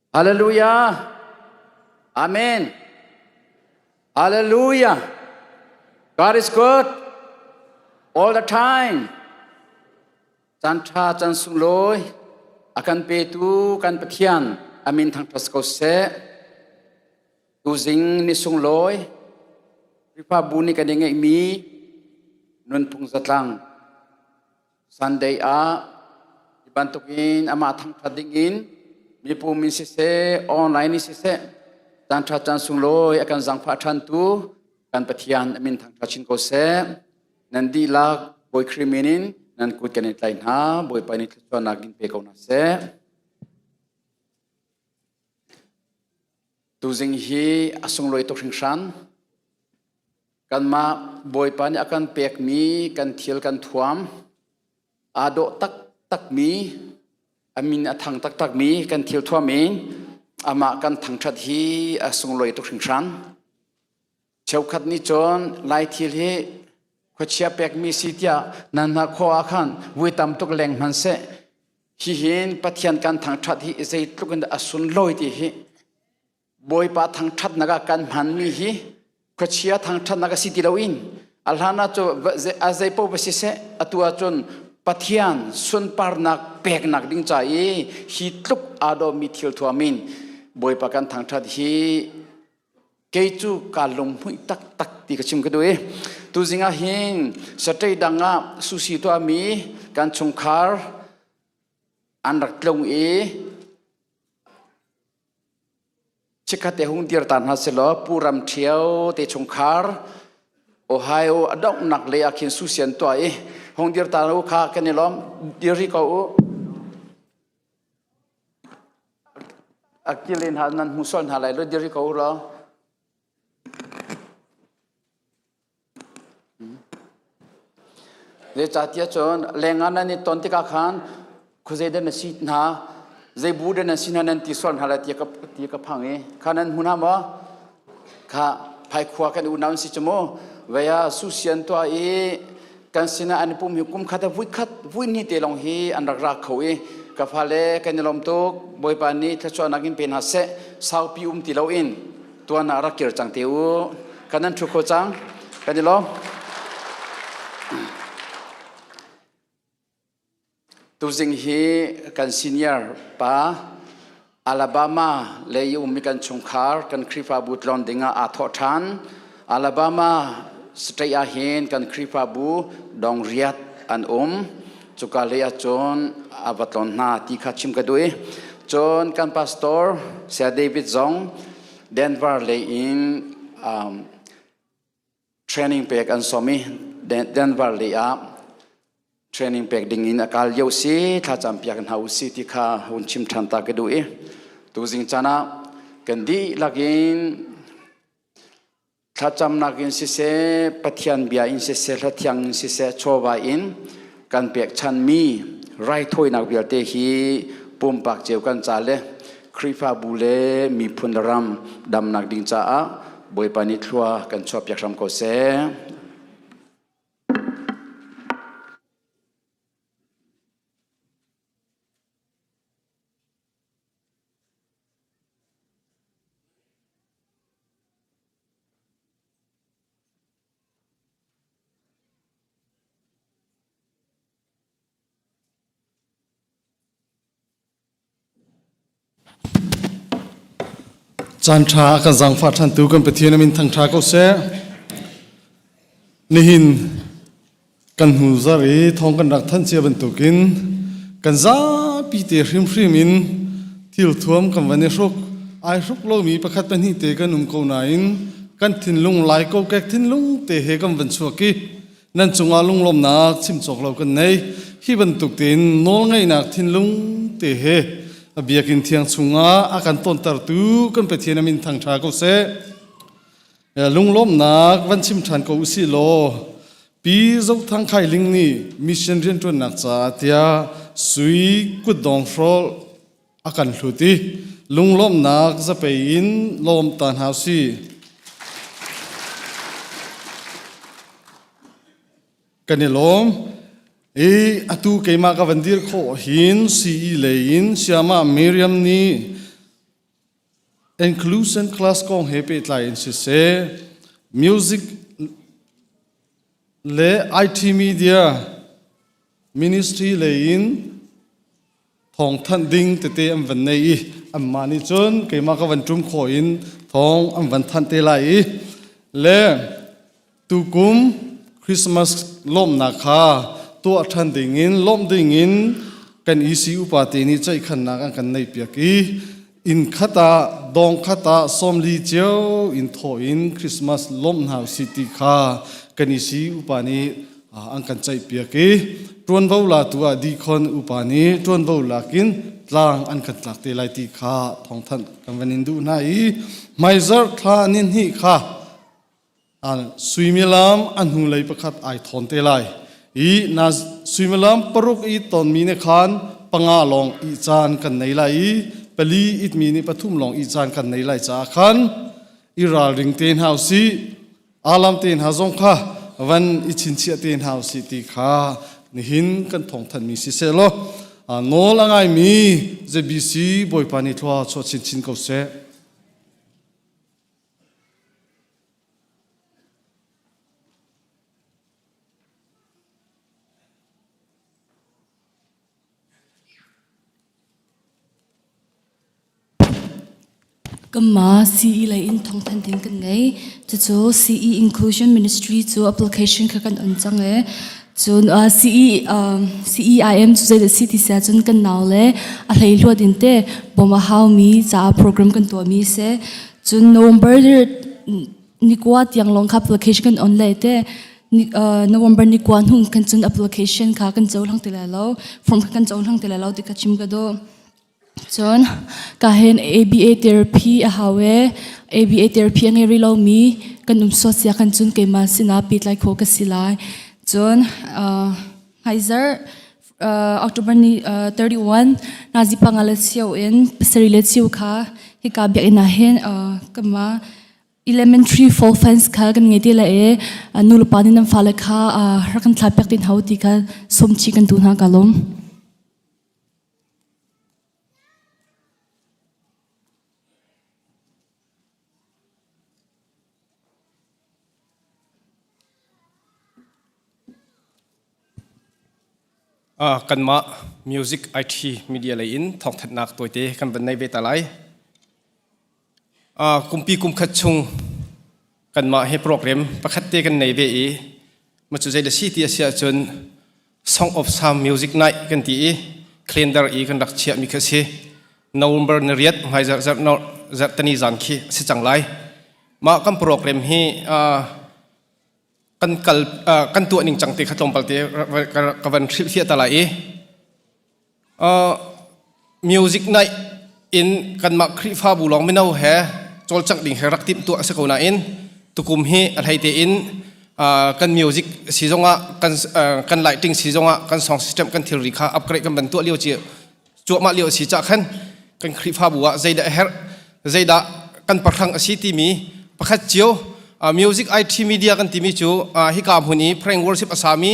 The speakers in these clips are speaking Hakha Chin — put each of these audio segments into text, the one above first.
Hallelujah. Amen. Hallelujah. God is good all the time. Caan ṭha caan sunglawi a kan petu kan Pathian amin thangṭhat ko seh. Tuzing ni sunglawi Khrihfabu nih kan i ngeihmi nunphung zatlang Sunday ah hi bantukin amah thangṭhat dingin mipum in siseh, online in siseh, caan ṭha caan sunglawi a kan zaangfah ṭhantu kan Pathian a min thangṭhat chin ko seh. Nan dihlak Bawi Khrih min in nan kut kan in tlai hna, Bawipa nih thluachuahnak in pe ko hna seh. Tuzing hi a sunglawi tuk hringhran. Kanmah Bawipa nih a kan pekmi kan thil kan thuam aa dawh taktakmi a min a thang taktakmi kan thil thuam in amah kan thangṭhat hi a sunglawi tuk hringhran. Cheukhat nih cun Lai thil hi khuachia pekmi si tiah nan hna khua ah khan vui tam tuk leng hmanhseh hihin Pathian kan thangṭhat hi zeitluk in dah a sunlawi ti hi Bawipa thangṭhatnak ah kan hmanmi hi khuachia thangṭhatnak a si ti loin a hlan ah cu a zeipaoh va siseh atu ahcun Pathian sunparnak peknak ding ca i hi tluk aa dawmi thil thuam in Bawipa kan thangṭhat hi kei cu kaa lunghmuih taktak ti ka chim ka duh i tuzing ah hin Saturday dang ah sushi tuahmi kan chungkhar an rak tlung i Chikkhat te hung dir ta hna selaw Pu Ram Ṭhio te chungkhar Ohio a donghnak lei ah khin susian tuah i hung dir ta u kha kan i lawm dir rih ko u. A kilin ha nan hmu sual hna lai lo dir rih ko u law. Zeicahtiah cun lengah nan i ton tikah khan khuazei dah na si hna, zei bu dah nan si hna nan ti sual hna lai ti ka phang i kha nan hmu hna maw? Kha phaikhua kan unau an si cu mu. Vei ah susian tuah i kan sinah an i pum hi kum khat ah vui khat vui hnih te lawng hi an rak ra kho i ka fale kan i lawm tuk Bawipa nih thluachuahnak in pe hna seh saupi um ti loin tuan ah rak kir cang te u kan nan thu kho cang kan i lawm tuzing hi kan senior pa Alabama lei ummi kan chungkhar kan Khrihfabu tlon dingah aa thawh ṭhan Alabama state ah hin kan Khrihfabu dong riat an um cuka lei ah cun a va tlon hna ti kha chim ka duh i cun kan pastor Saya David zong Denver lei in training pek an sawm i Denver lei ah training pek ding in a kal lio si thlacam piak hna u si ti kha hun chim ṭhan ta ka duh i tuzing caan ah kan dihlak in thlacamnak in siseh Pathian bia in siseh hlathiang in siseh chawva in kan pekchanmi raithawinak vialte hi pumpak cio kan ca le Khrihfabu le miphun ram damnak ding caah Bawipa nih thlua kan chuahpiak hram ko seh. Caan ṭha a kan zaangfah ṭhantu kan Pathian a min thangṭha ko seh. Nihin kan hnu zarh i thawng kan rak thanh cia bantukin kan zapi te hrimhrim in thil thuam kan van i hruk ai hruk lomi pakhat pahnih te kan um ko nain kan thinlung lai kokek thinlung te he kan van chuak i nan cungah lunglawmnak chim cawk lo kan nei hi bantuk tein nawlngaihnak thinlung te he a biakinn thiang chungah a kan tontertu kan Pathian a min thangṭha ko seh lunglawmnak van chim ṭhan ko usih law Pi Zothang Khai Ling nih mission rianṭuannak caah tiah sui kutdong hrawl a kan hlut i lunglawmhnak zapei in lawm ta hna usih. Kan i lawm. I atu keimah ka van dir khawh hin CE lei in Siama Miriam nih Inclusion class kong he pehtlai in siseh, music le IT media ministry lei in thawngthanh ding tete an van nei i anmah nih cun keimah ka van ṭum khawh in thawng an van thanh te lai i le tukum Christmas lawmhnak kha tuah ṭhan ding in lawmh ding in kan EC upa te nih ceihkhannak an kan neihpiak i inn khat ah dawng khat ah 40 cio in thawh in Christmas lawmh hna usih ti kha kan EC upa nih an kan ceihpiak i ṭuanvo latu ah dikhon upa nih ṭuanvo lakin tlang an kan tlak te lai ti kha thawngthanh kan van in duh hna i hmaizarh thla ni hnih kha suimilam a hnulei pakhat ai thawn te lai i na suimilam paruk i tonmi nih khan panga lawng i caan kan nei lai i pali itmi nih pathum lawng i caan kan nei lai caah khan i ralring te hna usih alam te hna zong kha van i chinchiah te hna usih ti kha nihin kan thawngthanhmi si seh law nawl a ngaimi ZBC Bawipa nih thlua chuah chinchin ko seh. Kanmah CE lei in thawngthanh ding kan ngei. Cucu CE Inclusion Ministry cu application kha kan on cang i cun CE CEIM cu zeidah si ti si ahcun kan nau le a hleihluat in te bawmh a haumi caah program kan tuahmi a si. Cun November nikua tiang lawng kha application kan on lai te November nikua hnu kan cun application kha kan cohlang ti lai lo form kha kan cohlang ti lai lo ti kha chim ka duh. Cun ka hin ABA therapy a hau e ABA therapy a ngei rih lomi kan um suat sia khan cun keimah sinah pehtlai khawh ka si lai. Cun hmaizarh October ni 31 nazi panga le cheu in pasarih le cheu kha hika biakinn ah hin kanmah elementary fall fans kha kan ngei te lai i nu le pa nih nan fale kha rak kan thlah piak tin hau ti kha sawmchi kan duh hna ka lawm. Kanmah music IT media lei in thawngthanhnak tawite kan van nei ve ta lai. Kumpi kum khat chung kanmah he program pakhat te kan nei ve i ma cu zei da si ti a si ahcun Song of Psalm Music Night kan ti i calendar i kan rak chiahmi kha si. November ni riat hmai zarh zarh zarh tani zan khi a si cang lai. Mah kan program hi kan kal kan tuah ning cang te kha tlawmpal te ka van hrilhfiah ta lai i music night in kanmah Khrihfabu lawng mino he cawlcangh ding he rak timh tuah a si ko nain tukum hi a hlei tein kan music si zongah kan kan lighting si zongah kan sound system kan thilri kha upgrade kan van tuah lio ci cuahmah lio a si cah khan kan Khrihfabu ah zeidah a herh zeidah kan pahrang a si timi pakhat cio music IT media kan timi cu hika hmun i praying worship a sami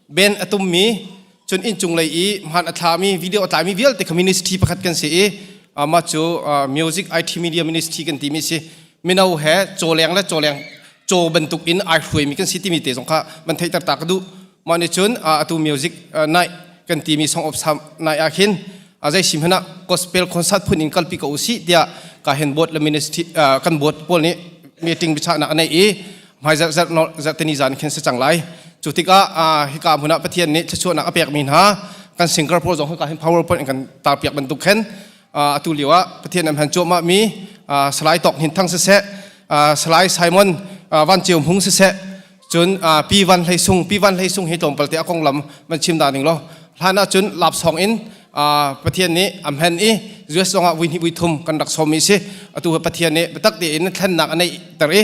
band a tummi cun inncung lei i hmaan a thlami video a tlaimi vialte kha ministry pakhat kan si i mah cu music IT media ministry kan timi si mino he cawleng le cawleng caw bantuk in ai hruaimi kan si timi te zong kha van theihter ta ka duh mah nih cun atu music night kan timi song of psalm night ah khin zei sim hna gospel concert phun in kalpi ko usih tiah ka hen board le ministry kan board pawl nih meeting biachahnak a nei i hmai zarh zarh zarhteni zan khin si cang lai cu tikah hika hmun ah Pathian nih thluachuahnak a pekmi hna kan singer pawl zong hika hin powerpoint in kan tarpiak bantuk khin atu lio ah Pathian an hman cuahmah mi Salai Tawk Hnin Thang siseh Salai Simon Van Ceu Hmung siseh cun Pi Van Hlei Sung Pi Van Hlei Sung hi tlawmpal te a konglam van chim da ning law hlan ah cun lapsong in Pathian nih a hman i US zongah vui hnih vui thum kan rak sawmmi si atu Pathian nih biatak tein thlennak a neihter i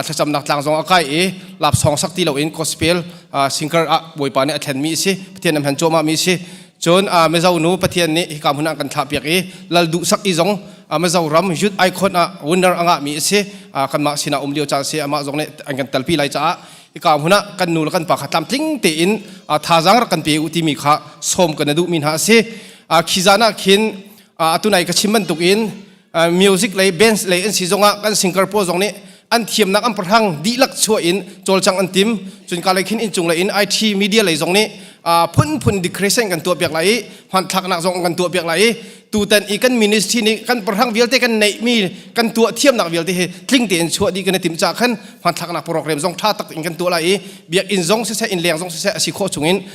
thlacamnak tlang zong a kai i lapsong sak ti loin gospel singer ah Bawipa nih a thlenmi si Pathian a hman cuahmahmi si cun Mizo nu Pathian nih hika hmun ah kan thlahpiak i lal duh sak i zong Mizoram youth icon ah winner a ngahmi a si kanmah sinah um lio caan si amah zong nih an kan telpi lai caah hika hmun ah kan nu le kan pa kha tlamtling tein thazaang rak kan pe u timi kha sawm kan duhmi hna a si khi zan ah khin atu nai ka chim bantukin Music lei bands lei an si zongah kan singer pawl zong nih an thiamnak an pahrang dihlak chuah in cawlcang an tim. Cun ka lei khin inncung lei in IT media lei zong nih phunphun decoration kan tuah piak lai i hmanthlaknak zong kan tuah piak lai i tutan i kan ministry nih kan pahrang vialte kan neihmi kan tuah thiamnak vialte hi tling tein chuah dih kan i timh caah khan hmanthlaknak program zong tha tak in kan tuah lai i biakinn zong siseh innleng zong siseh a si khawh chungin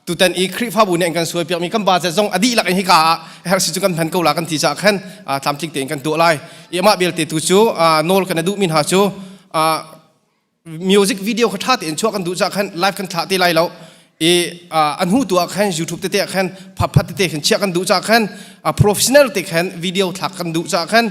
tutan i Khrihfabu nih an kan suai piakmi kan budget zong a dihlak in hika ah herh si cu kan hman ko la kan ti caah khan tlamtling tein kan tuah lai. I amah belte tu cu nawl kan duhmi hna cu music video kha ṭha tein chuah kan duh caah khan live kan thlah te lai lo i an hu tu ah khan YouTube tete ah khan phat tete khan chiah kan duh caah khan professional te khan video thlak kan duh caah khan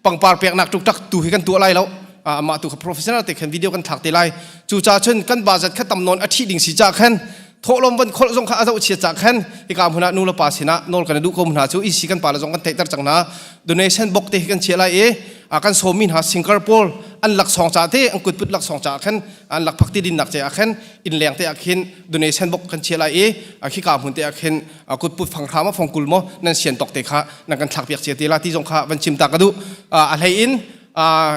pangpar peknak tuk tu hi kan tuah lai lo. Amah tu kha professional te khan video kan thlak te lai. Cu ca cun kan budget kha tam nawn a ṭhi ding si caah khan thawhlawm van kholh zong kha a zoh chiat cah khan hika hmun ah nu le pa sinah nawl kan duh ko hna cu isi kan pa le zong kan theihter cang hna. Donation box te hi kan chiah lai i kan sawmmi hna singer pawl an laksawng ca te, an kutput laksawng ca khan, an lakphak ti dinnak ce ah khan inn leng te ah khin donation box kan chiah lai i khika hmun te ah khin kutput fanghra ma fongkul mo nan sian tok te kha nan kan thlak piak cia te la ti zong kha van chim ta ka duh. A hlei in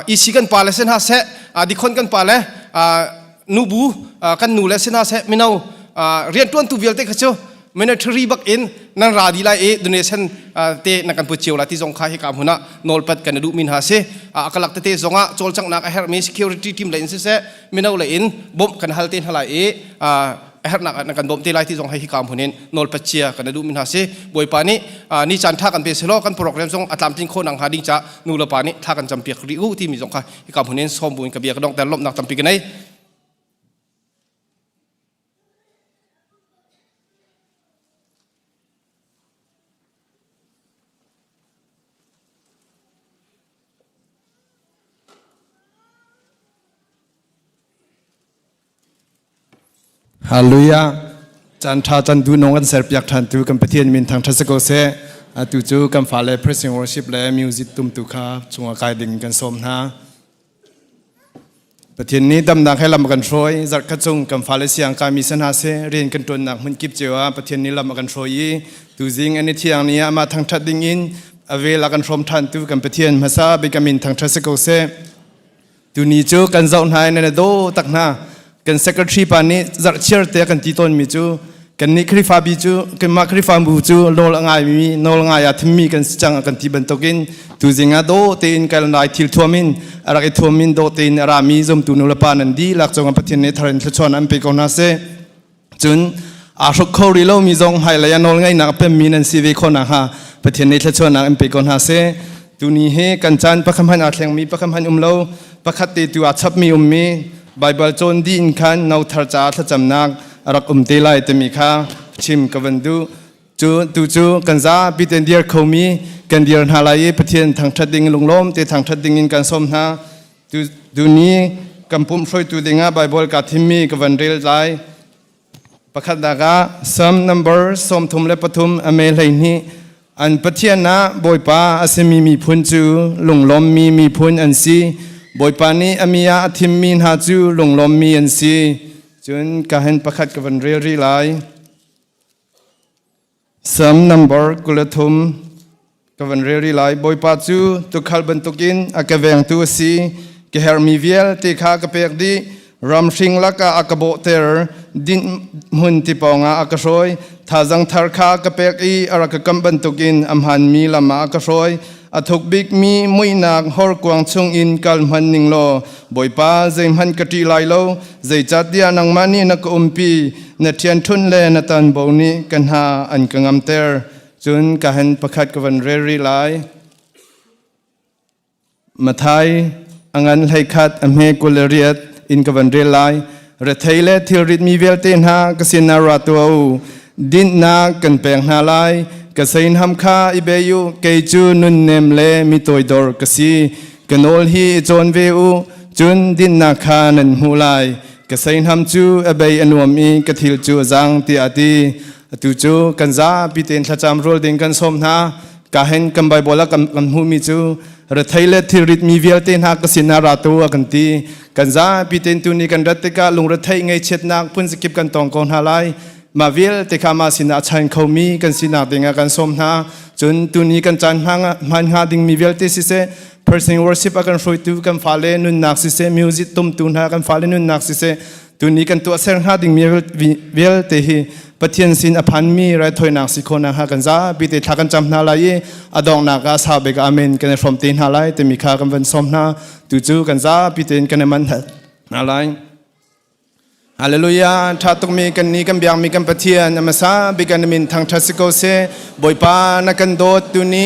isi kan pa le sin ha seh, dikhon kan pa le nubu kan nu le sina seh, mino riantuantu vialte kha cu military bak in nan ra di lai i donation te na kan put cio la ti zong kha hika hmun ah nawlpat kan duh min ha si. A kalak tete zong ah cawlcanghnak a herhmi security team le in siseh, mino le in bawmh kan hal te hna lai i a herhnak ah na kan bawmh te lai ti zong hei hika hmun in nawlpat cia kan duh min ha si. Bawipa nih ni caan tha kan pe selaw kan program zong a tlamtlin khawh nang hnga ding ca nu le pa nih tha kan campiak rih u timi zong kha hika hmun in sawm bu in ka bia ka donghter. Lawmhnak tampi ka nei. Hallelujah. Caan ṭha caan duh nung kan serpiak ṭhan tu kan Pathian min thangṭhat si ko seh. Atu cu kan fale praising worship le music tumtu kha chungah kai ding kan sawm hna. Pathian nih damnak he lam a kan hruai. Zarhkhat chung kan fale siang kaimi si hna seh, rian kan ṭuannak hmun kip cio ah Pathian nih lam a kan hruai i tuzing an i thiang ni ah amah thangṭhat ding in a vel a kan hrawm ṭhan tu kan Pathian hmasa bik a min thangṭhat si ko seh. Tuni cu kan zoh hna i nan i daw tak hna. Kan secretary pa nih zarhchiar te kan ti tawnmi cu kannih Khrihfabi cu kanmah Khrihfabu cu nawl a ngaimi, nawl ngai aa thimmi kan si cang a kan ti bantukin tuzing ah daw tein kan lai thil thuam in a rak i thuam in daw tein a rami zumtu nulepa nan dihlak cungah Pathian nih thar in thluachuah an pe ko hna seh. Cun aa hruk kho rih lomi zong hmailei ah nawlngeihnak a pemmi nan si ve khawh nakhnga Pathian nih thluachuahnak in pe ko hna seh. Tuni hi kan caan pakhat hmanh aa thlengmi pakhat hmanh um lo, pakhat te tu aa chapmi ummi Baibal cawn dih in khan no thar caah thlacamnak a rak um te lai timi kha chim ka van duh. Cu tu cu kan zapi tein dir khomi kan dir hna lai i Pathian thangṭhat ding lunglawm te thangṭhat ding in kan sawm hna. Tuni kan pumh hruaitu dingah Baibal kaa thimmi ka van rel lai. Pakhatnak ah Psalm number 33 a me 12. An Pathian ah Bawipa a simi miphun cu lunglawmmi miphun an si. Bawipa nih a mi ah a thimmi hna cu lunglawmmi an si. Cun ka hen pakhat ka van rel rih lai. Psalm number 23 ka van rel rih lai. Bawipa cu tuukhal bantukin a ka vengtu a si. Ka herhmi vialte kha ka pek dih. Ramhring lakah a ka bawhter. Dinh hmun ti pawngah a ka hruai. Thazang thar kha ka pek i a rak ka kamh bantukin a hmaanmi lam ah a ka hruai. A thuk bikmi muihnak horkuang chungin kal hmanh ning law Bawipa zeihmanh ka ṭih lai lo. Zeicahtiah nangmah nih na ka umpi, na ṭhianṭhunh le na tanbo nih ka hna an ka ngamter. Cun ka hen pakhat ka van rel rih lai. Mathai a ngan 11 a hme 28 in ka van rel lai. Rethei le thilritmi vialte hna ka sinah ra tuah u. Dinhnak kan pek hna lai. Ka seinham kha i bei u. Kei cu nunnem le mi toidor ka si. Ka nawl hi i cawn ve u. Cun dinhnak kha nan hmuh lai. Ka seihnam cu a bei a nuam i ka thil cu a zang tiah a ti. Atu cu kan zapi tein thlacam rual ding kan sawm hna. Ka hen kan Baibal ah kan hmuhmi cu rethei le thilrit mi vialte hna ka sinah ra tu a kan ti. Kan zapi tein tuni kan rat tikah lungrethei ngaihchiatnak phun zakip kan tong ko hna lai. Mah vialte kha mah sinah a chan khomi kan sinak dingah kan sawm hna. Cun tuni kan caan hman hnga dingmi vialte siseh, person worship a kan hruaitu kan fale nunnak siseh, music tumtu hna kan fale nunnak siseh, tuni kan tuahser hnga dingmi vialte hi Pathian sin a phanmi raithawinak si khawh nakhnga kan zapi te thla kan cam hna lai i a donghnak ah sau bik amen kan i hrawm te hna lai timi kha kan van sawm hna. Tu cu kan zapi tein kan i man hna lai. Hallelujah. Tha tukmi kan ni kan biakmi kan Pathian amasa bik an min thangthat si ko seh. Bawipa na kan dawt tu ni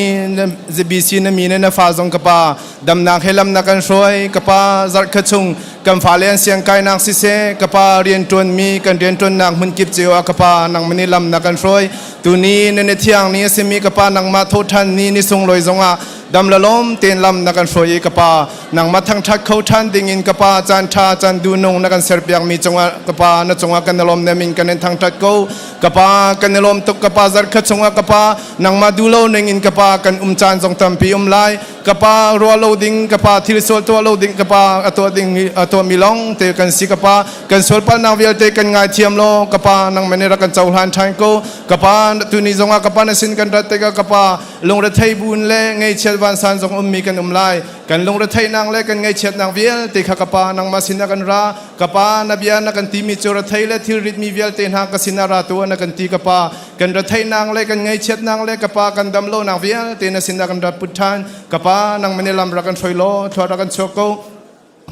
ZBC na mi na fa zong ka pa damnak he lam na kan hruai ka pa zarhkhat chung kan fale an siang kainak siseh ka pa rian tuan mi kan rian tuannak hmun kip cio ah ka pa nangmah lam na kan hruai tu ni na ni thiang ni asimi ka pa nangmah thawhthan ni ni sunglawi zongah dam la lawm ten lam na kan hruai i ka pa nangmah thangṭhat kho ṭhan dingin ka pa caan ṭha caan duhnung na kan serpiakmi cungah ka pa na cungah kan i lawm na min kan in thangṭhat ko. Ka pa kan i lawm tuk. Ka pa zarkhat chungah ka pa nangmah duh lo ning in ka pa kan um caan zong tampi um lai. Ka pa ruah lo ding ka pa thil sual tuah lo ding ka pa a tuah ding a tuahmi lawng te kan si. Ka pa kan sual palnak vialte kan ngaithiam law ka pa nangmah nih rak kan cohlan ṭhan ko. Ka pa tuni zongah ka pa na sin kan rat tikah ka pa lungrethei buin le ngaihchiat vansan zong ummi kan um lai. Kan lungretheihnak le kan ngaihchiatnak vialte kha ka pa nangmah sinah kan ra. Ka pa na bia na kan timi cu rethei le thilritmi vialte hna ka sinah ra tuah na kan ti ka pa. Kan retheihnak le kan ngaihchiatnak le ka pa kan damlonak vialte na sinah kan rat put ṭhan. Ka pa nangmah nih lam rak kan hruai law thlua rak kan chuak ko.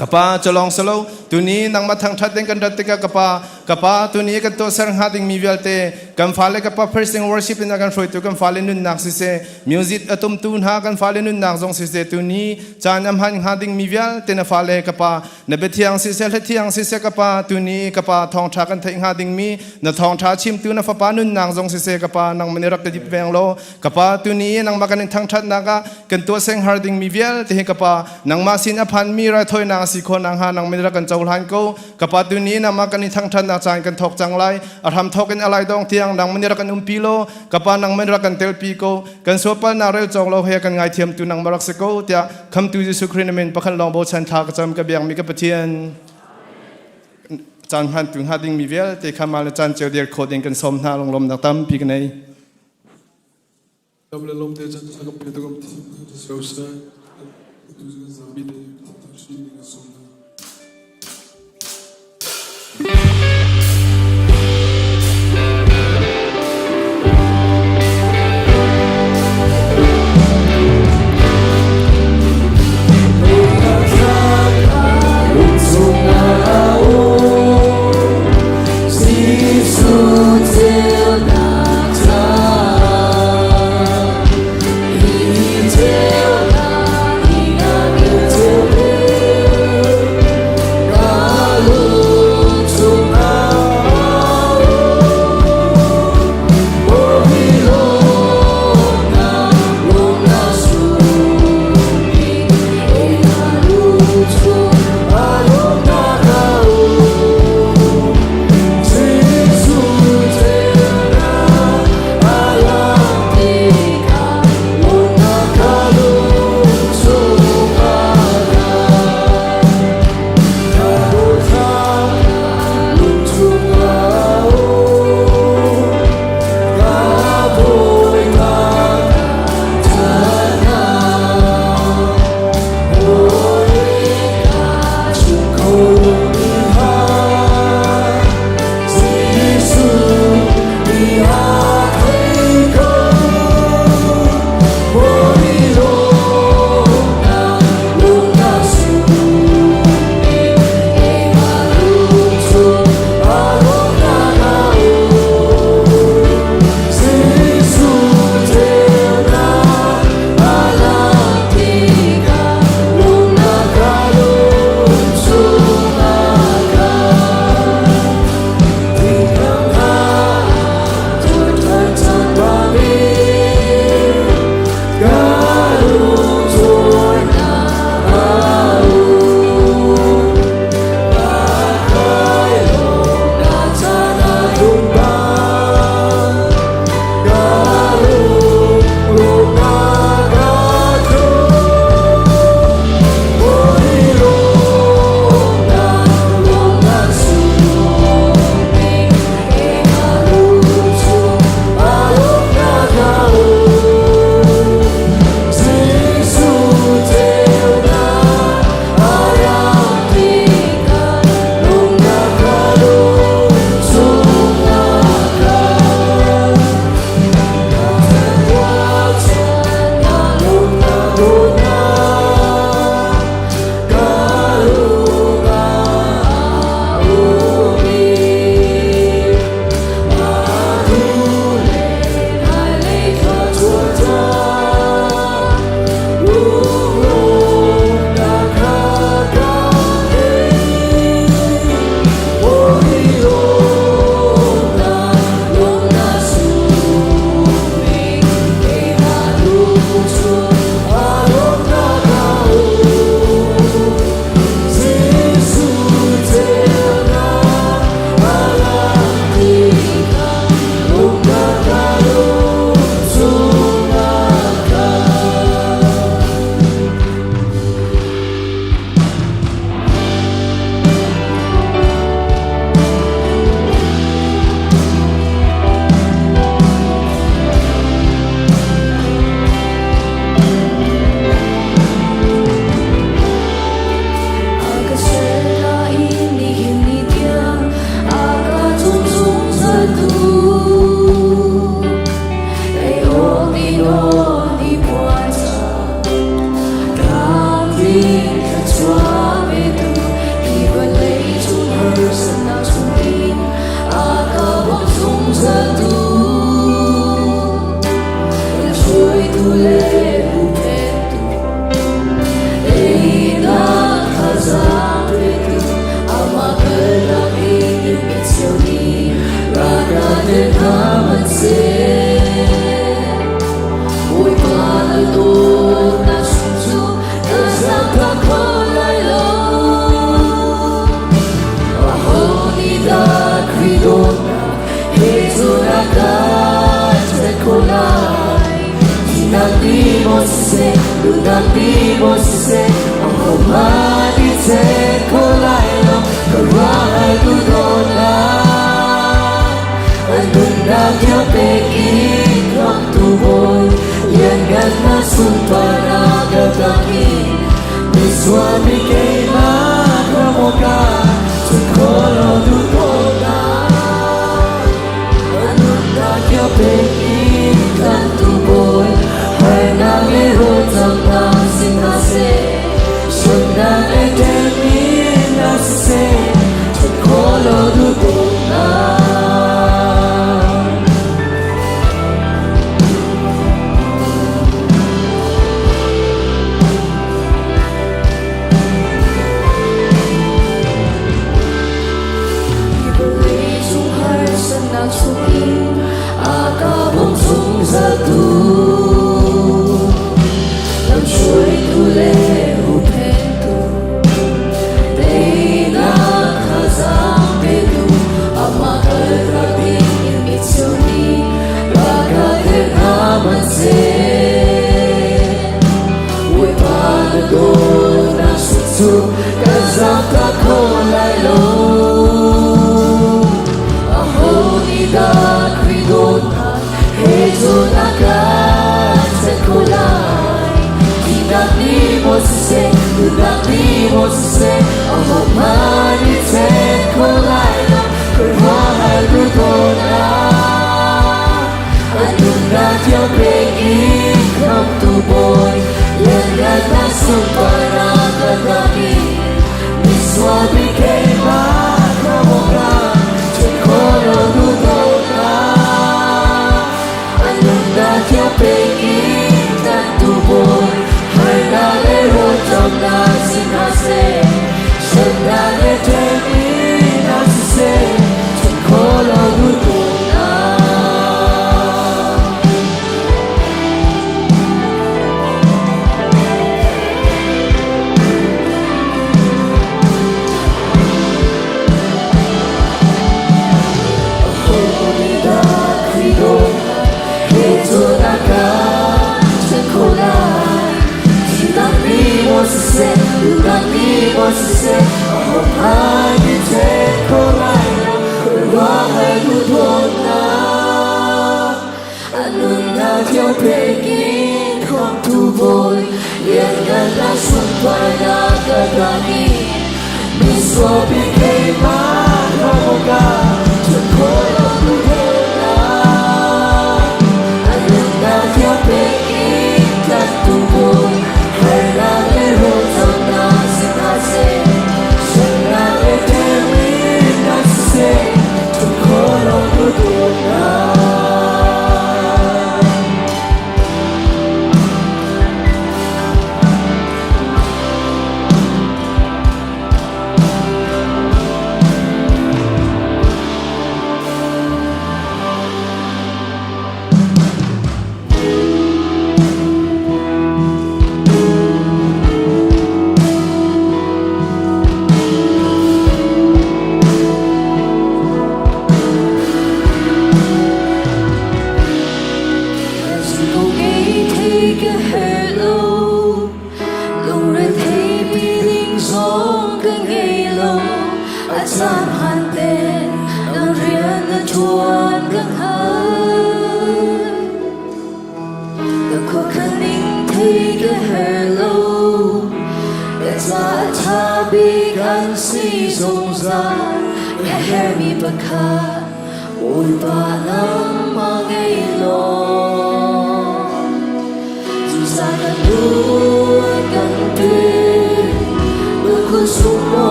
Ka pa culawng silo tuni nangmah thangṭhat ding kan rat tikah ka pa ka pa tuni kan tuahser hnga dingmi vialte kan fale ka pa praising worship in a kan hruaitu kan fale nunnak siseh music a tumtu hna kan fale nunnak zong siseh tuni caan a hman hnga dingmi vialte na fale ka pa na biathiang siseh hlathiang siseh ka pa tuni ka pa thawngṭha kan theih hnga dingmi na thawngṭha chimtu na fapa nunnak zong siseh ka pa nangmah nih rak ka dip veng law Ka pa tuni nangmah kan in thangṭhatnak ah kan tuahseng har dingmi vialte hi ka pa nangmah sin a phanmi raithawinak a si khawh nakhnga nangmah nih rak kan cohlan ko. Ka pa tuni nangmah kan in thangṭhatnak caan kan thawk cang lai. A hram thawk in a lai dong tiang nangmah nih rak kan umpi law ka pa nangmah nih rak kan telpi ko. Kan sualpalnak rel cawk lo he kan ngaithiamtu nangmah rak si ko tiah Khamtu Jesuh Khrih na min pakhat lawng bochan thla ka cam ka biakmi ka Pathian. Caan hmantu hnga dingmi vialte kha mah le caan cio dir khawh ding kan sawm hna lunglawmnak tampi ka nei. Dam le lawm te chan kan pe tu kan thi so se tu kan zapi te shi ding a sawm hna.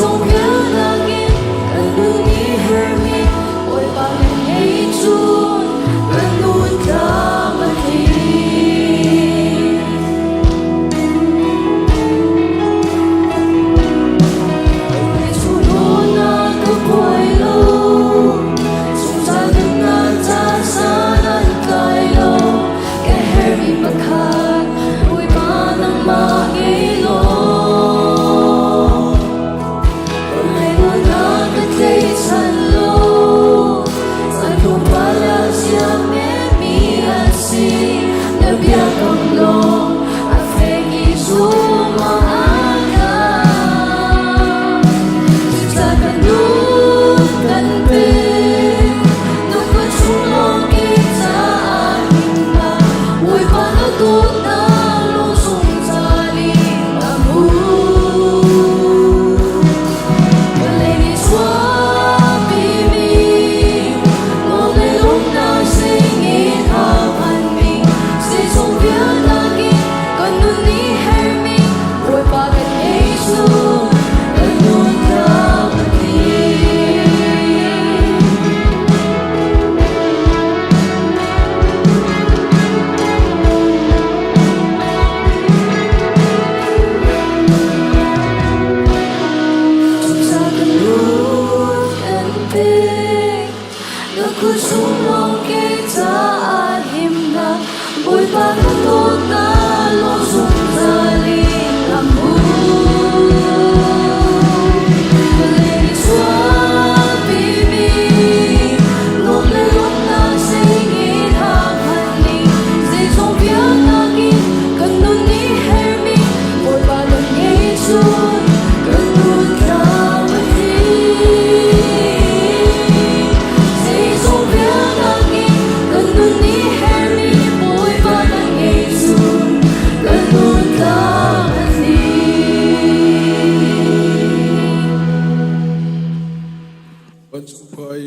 Zeizong vialnak in kan nun i hermi Bawipa kan ngei cun kan nun tlam a tling. Chuhnak ka kuai lo, zungzal nunnak ca san an tlai lo. Ka herhmi pakhat, Bawipa nangmah ngei law. Vawlei nunnak ka tleichan lo, caan tlawmpal ah ziammi an si. Na biakam lawng a fek i zum ah a Cucaah kan nun kan pek, nukut chung lawng ki caah himnak, Bawipa na dawtnak lung zungzal in a hmun. Vawlei nih chuahpimi nuam le lawmhnak singin aa hmanmi zeizong vialnak in kan nun nih herhmi Bawipa kan ngei cu kan nun tlam a tling. Cucaah kan nun kan pek, na kut chung lawng kei caah himnak, Bawipa ka dawtnak lawng zungzal in a hmun. Vawlei nih chuahpimi nuam le lawmhnak singin aa hngalh i zeizong vialnak in kan nun nih herhmi Bawipa kan ngei cun kan nun tlam a tling. Zeizong vialnak in kan nun nih herhmi Bawipa kan ngei cun kan nun tlam a tling. Vancung khua i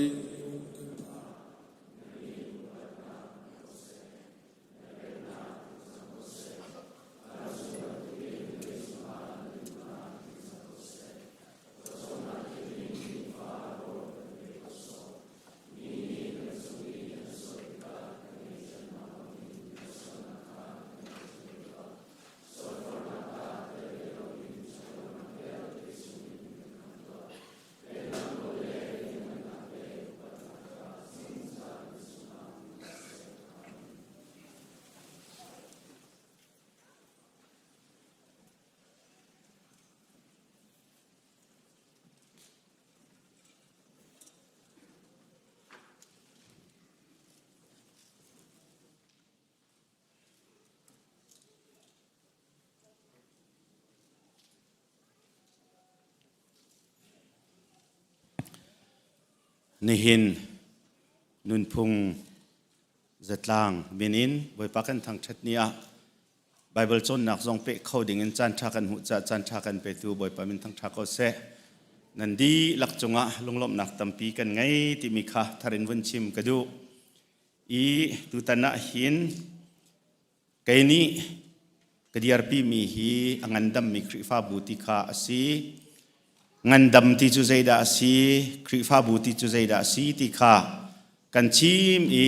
Nihin nunphung zatlang min in Bawipa kan thangṭhat ni ah Baibal cawnnak zong peh kho ding in caan ṭha kan hmuh caah caan ṭha kan petu Bawipa min thangṭha ko seh. Nan dihlak cungah lunglawmhnak tampi kan ngei timi kha thar in vun chim ka duh. I tutan ah hin Kei nih ka dirpimi hi a ngandammi Khrihfabu ti kha a si. Ngandam ti cu zeidah a si? Khrihfabu ti cu zeidah a si ti kha kan chim i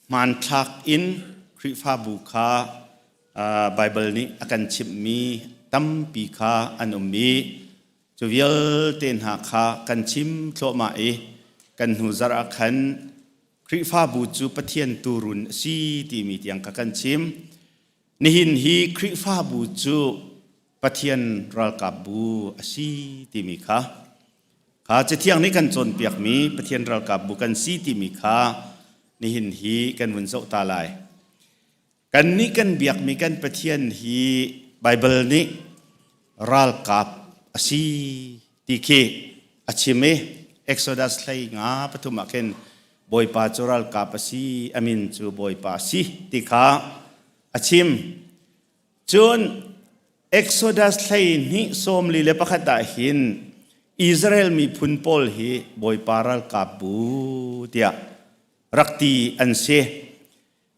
hmanthlak in Khrihfabu kha Baibal nih a kan chimhmi tampi kha an um i cu vialte hna kha kan chim thluahmah i kan hnu zarh ah khan Khrihfabu cu Pathian tuurun a si timi tiang kha kan chim. Nihin hi Khrihfabu cu Pathian ralkapbu a si timi kha kha Cathiang nih kan cawnpiakmi Pathian ralkapbu kan si timi kha nihin hi kan vun zoh ta lai. Kannih kan biakmi kan Pathian hi Baibal nih ralkap a si ti khi a chim i Exodus hlei nga pathum ah khin Bawipa cu ralkap a si, a min cu Bawipa a si ti kha a chim. Cun Exodus hlei hnih 41 ah hin Israel miphun pawl hi Bawipa ralkap bu tiah rak ti an si.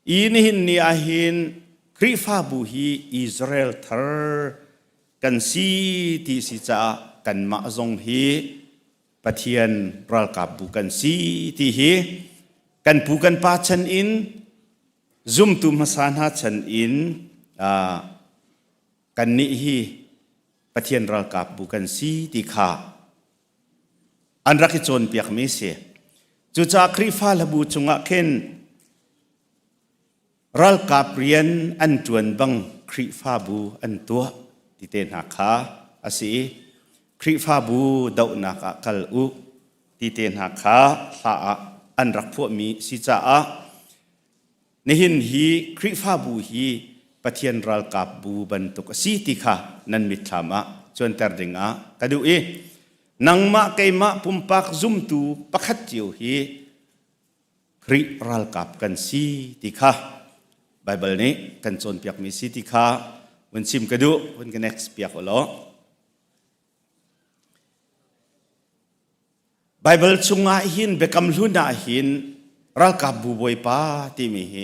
I nihin ni ah hin Khrihfabu hi Israel thar kan si ti si caah kanmah zong hi Pathian ralkapbu kan si ti hi kan pu kan pa chan in zumtu hmasa hna chan in kannih hi Pathian ralkapbu kan si ti kha an rak i cawnpiakmi si. Cucaah Khrihfa hlabu chungah khin ralkap rian an ṭuan bang Khrihfabu an tuah ti te hna kha a si i Khrihfabu dohnak ah kal u ti te hna kha hla ah an rak phuahmi si caah nihin hi Khrihfabu hi Pathian ralkapbu bantuk a si ti kha nan mitthlam ah cuanter ding ah ka duh i nangmah keimah pumpak zumtu pakhat cio hi Khrih ralkap kan si ti kha Baibal nih kan cawnpiakmi si ti kha vun chim ka duh, vun ka next piak u law. Baibal chungah hin Biakam Hlun ah hin ralkapbu bawipa timi hi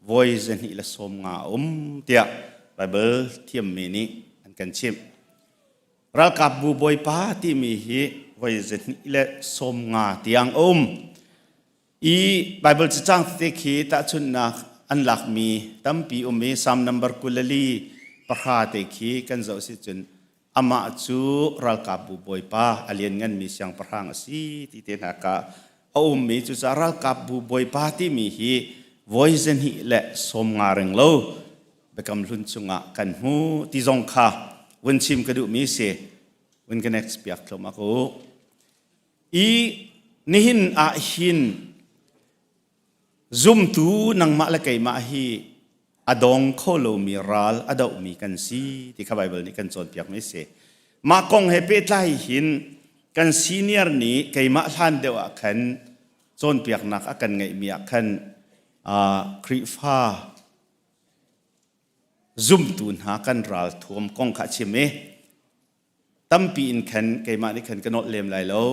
voi 250 a um tiah Baibal thiammi nih an kan chimh. Ralkapbu bawipa timi hi voi 250 tiang a um. I Baibal cacang tete khi tahchunhnak an lakmi tampi um i Psalm number 24 te khi kan zoh si cun amah cu ralkapbu bawipa a liannganmi siangpahrang a si ti te hna ka a ummi cucaah ralkapbu bawipa timi hi voi 250 reng lo Biakam Hlun chungah kan hmu ti zong kha vun chim ka duhmi si vun ka next piak thluahmah ko i nihin ah hin zumtu nangmah le keimah hi a dong kho lomi ral a dohmi kan si ti kha Baibal nih kan cawnpiakmi si mah kong he pehtlai hin kan senior nih keimah hlan deuh ah khan cawnpiaknak a kan ngeihmi ah khan Khrihfa Zumtu hna kan ralthuam kong kha a chim i tampi in khan keimah nih khan ka nolh lem lai lo.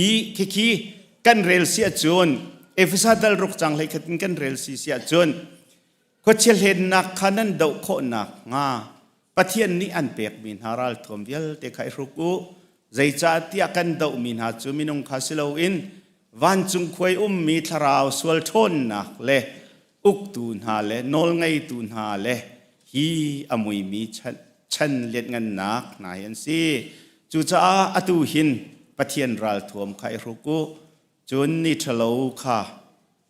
I khikhi kan rel si ahcun Efesa dal ruk cang hlei khat in kan rel si si ahcun khuachia hlennak kha nan doh khawh nakhnga Pathian nih an pekmi hna ralthuam vialte kha i hruk u. Zeicahtiah kan dohmi hna cu minung kha si loin vancung khuai ummi thlarau sual ṭhawnnak le uktu hna le nawlngeitu hna le hi a muimi chan, chan lianhngannak hna hi an si. Cucaah atu hin Pathian ralthuam kha i hruk u, cun ni ṭhalo kha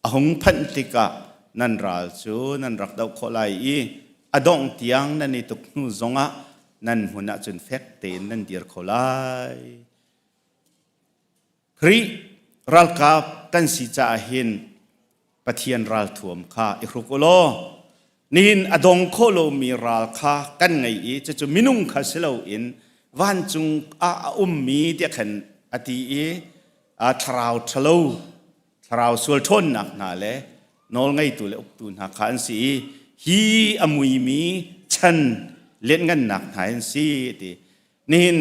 a hung phanh tikah nan ral cu nan rak doh khawh lai i a dongh tiang nan i tuk hnu zongah nan hmun ah cun fek tein nan dir kho lai. Khrih ralkap kan si caah hin Pathian ralthuam kha i hruk u law nihin a dong kho lomi ral kha kan ngei i cucu minung kha si loin vancung ah a ummi tiah khan a ti i thlarau ṭhalo thlarau sual ṭhawnnak hna le nawlngeitu le uktu hna kha an si i hi a muimi chan lianhngannak hna an si ti Nihin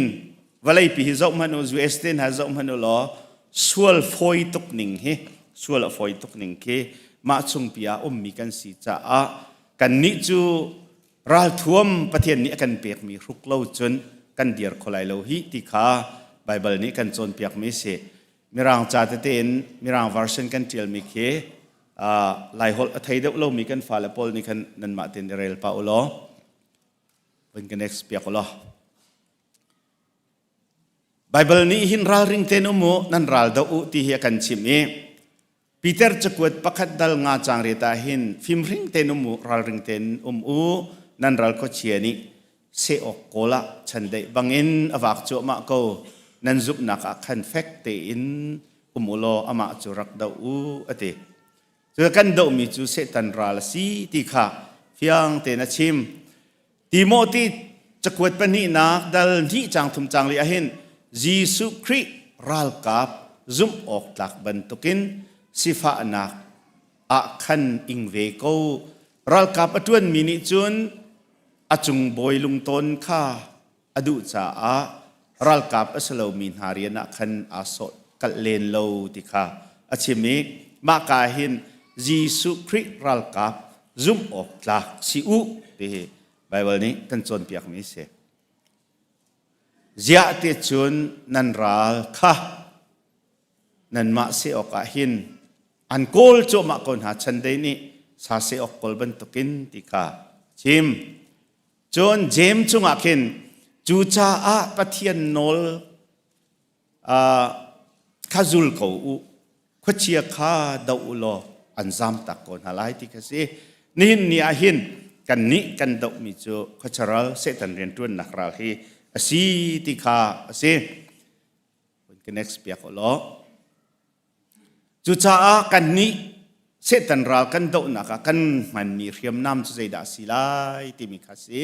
vawleipi hi zoh hmanh u, US te hna zoh hmanh u law sual fawi tuk ning hi, sual a fawi tuk ning khi mah chungpi ah ummi kan si caah kannih cu ralthuam Pathian nih a kan pekmi hruk lo cun kan dir kho lai lo hi ti kha Baibal nih kan cawnpiakmi si. Mirang ca tete in Mirang version kan ṭialmi khi Laiholh a thei deuh lomi kan fale pawl nih khan nanmah tein i rel pah u law Vun ka next piak law. Bible nih hin ralring tein um u, nan ral do u ti hi a kan chimh i Peter cakuat pakhat dal nga cang riat ah hin fimhring tein um u, ralring tein um u, nan ral khuachia nih seh awk kawl ah chandeih bangin a vak cuahmah ko, nan zumhnak ah khan fek tein um u law amah cu rak doh u a ti. Cu kan dohmi cu Satan ral a si ti kha fiang tein a chim. Timothy cakuat pahnihnak dal hnih cang thum cang li ahhin Jesuh Khrih ralkap zumh awk tlak bantukin sifahnak ah khan ing ve ko. Ralkap a ṭuanmi nih cun a cung bawi lungtawn kha a duh caah ralkap a si lomi hna rian ah khan aa sawh kalh len lo ti kha a chim i mahka hin Jesuh Khrih ralkap zumh awk tlak si u ti hi Baibal nih kan cawnpiakmi a si. Ziah ti cun nan ral kha nanmah seh awkah hin an kawl cuahmah ko hna chandei nih sa seh awk kawl bantukin ti kha chim. Cun Jeim chungah khin cucaah Pathian nawl kha zul ko u khuachia kha doh u law an zamtak ko hna lai ti kha si. Nihin ni ah hin kannih kan dohmi cu khuacharal Satan rianṭuannak ral hi a si ti kha a si. Ka next piak u law. Cucaah kannih Satan ral kan dohnak ah kan hmanmi hriamnam cu zeidah a si lai timi kha a si.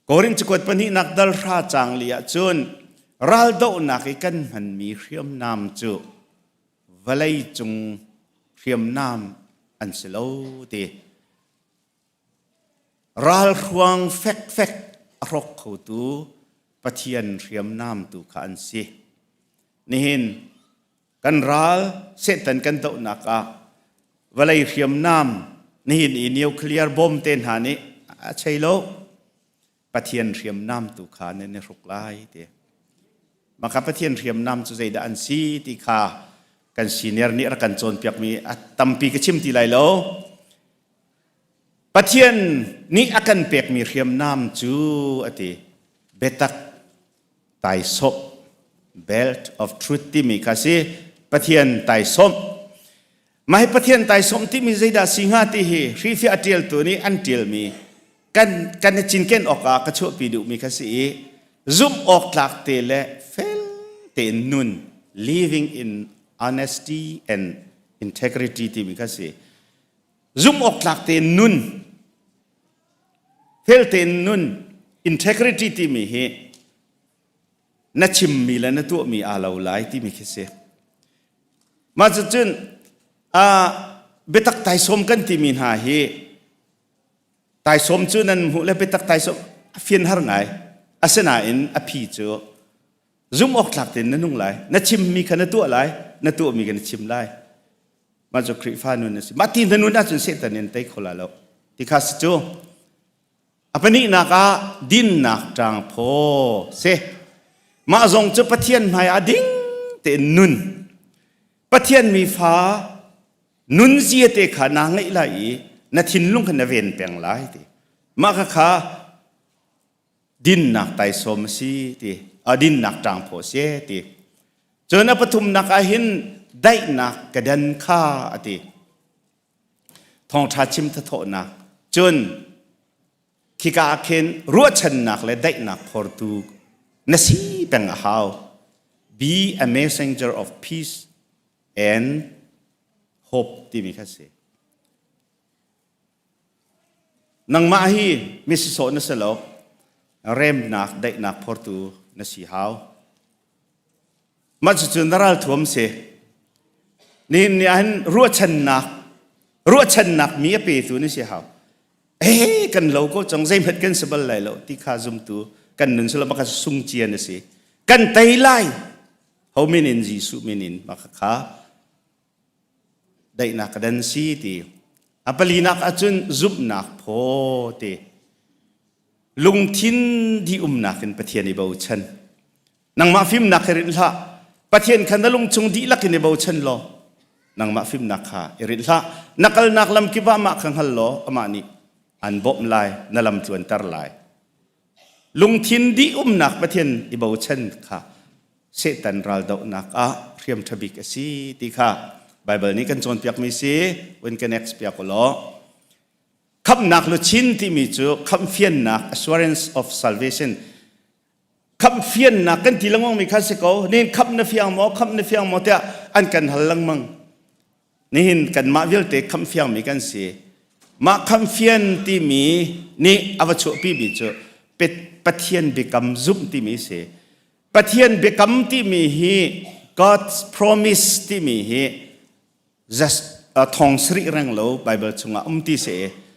Korin cakuat pahnihnak dal hra caang li ah cun raldohnak i kan hmanmi hriamnam cu vawlei cung hriamnam an si lo ti. Ralhruang fekfek a hrawk khotu Pathian hriamnam tu kha an si. Nihin kan ral Satan kan dohnak ah vawlei hriamnam nihin i nuclear bomb te hna nih a chei lo. Pathian hriamnam tu kha nan i hruk lai ti. Maka Pathian hriamnam cu zeidah an si ti kha kan senior nih rak kan cawnpiakmi a tampi ka chim ti lai lo. Pathian nih a kan pekmi hriamnam cu a ti biatak taisawmh belt of truth timi kha si Pathian taisawmh mah hi Pathian taisawmh timi zeidah si hnga ti hi hrifiah a ṭialtu nih an ṭialmi kan kan i cinken awkah ka chuahpi duhmi kha si i zumh awk tlak te le fel tein nun living in honesty and integrity timi kha si zumh awk tlak tein nun fel tein nun integrity timi hi na chimmi le na tuahmi aa lo lai timi khi si mah cucun biatak taisawm kan timi hna hi taisawm cu nan hmuh le biatak taisawm a fian har ngai asinain a phi cu zumh awk tlak tein na nung lai na chimmi kha na tuah lai na tuahmi kha na chim lai Mah cu Khrihfa nun a si. Mah ti na nun ahcun Satan in tei kho la lo. Ti kha si cu. A pahnihnak ah dinnak ṭangphaw si. Mah zong cu Pathian hmai ah ding tein nun. Pathian mi fa nun zia te kha naa ngeih lai i na thinlung kha na ven peng lai ti. Mah kha kha dinnak taisawm a si ti. A dinnak ṭangphaw si ti. Cun a pathumnak ah hin daihnak ka dan kha a ti. Thawngṭha chim thathawhnak. Cun khika ah khin ruahchannak le daihnak phortu na si peng a hau. Be a messenger of peace and hope timi kha si. Nangmah hi misisawh na si lo. Remnak, daihnak phortu na si hau. Mah cucu na ralthuam si. Nihin ni ahhin ruahchannak ruahchannak mi a petu na si hau. Eh kan lo ko cang zeihmanh kan si bal lai lo ti kha zumtu kan nun silo maka sung cia na si. Kan tei lai. Ho min in Jesuh min in maka kha daihnak ka dan si ti. A palinak ahcun zumhnak phaw ti. Lungthin di umnak in Pathian i bochan. Nangmah fimnak hi rinh hlah. Pathian kha na lungchung dihlak in i bochan law nangmah fimnak kha i rinh hlah. Na kalnak lam kip ah mah kha hngal law amah nih an bawmh lai, na lam tluanter lai. Lungthin dih umnak Pathian i bochan kha Satan raldohnak ah hriam ṭha bik a si ti kha Baibal nih kan cawnpiakmi si. Win ka next piak u law. Khamhnak luchin timi cu khamhfiannak assurance of salvation khamhfiannak kan ti lengmang mi kha si ko nihin khamh na fiang maw khamh na fiang maw tiah an kan hal lengmang nihin kanmah vialte khamh fiang mi kan si mah khamhfian timi nih a va chuahpi mi cu Pathian biakam zumh timi si Pathian biakam timi hi God's promise timi hi just thong sarih reng lo Bible chungah um ti si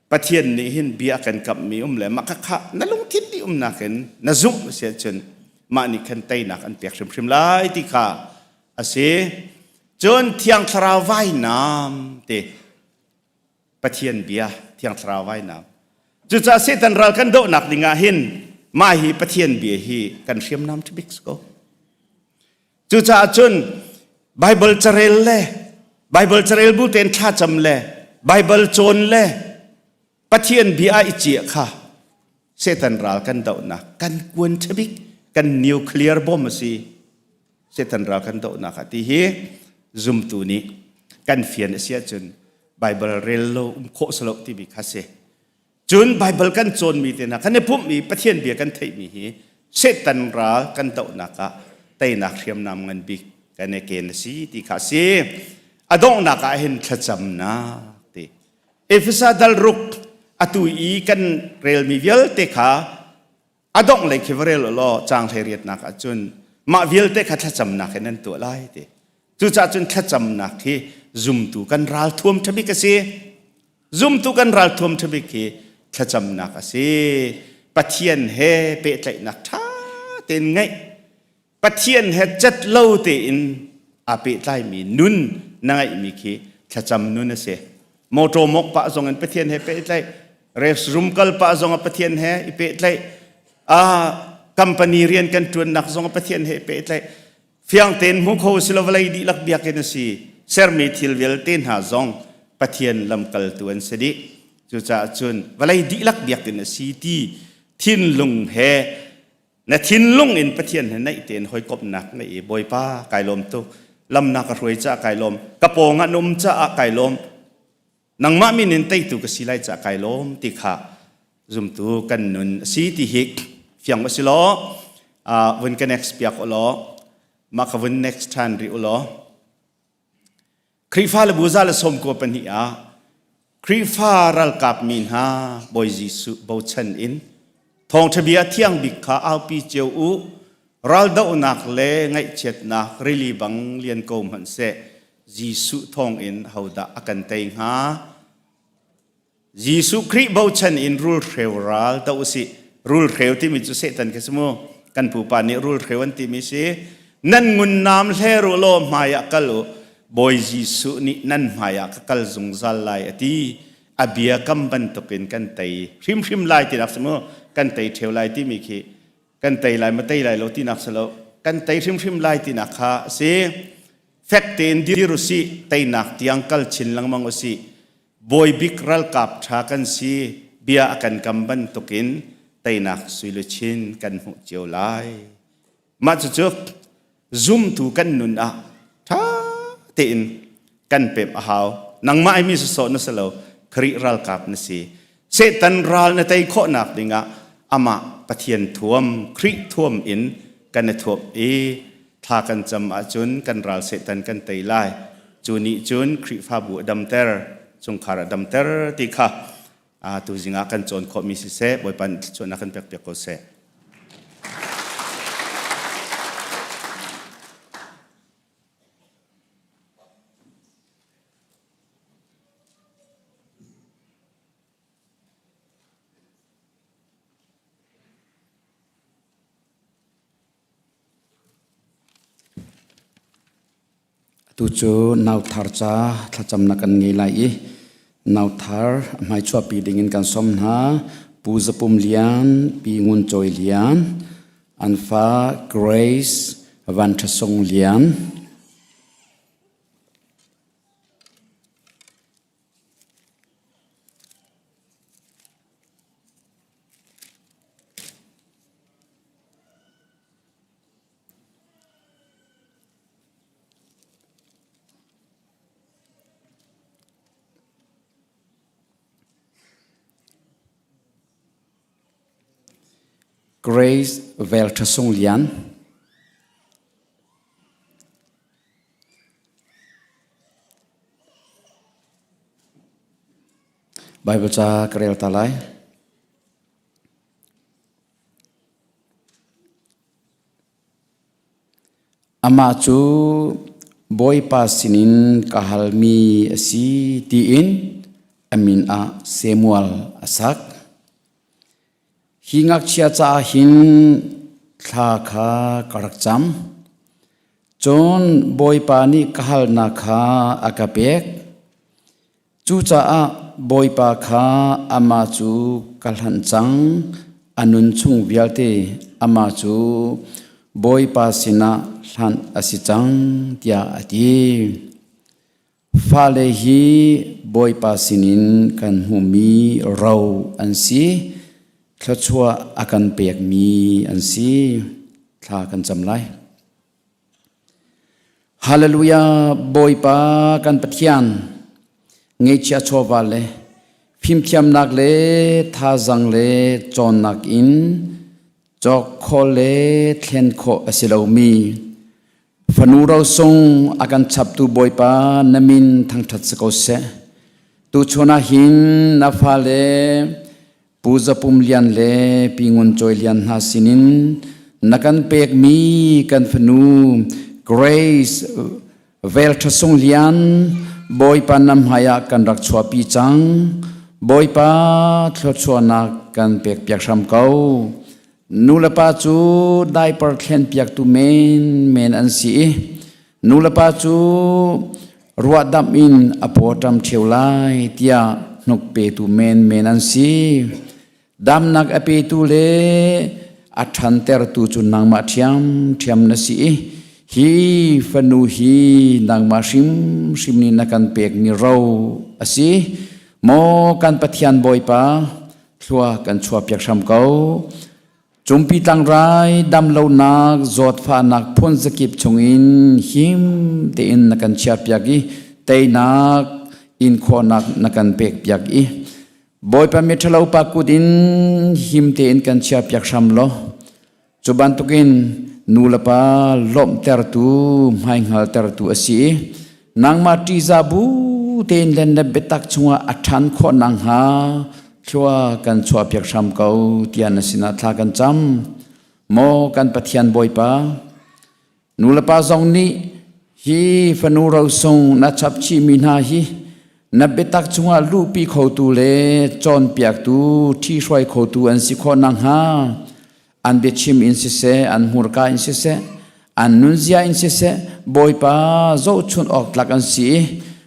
Pathian nih hin bia kan kamhmi um le mah kha na lungthin dih umnak in na zumh si ahcun mah nih khan teinak an pek hrimhrim lai ti kha a si. Cun Thiang Thlarau vainam ti Pathian bia Thiang Thlarau vainam. Cucaah Satan ral kan dohnak ding ah hin Mah hi Pathian bia hi kan hriamnam ṭhabik si ko. Cucaah cun Bible carel le Bible carel bu tein thlacam le Bible cawn le Pathian bia i ciah kha Satan ral kan dohnak kan kuan ṭhabik kan nuclear bomb a si. Satan ral kan dohnak ah ti hi zumtu nih kan fian a si ahcun Bible rel lo um khawh si lo timi kha si. Cun Baibal kan cawnmi te hna kan i pumhmi Pathian bia kan theihmi hi Satan ral kan dohnak ah teinak hriamnam ngan bik kan i ken a si ti kha a si. A donghnak ah hin thlacamnak ti. Efesa dal ruk atu i kan relmi vialte kha a dongh lei khi va rel u law caang 18nak ah cun mah vialte kha thlacamnak in an tuah lai ti. Cucaah cun thlacamnak hi zumtu kan ralthuam ṭhabik a si. Zumtu kan ralthuam ṭhabik hi thlacamnak a si. Pathian he pehtlaihnak ṭha tein ngeih Pathian he cat lo tein aa pehtlaimi nun na ngeihmi khi thlacam nun a si. Motor mok pah zong in Pathian he pehtlaih, restroom kal pah zong ah Pathian he i pehtlaih, ah company rian kan ṭuannak zong ah Pathian he i pehtlaih. Fiang tein hmu kho si lo vawlei dihlak biakinn a si. Sermi thil vialte hna zong Pathian lamkaltu an si dih. Cucaah cun vawlei dihlak biakinn a si ti thinlung he Na thinlung in Pathian he naih tein hawikomhnak ngeih i Bawipa kai lawm tuk. Lam na ka hruai caah kai lawm. Ka pawng ah na um caah kai lawm. Nangmah min in teitu ka si lai caah kai lawm ti kha zumtu kan nun a si ti hi fiang a si law vun ka next piak u law mah ka vun next ṭhan rih u law Khrihfa le bu 112 ah Khrihfa ralkap mi hna Bawi Jesuh bochan in thawngṭha bia thiang bik kha aupi cio u. Raldohnak le ngaihchiatnak rili bang lian ko hmanhseh Jesuh thawngin hodah a kan tei hnga? Jesuh Khrih bochan in rulhreu ral doh usih. Rulhreu timi cu Satan khi si mu. Kan pupa nih rulhreu an timi si. Nan ngun nam hler u law hmai ah kal u. Bawi Jesuh nih nan hmai ah ka kal zungzal lai a ti. A bia kam bantukin kan tei hrimhrim lai tinak si mu. Kan tei ṭheo lai timi khi kan tei lai ma tei lai lo tinak si lo. Kan tei hrimhrim lai tinak kha a si. Fek tein dir usih, teinak tiang kal chin lengmang usih. Bawibik ralkap ṭha kan si bia a kan kam bantukin teinak suiluchin kan hmuh cio lai. Mah cucu zumtu kan nun ah ṭha tein kan pemh a hau. Nangmah ai mi sawsawh na si lo, Khrih ralkap na si. Satan ral na tei khawhnak dingah amah Pathian thuam, Khrih thuam in kan i thuamh i thla kan cam ahcun kan ral Satan kan tei lai. Cu nih cun Khrihfabu a damter, chungkhar a damter ti kha tuzing ah kan cawn khawhmi siseh, Bawipa nih thluachuahnak kan pekpiak ko seh. Atu cu nauthar ca thlacamnak kan ngei lai i nauthar a hmai chuahpi dingin kan sawm hna. Pu Zapum Lian, Pi Ngun Cawi Lian, an fa Grace Van Ṭha Sung Lian. Grace Vel Ṭha Sung Lian. Bible ca ka rel ta lai. Amah cu Bawipa sinin ka halmi a si tiin a min ah Samuel a sak. Hi ngakchia caah hin thla kha ka rak cam. Cun Bawipa nih ka halnak kha a ka pek. Cucaah Bawipa kha amah cu ka hlanh cang. A nun chung vialte amah cu Bawipa sinah hlanh a si cang, tiah a ti. Fale hi Bawipa sinin kan hmuhmi ro an si. Thluachuah a kan pekmi an si. Thla kan cam lai. Hallelujah Bawipa kan Pathian ngeihchiah chawva le fimthiamnak le thazang le cawnnak in cawk khawh le thlen khawh a si lomi fanu rosung a kan chaptu Bawipa na min thangṭhat si ko seh. Tuchun ah hin na fale Pu Za Pum Lian le Pi Ngun Cawi Lian hna sinin na kan pekmi kan fanu Grace Velṭha Sung Lian Bawipa na hmaiah kan rak chuahpi cang. Bawipa thluachuahnak kan pekpiak hram ko. Nulepa cu diaper thlenpiaktu menmen an si i nulepa cu ruahdamh in a pawṭam ṭheo lai tiah hnuk petu menmen an si. Damnak a petu le a ṭhantertu cu nangmah ṭhiamṭhiam na si i hi fanu hi nangmah hrimhrim nih na kan pekmi ro a si. Maw kan Pathian Bawipa, thlua kan chuahpiak hram ko. Cungpi tlangrai damlonak zawtfahnak phun zakip chungin him tein na kan chiahpiak i teinak in khawhnak na kan pekpiak i Bawipa miṭhalo pa kut in him tein kan chiahpiak hram law cu bantukin nu le pa lawmhtertu hmaihngaltertu a si i nangmah ṭihzah bu tein le na biatak chungah a ṭhan khawh nakhnga thlua kan chuahpiak hram ko tiah na sinah thla kan cam. Maw kan Pathian Bawipa, nulepa zong nih hi fanu rosung na chapchihmi hna hi na biatak chungah luhpi khotu le cawnpiaktu, ṭhihruai khotu an si khawh nakhnga an biachim in siseh, an hmurka in siseh, an nunzia in siseh, Bawipa zohchunh awk tlak an si i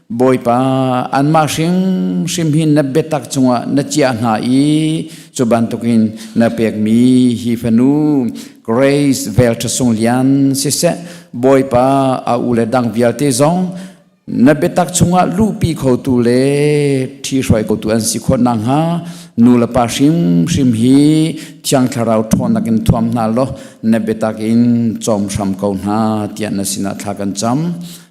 Bawipa anmah hrimhrim hi na biatak cungah na chiah hna i cu bantukin na pekmi hi fanu Grace Velṭha Sung Lian siseh, Bawipa a u le dang vialte zong na biatak chungah luhpi khotu le ṭhihruai khotu an si khawh nakhnga nu le pa hrimhrim hi Thiang Thlarau ṭhawnnak in thuam hna law na biatak in cawm hram ko hna tiah na sinah thla kan cam.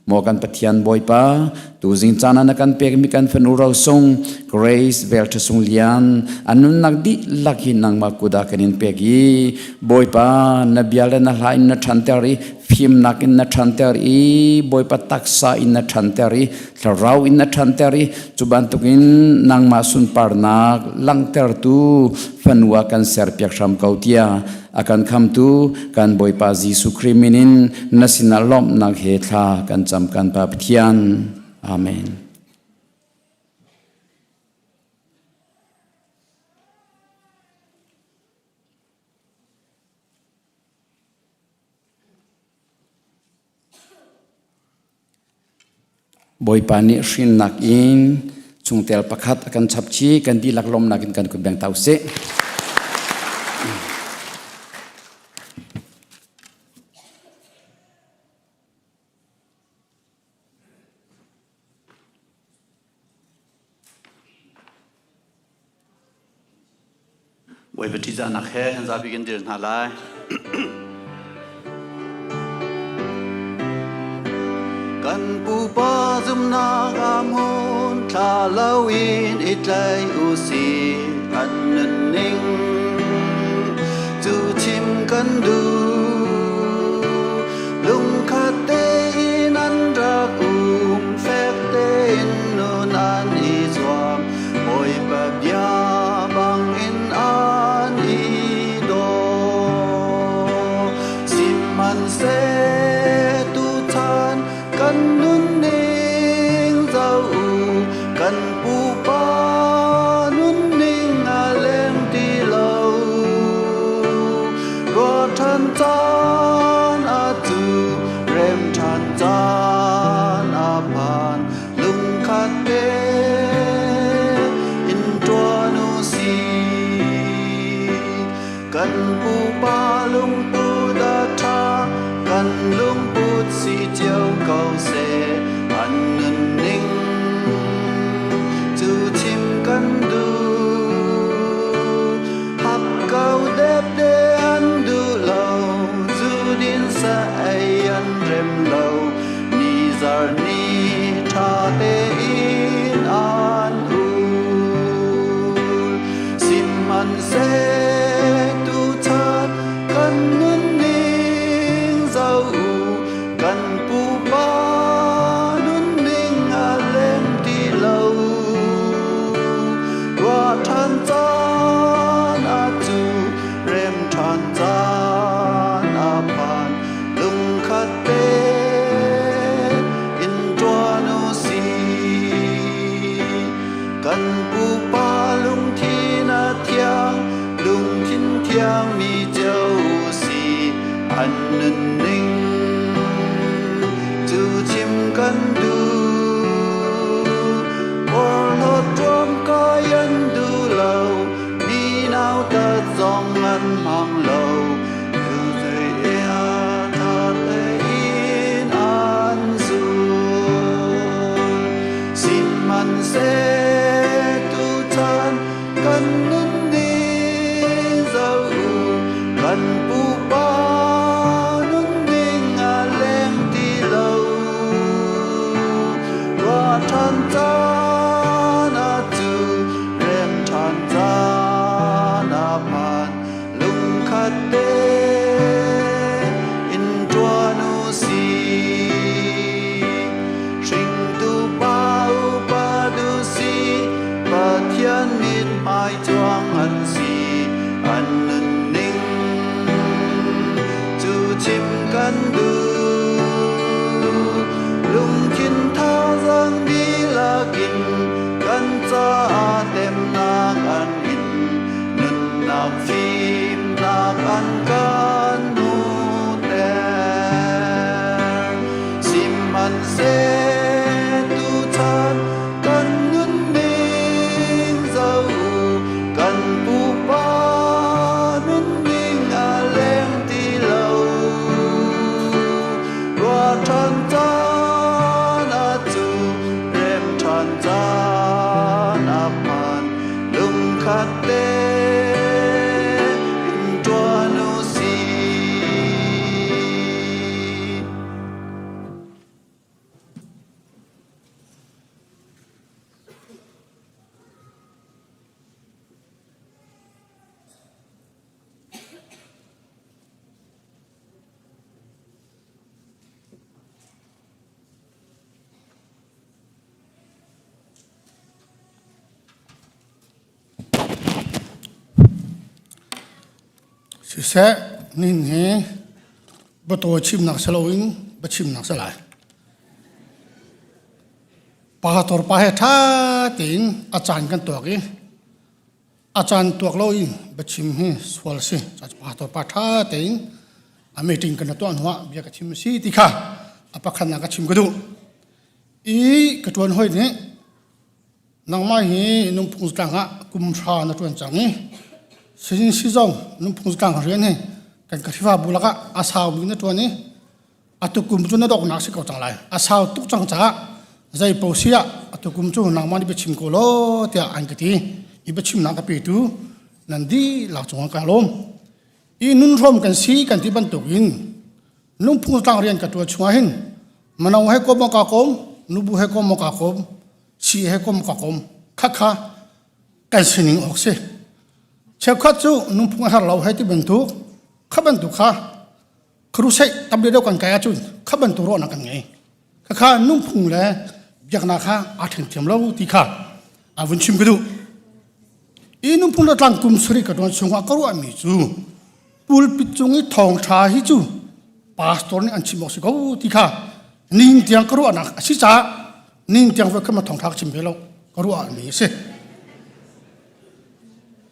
Maw kan Pathian Bawipa, tuzing caan ah na kan pekmi kan fanu rosung Grace Velṭha Sung Lian a nunnak dihlak hi nangmah kut ah kan in pek i Bawipa na bia le na hla in na ṭhanter i fimnak in na ṭhanter i Bawipa taksa in na ṭhanter i thlarau in na ṭhanter i cu bantukin nangmah sunparnak langhtertu fanu ah kan serpiak hram ko tiah a kan khamtu kan Bawipa Jesuh Khrih min in na sinah lawmhnak he thla kan cam kan Pa Pathian. Amen. Bawipa nih hrinnak in chungtel pakhat a kan chap chih kan dihlak lawmnak in kan kut beng ta usih. Bawipa ṭihzahnak he kan zapi kan dir hna lai. Kan pupa zumnak ah hmun thla loin i tlai u sih an nunning cu chim kan duh. Lungkhat tein an rak um fek tein nun an i zuam Bawipa bia bangin an i daw. Sihmanhseh tuchan kan nunning zoh u, kan pupa nunning a leng ti lo. Ruah ṭhan caan. lungput si cio ko seh an nunning cu chim kan duh. Hakkau depde an duh lo, zu din sa ei an rem lo, ni zar ni ṭha tein an ul. Sihmanhseh tuchan kan nunning zoh u, kan pupa nunning a leng ti lo. Ruah ṭhan caan a cu, rem ṭhan caan a phan, lungkhat te in ṭuan u sih. Kan pupa lungthin a thiang, lungthin thiang mi cio si, an nunning cu chim kan duh. Porhlawt ruamkai an duh lo, mi nautat zong an hmang lo, Sihmanhseh tuchan kan nunning zoh u, kan pupa nunning a leng ti lo. Ruah ṭhan caan ah cu rem ṭhan caan a phan. Lungkhat te in ṭuan u sih. Hringtu pa upa duh si, Pathian mithmai cuang an si, an nunning cu chim kan duh. Lungthin thazaang dihlak in kan caah temnak an in. Nunnak fimnak an kan hmuhter. Sihmanhseh tuchan kan nunning zoh u, kan pupa nunning a leng ti lo. Ruah ṭhan caan ah cu rem ṭhan caan a phan. Lungkhat te in ṭuan u sih. Siseh, nihin hi bataw chimnak si loin biachimnak si lai. Pastor pa he ṭha tein a caan kan tuak i a caan tuak lo in biachim hi sual si. Pastor pa ṭha tein a meeting kan tuah hnuah bia ka chim si ti kha a pakhatnak ka chim ka duh. I ka ṭuan hoi nih nangmah hi nungphung zatlang ah kum hra na ṭuan cang i sizin sizong nungphung zatlang rian hi kan Khrihfabu lakah a sau bik na ṭuan i atu kum cu na donghnak si ko cang lai. A sau tuk cang caah zei paoh si ah atu kum cu nangmah nih biachim ko law tiah an ka ti. I biachimnak ka petu nan dihlak cungah ka lawm. I nunhrawm kan si kan ti bantukin lungphung tlang rian ka ṭuan chungah hin mano he kom ka kom nubu he kom ka kom si he kom ka kom khakha kan sining awk si cheukhat cu nungphung a har lo he ti bantuk kha bantuk kha crusade tam deuh kan kai ahcun kha bantuk ruahnak kan ngei khakha nungphung le biaknak kha aa ṭhen thiam lo ti kha a vun chim ka duh i nungphung le tlang kum sari ka ṭuan chungah ka ruahmi cu pulpit cung i thawngṭha hi cu pastor nih an chim awk si ko ti kha ning tiang ka ruahnak a si caah ning tiang voi khat thawngṭha ka chim ve lo ka ruahmi a si.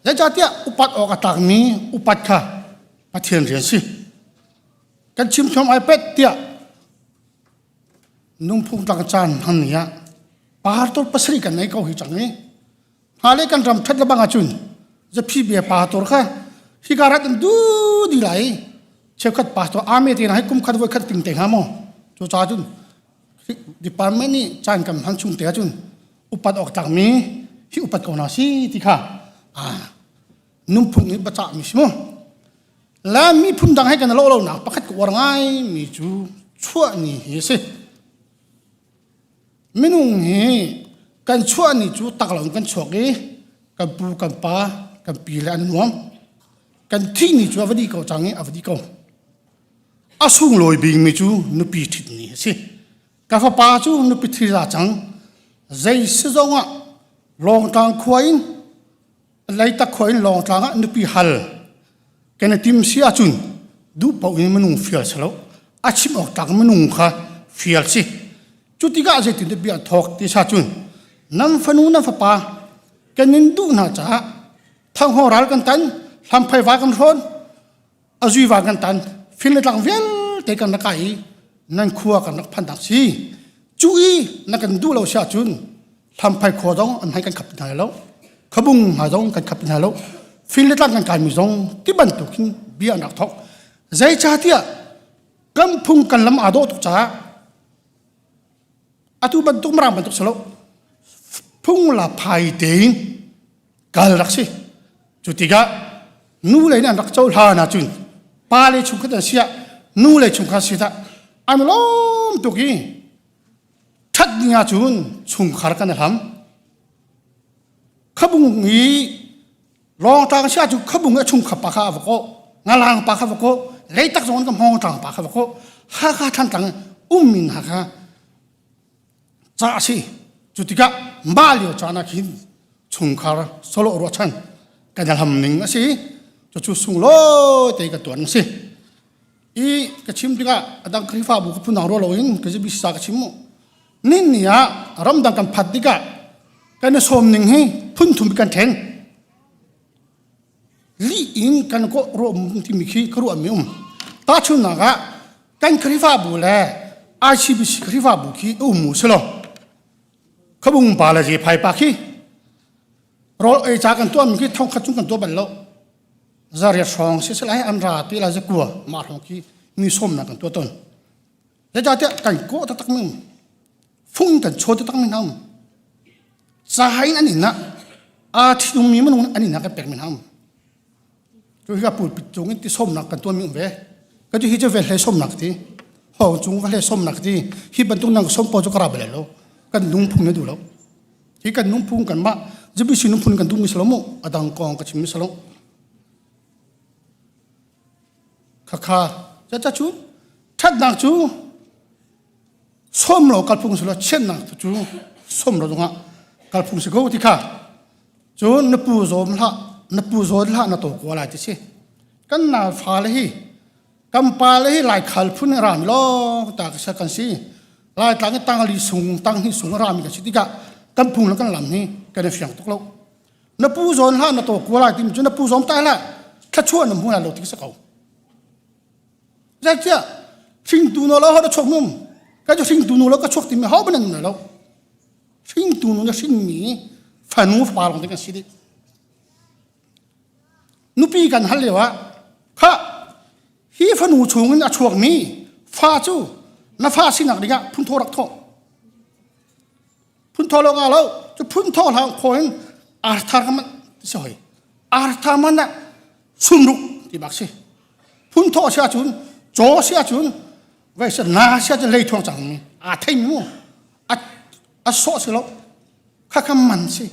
Zeicahtiah upat awk a tlakmi upat kha Pathian rian si. Kan chim thiam ai pet tiah nungphung tlang caan hman ni ah pastor pasarih kan nei ko hi cang i Hale kan ram ṭhat lebang ahcun zaphi bia pa tor kha hika rat in du di lai. Cheukhat pastor ame te na hai kum khat voi khat ting te hnga maw? Cu ca cun department nih caan kan hman chung te ahcun upat awk tlakmi hi upat ko hna si ti kha ah nunphung nih bacah mi si mu. Le miphun dang he kan lo lo nak pakhat ka uar ngai mi cu chuah ni hi a si. Minung hi kan chuah ni cu tak lo in kan chuak i kan pu kan pa kan pi le an nuam. Kan thih ni cu a va dih ko cang i a va dih ko. A sunglawi bikmi cu nupi ṭhit ni a si. Ka fapa cu nupi ṭhi za cang. Zei si zongah Lawngtlang khua in Leitak khua in Lawngtlang ah nupi hal kan i tim si ahcun duh paoh in minung fial si lo. A chim awk tlak minung kha fial si. Cu tikah zeitin bia thawk ti sa cun nan fanu nan fapa kan in duh hna caah thanghaw ral kan tan hlamphai va kan hrawn a zuiva kan tan fing le tlang vialte kan rak kai i nan khua kan rak phan tak si cu i na kan duh lo si ahcun hlamphai khua zong an hai kan khap hna lo khabung hna zong kan khap hna lo fing le tlang kan kai mi zong ti bantuk hin bia an rak thok zeicahtiah kan phung kan lam aa dawh tuk caah atu bantuk mirang bantuk si lo phung la phai tein kal rak si cu tikah nu lei nih an rak cohlan ahcun pa le chungkhat an siah nu le chungkhat si dah an lawm tuk i ṭhat ding ahcun chungkhar kan i hlam khabung i lawngtlang si ahcun khabung i a chungkhar pa kha a va kawh ngalang pa kha va kawh leitak zong in ka hmawngtlang pa kha va kawh hakha thlantlang ummi hna kha ca a si cu tikah mah lio caan ah khin chungkhar solo ruahchan kan hlam ning a si cucu sunglawi te ka tuan a si i ka chim tikah adang Khrihfabu ka phunang ruah loin ka bisa ka chim mu nin ni ah ramdang kan phat tikah kan i sawm ning hi phun thum kan then lih in kan kawh ruah timi khi ka ruah mi um tahchunhnak ah kan Khrihfabu le ICBC Khrihfabu khi um mu si lo khabung pa le je phai pa khi rawl ei ca kan tuah mi khi thong khat chung kan tuah bal lo zariat hrawng si selai an ra ti la zakua mah hrawng khi mi sawmnak kan tuah ton zeicahtiah kan kawh taktak mi fung kan chaw taktak mi hna um ca in an inn ah aa ṭhitummi minung an inn ah kan pekmi hna um cu hi ka pulpit cung in ti sawmnak kan tuahmi um ve ka ti hi cu ve hlei sawmnak ti hawng cung va hlei sawmnak ti hi bantuk nang sawm pawl cu ka ra bal lo kan nungphung na duh lo hi kan nungphung kan mah ZBC nungphung kan duhmi si lo mu adang kong ka chimmi si lo khakha ca cu ṭhatnak cu sawm lo kalphung si lo chiatnak cu sawm lo zongah kalphung si ko ti kha cun na pu zawm hlah na pu zawn hlah na to ko lai ti si kan na fale hi kan pa le hi laikhal phun rami lawng ta ka kan si laitlang i tangli sung tanghi sung rami kan si tikah kan phung le kan lam hi kan i fiang tuk lo na pu zawn hlah na to ko lai ti cu na pu zawm ta hlah thlachuah na hmu lai lo ti si ko Zeicah hringtu nu lo ho da chuak num ka cu hringtu nu lo ka chuak timi ho ban nan lo hringtu nu na hringmi fanu fapa lawng te kan si dih nupi kan hal lio ah kha hi fanu chung in a chuakmi fa cu na fa sinak dingah phun thaw rak thawh phun thaw lo nga lo cu phun thaw hlang kho in arthar ka man si hoi arthar man ah sumruk ti bak si phun thawh si ahcun caw si ahcun vai si na si ahcun lei thuang cang mi aa thei mu a a sawh si lo kha kha man si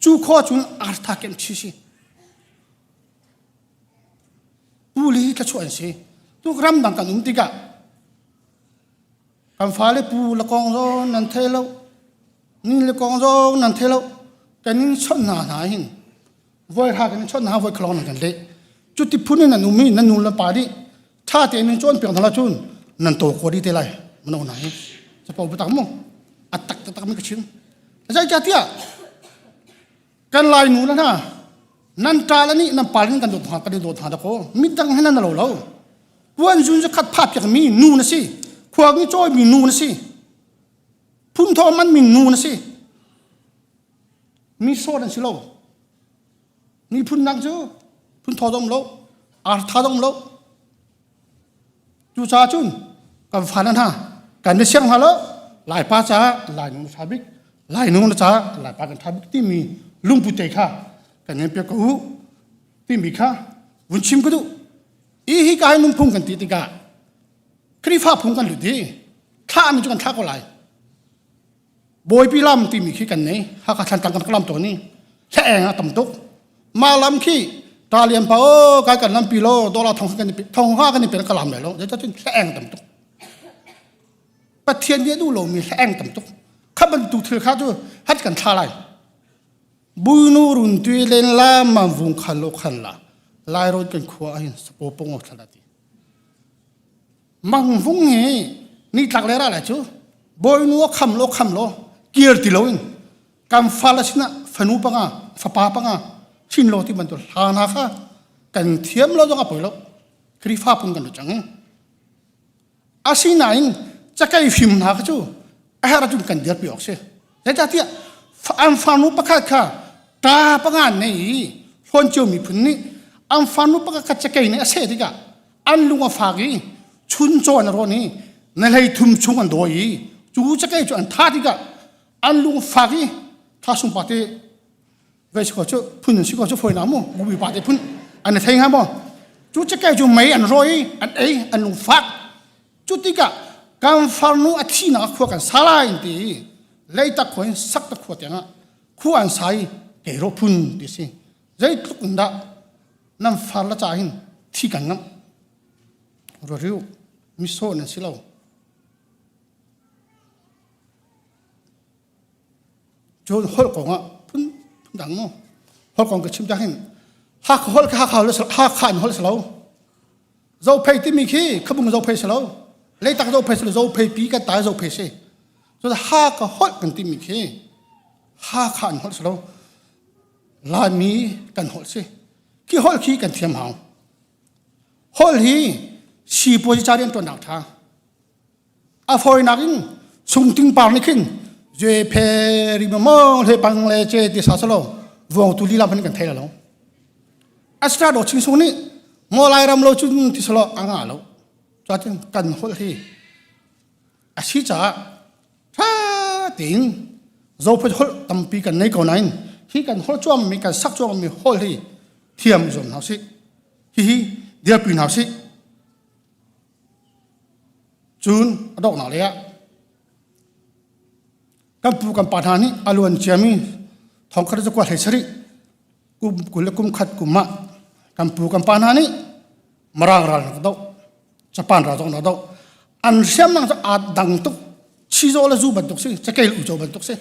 cu kho cun artha kem chi si pu li ka chuah an si tu ram dang kan um tikah kan fale pu la kong zong nan thei lo ni le kong zong nan thei lo kan in chawnh hna hna hin voi hra kan chawnh hna voi khlong nan kan leh cuti phun in nan um i nan nu le pa nih tha tein in cawn piak hna la cun nan to ko di te lai mano na hi capo bitak mu a tak taktak mi ka chim zeicahtiah kan lai nu le hna nan ṭa le nih nan pa le kan dawt hna kan i dawt hna dakaw midang he nan lo lo puan zun zakhat pha piak mi nu na si khua ngi cawi mi nu na si phun thaw man mi nu na si mi sawt an si lo miphun dang cu phun thaw dong lo ar tha dong lo. Cucaah cun kan fale hna kan i siang hna lo Laipa caah Lainu na ṭha bik Lainu na caah Laipa kan ṭha bik timi lungput te kha kan ngen piak ko u timi kha vun chim ka duh. I hi ka hi nunphung kan ti tikah Khrihfa phung kan lut i thlahmi cu kan thlah ko lai. Bawipi lam timi khi kan nei. Hakha Thlantlang kan lam tawn i hlaeng a tam tuk. Mah lam khi Talian pa o kai kan lampi lo dola thong kan thong ha kan i pe ka lam lai lo. Zeicahtiah hlaeng tam tuk. Pathian nih a duh lomi hlaeng tam tuk. Kha bantuk thil kha cu hat kan thla lai. Buinu run tui len la man vung khan lo khan la. Lai ro kan khua ahin sapo pong o thla ti. Mangvung hi nitlak le ral cu bawinu a kham lo kham lo kir ti loin kan fale sinah fanu panga fapa panga chin lo ti bantuk hla hna kha kan thiam lo zong a poi lo Khrihfa phung kan cang asinain cakei fim hna kha cu a herh ahcun kan dirpi awk si zeicahtiah an farnu pakhat kha ṭa panga nei i hlawncio miphun nih an farnu pakhat kha cakei nih a seh tikah an lung a fak i chuncaw an rawn i na hlei thum chung an dawi i cu cakei cu an tha tikah an lung fak i thla sung pa te vei si ko cu phun si ko cu foi na mu gubi pa te phun an thei nga maw cu cakei cu mei an rawi an ei an lung fak cu tikah kan farnu a thinak khua kan sa lai ti leitak khua in sak ta khua tiangah khua an sa i keiro phun ti si zeitluk in dah nan far la ca hin thi kan ngamh ruariu miso nan si lo cun holh kong ah phun dang mu holh kong ka chim tak hin Hakha holh kha Hakha holh Hakha in holh si lo Zophei timi khi khabung zophei si lo leitak zophei si lo zophei pi kan tai zophei si so Hakha holh kan timi khi Hakha in holh si lo Laimi kan holh si khi holh khi kan thiam hau holh hi sipuazi ca rian ṭuannak ṭha a fawinak in sungting par nih khin zue phe ri mo hle pang le che ti sa salo vuang tu lila man kan thei lo astra do ching sung nih mo lai ram lo chun ti salo anga lo chatin kan holh hi a si caah ṭha tein zophei holh tampi kan nei ko nain hi kan holh cuammi kan sak cuammi holh hi thiam zuam hna usih hihi dirpi hna usih cun a donghnak lei ah kan pu kan pa hna nih a luan ciami thongkhat zakua hlei sarih kum 20 le kum khat kum ah kan pu kan pa hna nih Marang ral rak doh Japan ral zong rak doh an hriamnam cu aa dang tuk chizaw le zu bantuk si cakei uico bantuk si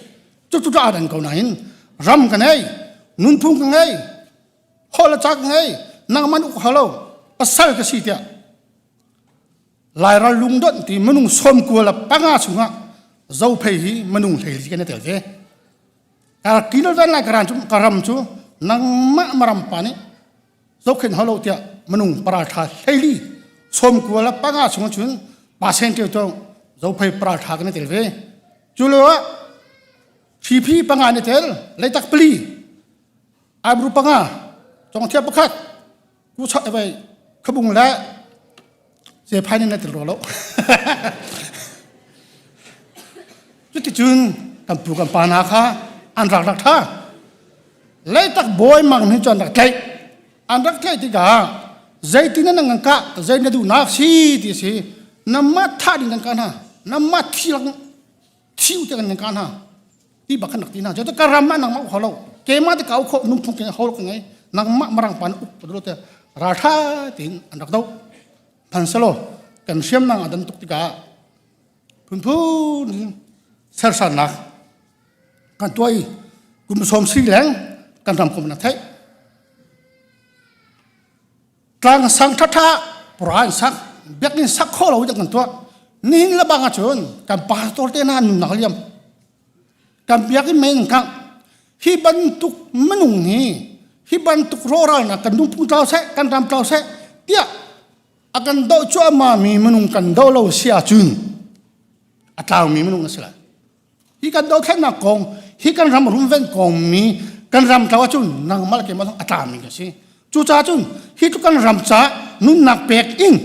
cu cu aa dan ko nain ram ka ngei nunphung ka ngei holh le ca ka ngei nangman uk halo pasal ka si tiah Lairal lungdonh ti minung sawm kua le panga chungah zophei hi minung hlei li kan i tel ve. Ka kilven lai ka ran cu ka ram cu nangmah maram pa nih zohkhenh halo tiah minung paral ṭha hleili sawm kua le panga chung cun pa sen ṭeu cu zophei paral ṭha kan i tel ve. Cu lio ah Hriphi panga an i tel, leitak pali, aibru panga, congthia pakhat, ku chak vai khabung le zephai na tel ro lo cuticun kan pu kan pa hna kha an rak rak tha leitak bawi mang hin cu an rak tlaih an rak tlaih tikah zeitin nan ngan kah zei na duhnak si ti si namah thah ding kan kah hna namah thi lak thiu te kan ka hna ti bak kan rak ti hna cu ka ram ah nangmah uk lo keimah te ka uk kho nungphung ke hol ka ngei nangmah marang pan uk padlo te raltha tin an rak do phan selo kan hriam nang adan tuk tikah phunphun sersannak kan tuai kum som si leng kan ram kum na thei Tlang sang ṭhaṭha pura in sak biakinn sak khawh lo kan tuah nihin le bang ahcun kan pastor te hna nunnak liam kan biakinn mei in khangh hi bantuk minung hi hi bantuk rawhralnak kan nunphung tlau seh kan ram tlau seh tiah a kan doh cuahmah mi minung kan doh lo si ahcun a tlaumi minung a si lai Hi kan dothlennak kong, hi kan ram runven kong mi kan ram tlo ahcun nangmah le keimah zong a tlami ka si. Cucaah cun hi tluk kan ram ca nunnak pek in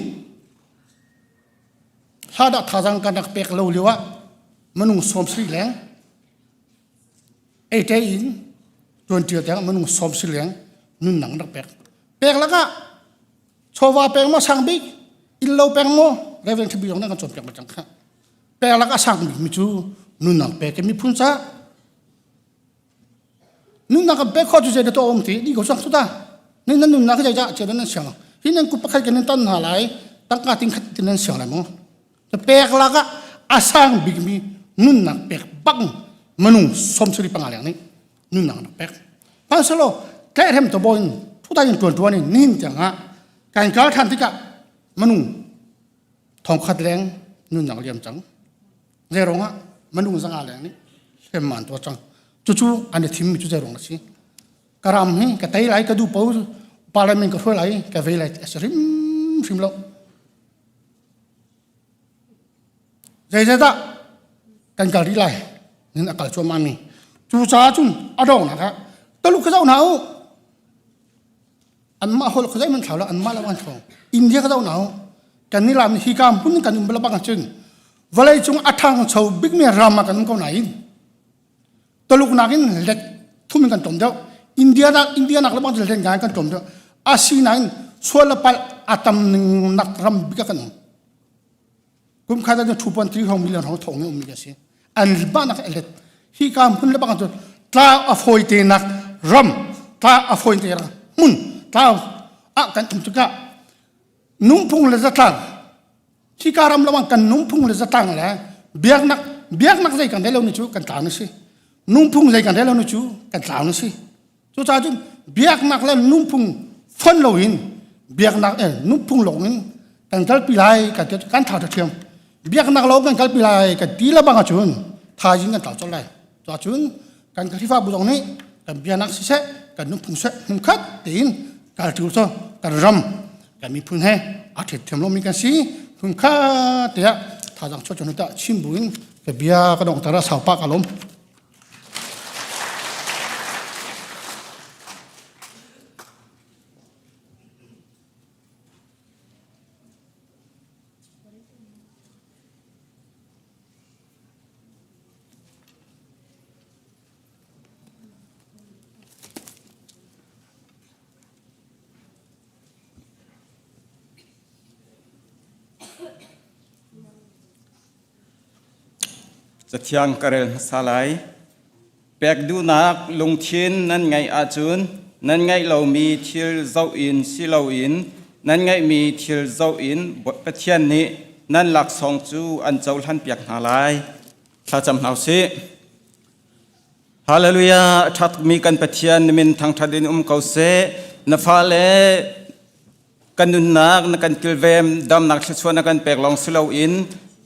Hlan ah thazaang kan rak pek lo lio ah minung 70 leng eite in tuanṭia tiang minung 70 leng nunnak an rak pek. Pek lakah chawva pek maw sang bik, innlo pek maw Reverend Ṭhabi zong nih kan cawnpiak bal cang kha. Pek lakah sang bik mi cu nunnak pek i miphun ca nunnak kan pek khawh cu zei dah tuah um ti di ko sang suta ni nan nunnak hi zeicah chia nan siang hi nan kut pakhat kan nan tan hna lai tangka ting khat tin nan siang lai maw pek lak ah a sang bikmi nunnak pek bang manung 75 leng nih nunnak nak pek pansalo tlaihhrem to boin thutai in tuan tuan in nihin tiang ah kan kal than tikah manung thongkhat leng nunnak liam cang Zeirong ah minung zanga leng nih hrem an tuah cang. Cucu an i thimmi cu zeirong a si. Ka ram hi ka tei lai, ka duh po, parliament ka hruai lai, ka vei lai ti a si hrimhrim lo. Zeizeidah kan kal rih lai nin a kal cuahmah mi. Cucaah cun a donghnak ah Taluk ka zoh hna u. Anmah holh kha zeihmanh thlau lo, anmah lo an thlau. India ka zoh hna u. Kan ni lam hi ka hmun kan um bal bang ahcun vawlei cung a ṭhangcho bikmi ram ah kan um ko nain Taluk nakin let thum in kan tlawm deuh. India nak India nak le bang let ngai kan tlawm deuh. Asinain sual le palh a tam ning nak ram bik ah kan um. Kum khat ah 2.3 hrawng million hrawng thong ummi a si. An ba nak let hi ka hmun le bang cu tla a fawi te nak ram tla a fawi te ram hmun tla ah kan um tikah nungphung le zatlang hika ram lawng kan nungphung le zatlang le biaknak biaknak zei kan rel lo ni cu kan tlau na si nungphung zei kan rel lo ni cu kan tlau na si cucaah cun biaknak le nungphung fon lo in biaknak eh nungphung lawng in kan kalpi lai kan ti kan thau thiam biaknak lo kan kalpi lai kan ti la bang ahcun thaizing kan tlau colh lai Cuacun kan Khrihfabu zong nih kan biaknak siseh kan nunphung seh hmunkhat tein kalṭi cu kan ram kan miphun he aa ṭhiamthiam lomi kan si hmunkhat tiah thazaang chuah cu tah chim buin ka bia ka dongter ah saupa ka lawm. Cathiang ka rel hmasa lai. Pek duhnak lungthin nan ngeih ahcun nan ngeih lomi thil zoh in si loin nan ngeihmi thil zoh in Pathian nih nan laksawng cu an cohlanpiak hna lai. Thlacam hna usih. Hallelujah! A ṭha tukmi kan Pathian na min thangṭhat in um ko seh. Na fale kan nunnak na kan kilvem damnak thluachuah na kan pek lawng si loin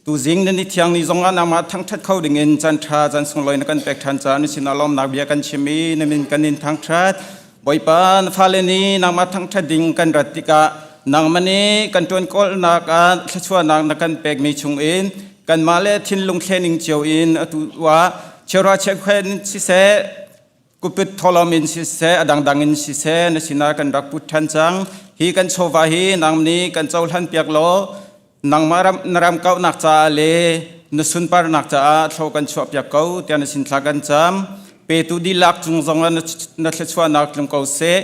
tuzing na ni thiang ni zongah nangmah thangṭhat kho dingin caan ṭha caan sunglawi na kan pek ṭhan caah na sinah lawmnak bia kan chim i na min kan in thangṭhat. Bawipa na fale nih nangmah thangṭhat ding kan rat tikah nangmah nih kan ṭuan kawlnak ah thluachuahnak na kan pekmi chungin kanmah le thinlung thlening cio in atu ah chiara chiakhen siseh kupit tholom in siseh a dangdang in siseh na sinah kan rak put ṭhan cang hi kan chawva hi nang nih kan cohlan piak law nangmah ram na ram kauhnak caah le na sunparnak caah thlo kan chuah piak ko tiah na sin thla kan cam petu dihlak cung zongah na thluachuahnak tlung ko seh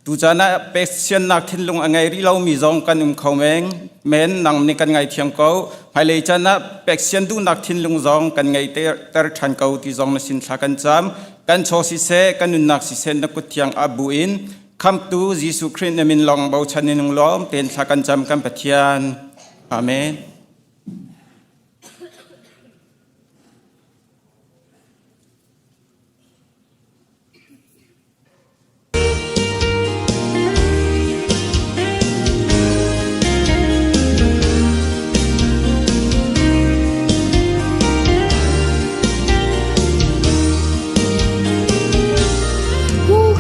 tucaan ah pek siannak thinlung a ngei rih lomi zong kan um kho meng men nang nih kan ngaithiam ko hmailei caan ah pek sian duhnak thinlung zong kan ngei ter ṭhan ko ti zong na sin thla kan cam kan chaw siseh kan nunnak siseh na kut thiang a bu in Khamtu Jesuh Khrih na min lawng bochan in lawm tein thla kan cam kan Pathian. Amen.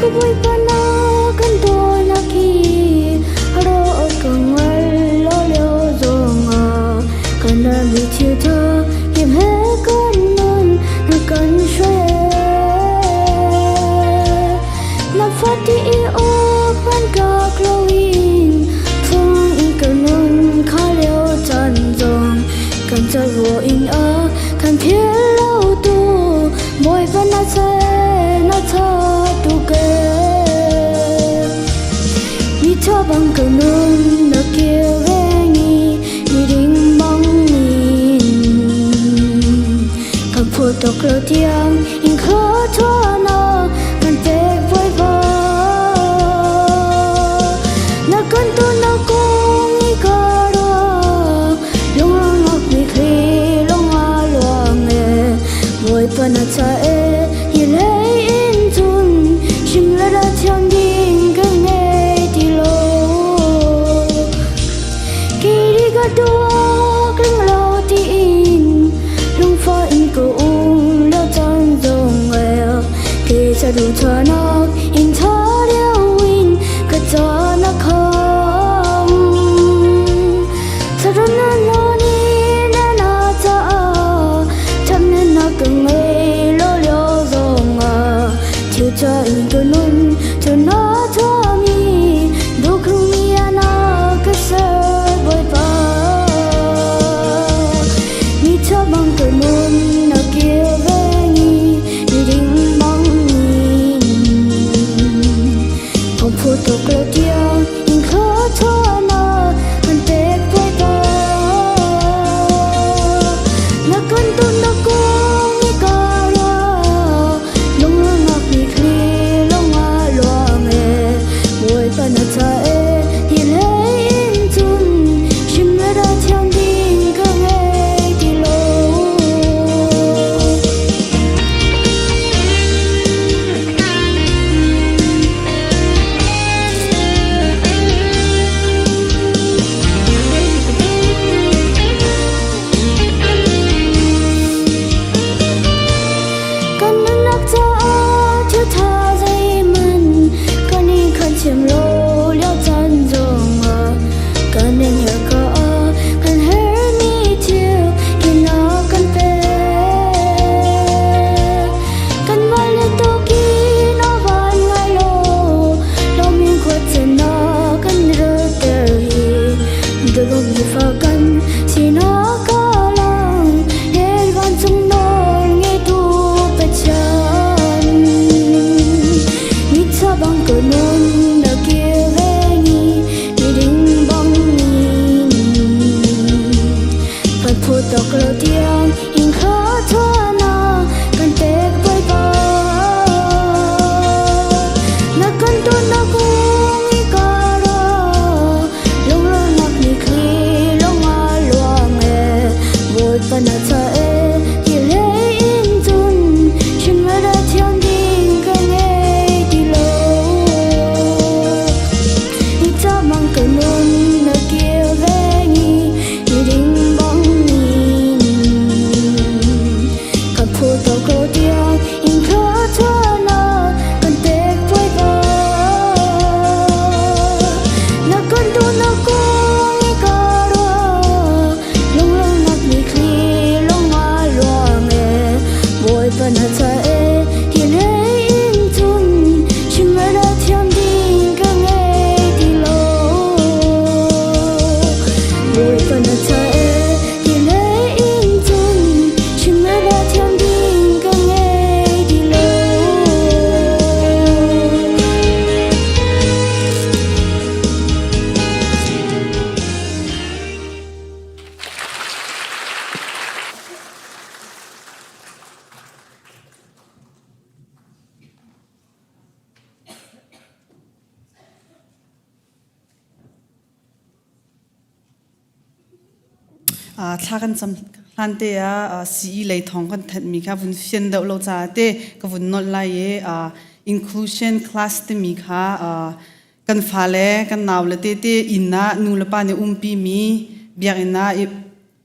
Bawipa na kan dawtnak hi ro ka ngal lo lio zongah. in a kan phil lo tu Bawipa na che na tha tuk ee. Mi tha bang ka nun na kilveng i mi ding bang in kan phu tuk lo tiang in kho thua na kan pek Bawipa. Na kan tu na kung i ka ruang lunglawmnak mitthli lawng a luang ee. Bawipa na ca ee hi hlei in cun chim le ra thiam ding ka ngei ti lo. Kiri ka tuak ring lo tiin lungfah in ka um lo caan zong ee. Ke sa duhthahnak in tha lio in ka ca na kham. Saram na lo ni na na caah ṭhatnak ka ngei lo lio zong ah thil ca in ka nun cu na tuahmi duhkhungmi ah na ka ser Bawipa. Mi ṭha bang ka nun na kilveng i miding bang in Thawngphu tuk lo tiang in thluachuahnak kan pek Bawipa. Na kan tonnak kong i ka ruah, lunglawmhnak mitthli lawng a luang ee. Bawipa na ca ee, hi hlei in cun chim le ra thiam ding ka ngei ti lo. Kan nunnak caah thilṭha zeihmanh kan in khan thiam lo lio caan zongah kan in herh ka ah kan herhmi thil kinak kan pek. Kanmah le tukin a van ngai law lomin khuacaan ah kan ratter hi dawlawm nifa kan sinak a lang hell vancung nawl ngeitu Pathian. Mitha bang ka nun na kilveng i miding bang in kan phu tawk lo tiang in kha thuanak kan pek Bawipa. Na kan tuannak kung i ka ra, lunglawmhnak mitthli lawng a luang ee. Bawipa na ca ee, hi hlei in cun chim le ra thiam ding ka ngei ti lo. Ni ca mang ka nun na kilveng i miding bang in kan phu tawk lo tiang in thluachuahnak kan pek Bawipa. Na kan duhnak kong i ka ruah, lunglawmhnak mitthli lawng a luang ee. Bawipa na ca ee, hi hlei in cun chim le ra thiam ding ka ngei ti lo. Bawipa na ca ee, hi hlei in cun chim le ra thiam ding ka ngei ti lo. Thla kan cam hlan te ah CE lei thawng kan thanhmi kha vun fian deuh lo caah te ka vun nolh lai i inclusion class timi kha kan fale kan naule te te inn ah nu le pa nih umpi mi biakinn ah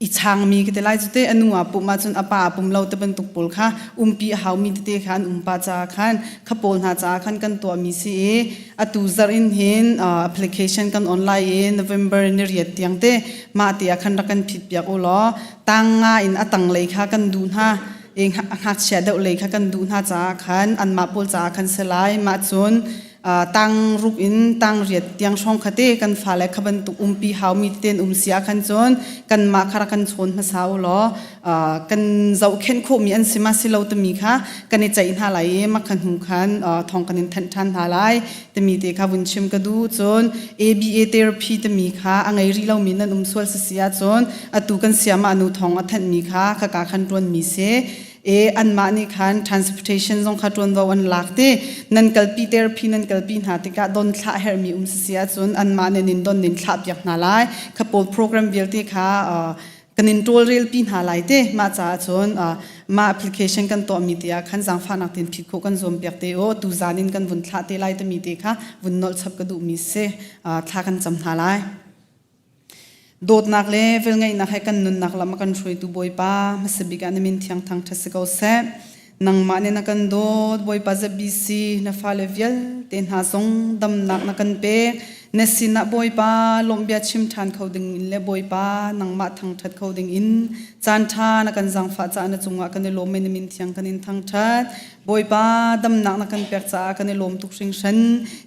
i changmi ka ti lai cu te a nu aa pum ahcun a pa a pum lo te bantuk pawl kha umpi a haumi tete kha an um pah caah khan kha pawl hna caah khan kan tuahmi si i atu zarh in hin application kan online i November ni riat tiang te mah ti ah khan rak kan phit piak u law tang nga in a tang lei kha kan duh hna i ngakchia deuh lei kha kan duh hna caah khan anmah pawl caah khan si lai mah cun. Tang ruk in tang riat tiang hrawng kha te kan fale kha bantuk umpi haumi ten um si ah khan cun kanmah kha rak kan chawn hmasa u law kan zohkhenh khawhmi an si ma si lo timi kha kan i ceih hna lai i mah kha hnu khan thawng kan in thanh ṭhan hna lai timi te kha vun chim ka duh. Cun ABA therapy timi kha a ngei rih lomi nan um sual si si ahcun atu kan siamah nu thawng a thanhmi kha khaka khan ṭuanmi si e anmah nih khan transportation zong kha ṭuanvo an lak ti nan kalpi therapy nan kalpi hna tikah don thlah herhmi um si ahcun anmah nih nin don nin thlah piak hna lai kha pawl program vialte kha kan in tawlrelpi hna lai te. Mah caah cun mah application kan tuahmi te ah khan zaangfahnak tein phit khawh kan zuam piak te o tu zan in kan vun thlah te lai timi te kha vun nolh chap ka duhmi si. Thla kan cam hna lai. Dawtnak le velngeihnak he kan nunnak lam a kan hruaitu Bawipa, hmasa bik ah na min thiang thangṭhat si ko seh. Nangmah nih na kan dawt, Bawipa ZBC, na fale vialte hna zong damnak na kan pek. Na sinah Bawipa lawmhbia chim ṭhan kho ding in le Bawipa nangmah thangṭhat kho ding in caan ṭha na kan zaangfah caah na cungah kan i lawm i na min thiang kan in thangṭhat. Bawipa damnak na kan pek caah kan i lawm tuk hringhran.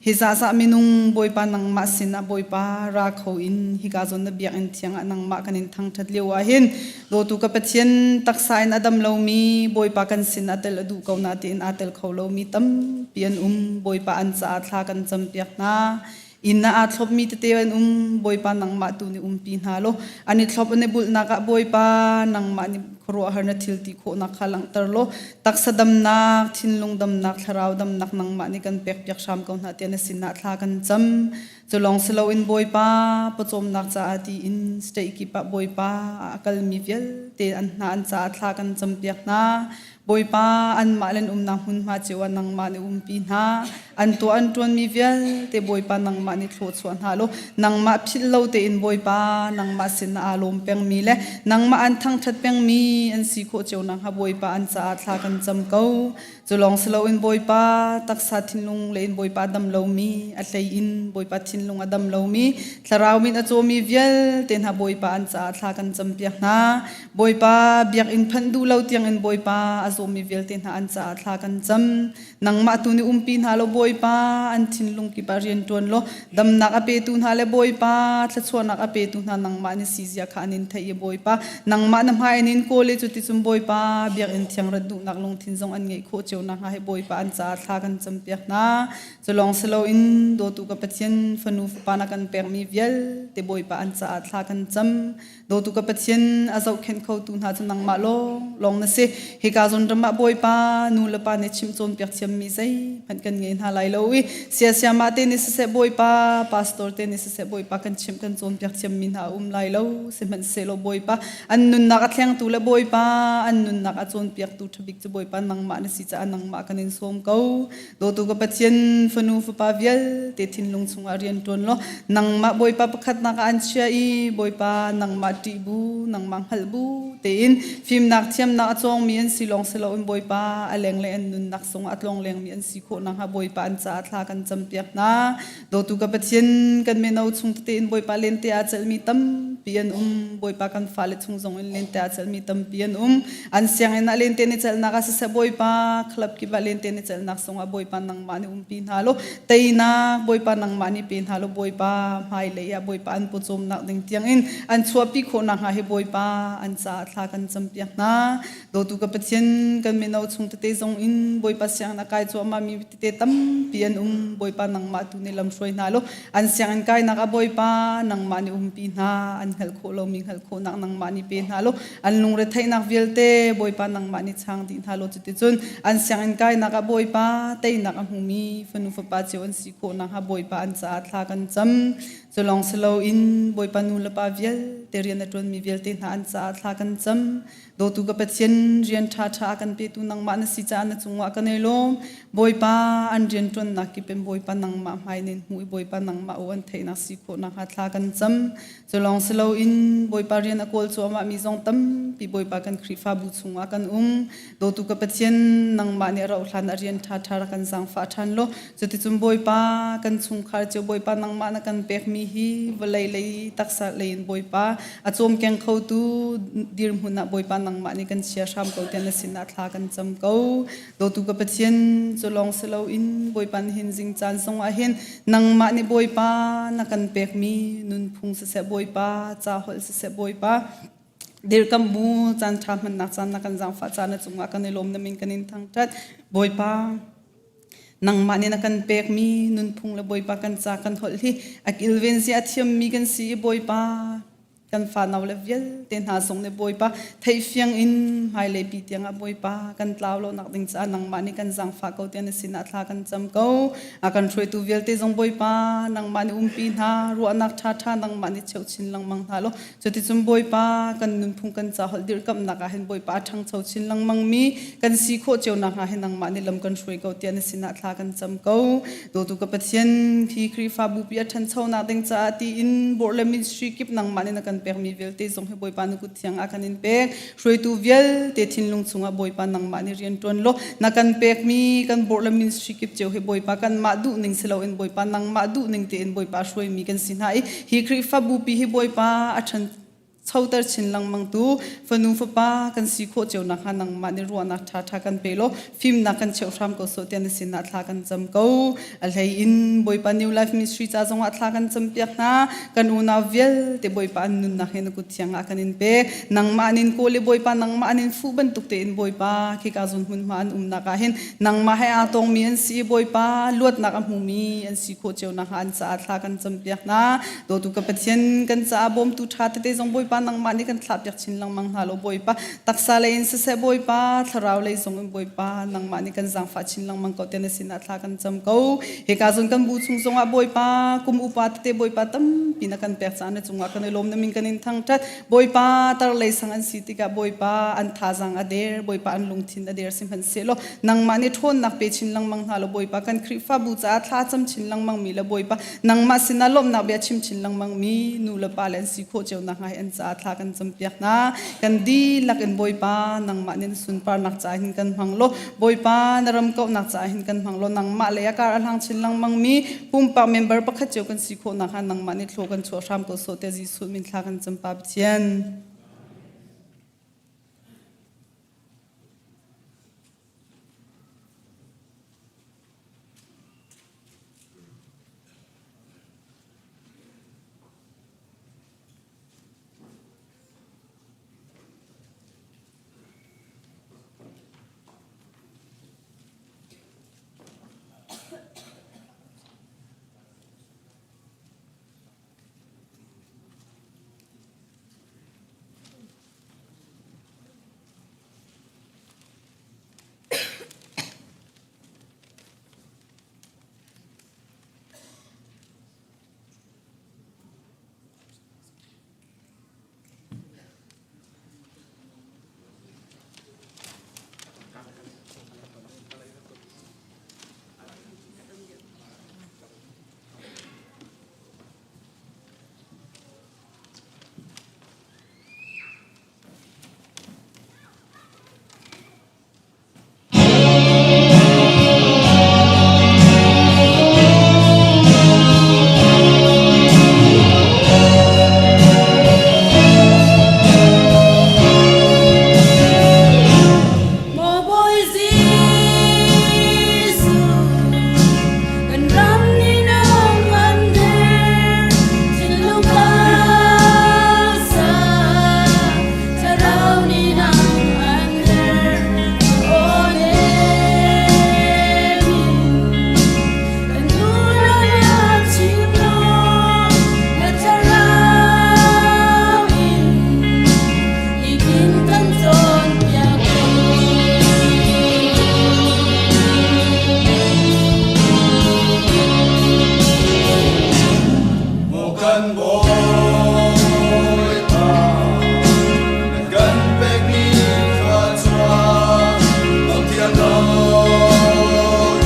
Hi zahzah minung Bawipa nangmah sinah Bawipa ra kho in hika zawn na biakinn thiang ah nangmah kan in thangṭhat lio ah hin dawtu ka Pathian, taksa in a dam lomi Bawipa kan sin ah tel a duh ko na tiin aa tel kho lomi tampi an um. Bawipa an caah thla kan campiak hna. Inn ah aa thlopmi tete an um. Bawipa nangmah tu nih umpi hna law an i thlop an i bulhnak ah Bawipa nangmah nih khuaruahhar na thil ti khawhnak kha langhter law taksa damnak, thinlung damnak, thlarau damnak nangmah nih kan pekpiak hram ko hna tiah na sinah thla kan cam. Cu lawng si loin Bawipa pawcawmnak caah tiin state kip ah Bawipa a kalmi vialte an hna an caah thla kan campiak hna. Bawipa, anmah le an umnak hmunhma cio ah nangmah nih umpi hna. An tuah an ṭuanmi vialte Bawipa nangmah nih thlawhchuah hna law nangmah philh lo tein Bawipa nangmah sinah aa lawm pengmi le nangmah an thangṭhat pengmi an si khawh cio nakhnga Bawipa an caah thla kan cam ko. Cu lawng si loin Bawipa taksa thinlung le in Bawipa a dam lomi, a hlei in Bawipa thinlung a dam lomi, thlarau min a cawmi vialte hna Bawipa an caah thla kan campiak hna. Bawipa biakinn phanh duh lo tiangin Bawipa a zawmi vialte hna an caah thla kan cam. Nangmah tu nih umpi hna law Bawipa an thinlung kip ah rian ṭuan law damnak a petu hna le Bawipa thluachuahnak a petu hna nangmah nih si zia kha an in theih i Bawipa nangmah na hmai in in kawl i cuticun Bawipa biakinn thiang rat duhnak lungthin zong an ngeih khawh cio nakhnga hi Bawipa an caah thla kan campiak hna. Cu lawng si loin dawtu ka Pathian, fanu fapa na kan pekmi vialte Bawipa an caah thla kan cam. Dawtu ka Pathian, a zohkhenh khotu hna cu nangmah lawng lawng na si. Hika zawn ram ah Bawipa, nu le pa nih chimh cawnpiak thiammi zeihmanh kan ngei hna lai lo i siasiamah te nih siseh Bawipa, pastor te nih siseh Bawipa kan chimh kan cawnpiak thiammi hna a um lai lo. Sihmanhsehlaw Bawipa, an nunnak a thlengtu le Bawipa, an nunnak a cawnpiaktu ṭhabik cu Bawipa nangmah na si caah nangmah kan in sawm ko. Dawtu ka Pathian, fanu fapa vialte thinlung chungah rian ṭuan law nangmah Bawipa pakhatnak ah an chia i Bawipa nangmah ṭih bu, nangmah hngalh bu tein fimnak thiamnak a cawngmi an si lawng si loin Bawipa a lenglei an nunnak zongah a tlawnglengmi an si khawh nakhnga Bawipa an caah thla kan campiak hna. Dawtu ka Pathian, kan mino chung tete in Bawipa lente aa celhmi tampi an um. Bawipa kan fale chung zong in lente aa celhmi tampi an um. An sianginn ah lente ni celhnak ah siseh Bawipa, club kip ah lente ni celhnak zong ah Bawipa nangmah nih umpi hna law teinak Bawipa nangmah nih pe hna law Bawipa hmailei ah Bawipa an pawcawmnak ding tiangin an chuahpi khawh nakhnga hi Bawipa an caah thla kan campiak hna. Dawtu ka Pathian, kan mino chung tete zong in Bawipa sianginn a kai cuahmah mi tete tampi an um. Bawipa nangmah tu nih lamhruai hna law an sianginn kainak ah Bawipa nangmah nih umpi hna. An hngalh khawh lomi hngalh khawhnak nangmah nih pe hna law an lungretheihnak vialte Bawipa nangmah nih chang dih hna law cuticun an sianginn kainak ah Bawipa teinak a hmumi fanu fapa cio an si khawh nakhnga Bawipa an caah thla kan cam. Cu lawng si loin Bawipa nu le pa vialte rian a ṭuanmi vialte hna an caah thla kan cam. Dawtu ka Pathian, rian ṭhaṭha a kan petu nangmah na si caah na cungah kan i lawm. Bawipa, an rianṭuannak kip in Bawipa nangmah hmai nin hmuh i Bawipa nangmah aw an theihnak si khawh nakhnga thla kan cam. Cu lawng si loin Bawipa rian a kawl cuahmahmi zong tampi Bawipa kan Khrihfabu chungah kan um. Dawtu ka Pathian, nangmah nih a rauh hlan ah rian ṭhaṭha rak kan zaangfah ṭhan law cuticun Bawipa kan chungkhar cio Bawipa nangmah na kan pekmi. pekmi hi vawlei lei taksa lei in Bawipa a cawmkeng khotu dirhmun ah Bawipa nangmah nih kan chia hram ko tiah na sinah thla kan cam ko. Dawtu ka Pathian cu lawng si loin Bawipa nihin zing caan zong ah hin nangmah nih Bawipa na kan pekmi nunphung siseh Bawipa ca holh siseh Bawipa dirkamh bu caan ṭha hmannak caan na kan zaangfah caan na cungah kan i lawm na min kan in thangṭhat Bawipa nangmah nih na kan pekmi nunphung le Bawipa kan ca kan holh hi a kilven zia a thiammi kan si i Bawipa kan fanau le vialte hna zong nih Bawipa theihfiang in hmailei pi tiangah Bawipa kan tlau lo nak ding caah nangmah nih kan zaangfah ko tiah na sinah thla kan cam ko. A kan hruaitu vialte zong Bawipa nangmah nih umpi hna ruahnak ṭhaṭha nangmah nih cheuh chin lengmang hna law cuticun Bawipa kan nunphung kan ca holh dirhkamhnak ah hin Bawipa a ṭhangcho chin lengmang mi kan si khawh cio nakhnga hin nangmah nih lam kan hruai ko tiah na sinah thla kan cam ko. Dawtu ka Pathian hi Khrihfabu pi a ṭhanchonak ding caah tiin bawh le ministry kip nangmah nih na kan pekmi vialte zong hi Bawipa na kut thiang ah kan in pek. Hruaitu vialte thinlung chungah Bawipa nangmah nih rian ṭuan law na kan pekmi kan bawh le ministry kip cio hi Bawipa kanmah duhning si loin Bawipa nangmah duhning tein Bawipa hruaimi kan si hna i hi Khrihfabu pi hi Bawipa a ṭhan choter chin lengmang tu fanu fapa kan si khawh cio nakhnga nangmah nih ruahnak ṭhaṭha kan pe law fimnak kan cheuh hram ko sawh tiah na sinah thla kan cam ko. A hlei in Bawipa New Life Ministry ca zongah thla kan cam piak hna. Kan unau vialte Bawipa an nunnak hi na kut thiang ah kan in pek. Nangmah nin kawl i Bawipa nangmah nin fuh bantuk tein Bawipa khika zun hmunhma an umnak ah hin nangmah he aa tongmi an si i Bawipa luatnak a hmumi an si khawh cio nakhnga an caah thla kan cam piak hna. Dawtu ka Pathian kan caah bawmtu ṭha tete zong Bawipa nangmah nih kan thlahpiak chin lengmang hna law Bawipa taksa lei in siseh Bawipa thlarau lei zong in Bawipa nangmah nih kan zaangfah chin lengmang ko tiah na sinah thla kan cam ko. Hika zon kan bu chung zongah Bawipa kum upa tete Bawipa tampi na kan pek caah na cungah kan i lawm na min kan in thangṭhat. Bawipa tar lei sang an si tikah Bawipa an thazaang a der Bawipa an lungthin a der sihmanhsehlaw nangmah nih ṭhawnnak pe chin lengmang hna law Bawipa kan Khrihfabu caah thla cam chin lengmang mi le Bawipa nangmah sinah lawmhnak bia chim chin lengmang mi nu le pa le an si khawh cio nakhnga hi an caah thla kan campiak hna. Kan dihlak in Bawipa nangmah nih na sunparnak caah hin kan hmang law Bawipa na ram kauhnak caah hin kan hmang law nangmah lei ah kar a hlang chin lengmang mi pumpak member pakhat cio kan si khawh nakhnga nangmah nih thlaw kan chuah hram ko sawh tiah Jesuh min thla kan cam Pa Pathian. Maw Bawi Jesuh, kan ram nih nang an der, thinlung sa, thlarau nih nang an her, aw nem in kan duhlonak chim law, na thlarau in nitin kan cawnpiak ko. Maw kan Bawipa, na kan pekmi thluachuah, lawmthiam loin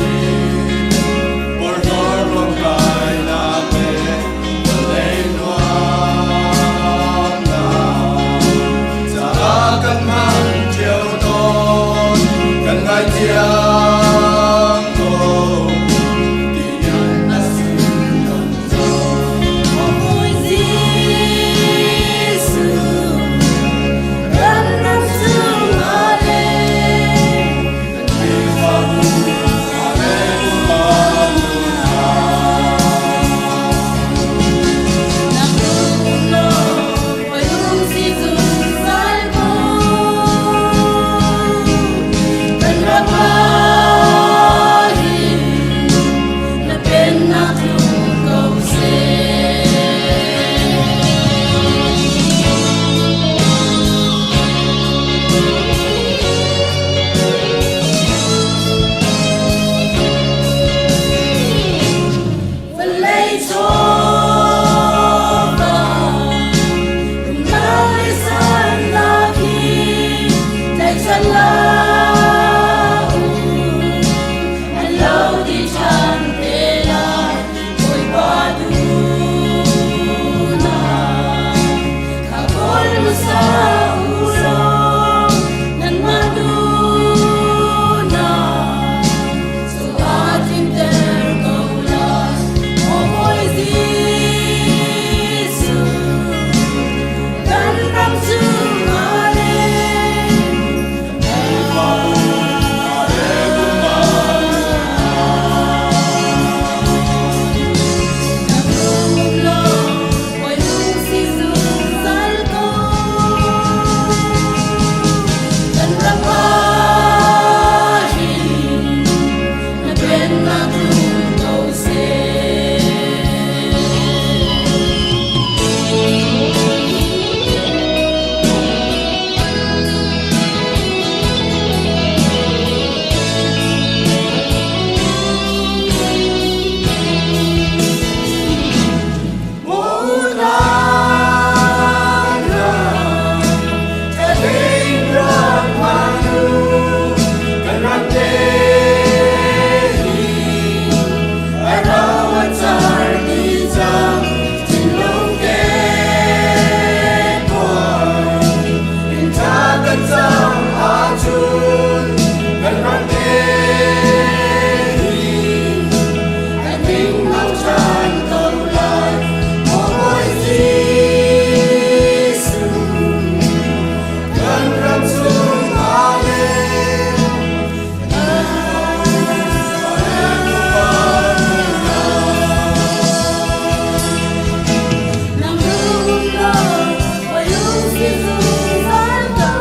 porhlawt ruamkainak le vawlei nuamnak caah kan hmang ṭheo tawn, kan ngaithiam ko, tiah na sin kan cam. hlah u, an lo ti ṭhan te lai, Bawipa duhnak kha kawl hmasa u law, nanmah duhnak cu aa tlinter ko lai. Maw Bawi Jesuh, kan ram cungah le Na rum law, bawi lung si zungzal ko. Kan ram ah hin na pennak tlung ko seh. Nang rum law, bawi lung si zungzal ko.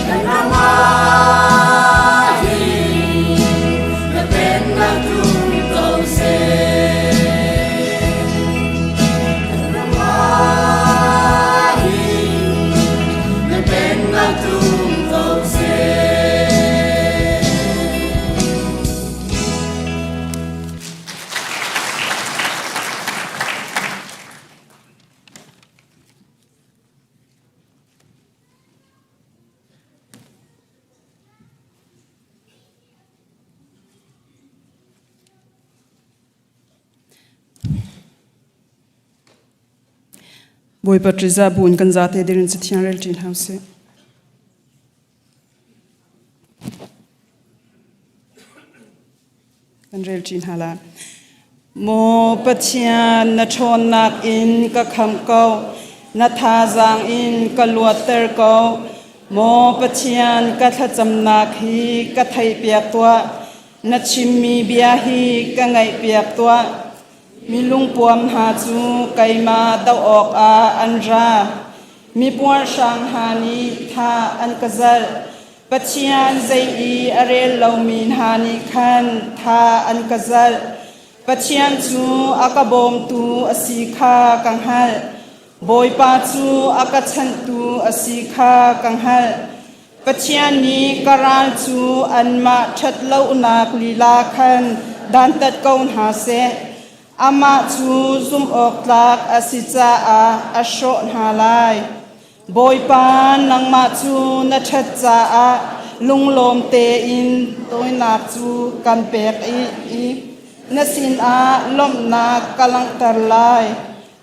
Kan ram ah hin na pennak tlung ko seh. Kan ram ah hin na pennak tlung ko seh. Bawipa ṭihzah bu in kan zate dir in cathiang rel ṭi hna usih. Kan rel ṭi hna lai. Maw Pathian, na ṭhawnnak in ka khamh ko, na thazaang in ka luatter ko. Maw Pathian, ka thlacamnak hi ka theihpiak tuah. Na chimmi bia hi ka ngaihpiak tuah. Mi lungpuam hna cu keimah doh awkah an ra. Mi puarhrang hna nih tha an ka zalh. Pathian zei i a rel lomi hna nih khan tha an ka zalh. Pathian cu a ka bawmtu a si kha ka hngalh. Bawipa cu a ka chanhtu a si kha ka hngalh. Pathian nih ka ral cu anmah ṭhat lonak lila khan dantat ko hna seh. Amah cu zumhawktlak a si caah a hrawh hna lai. Bawipa, nangmah cu na ṭhat caah lunglawm tein tawinak cu kan pek i na sinah lawmhnak ka langhter lai.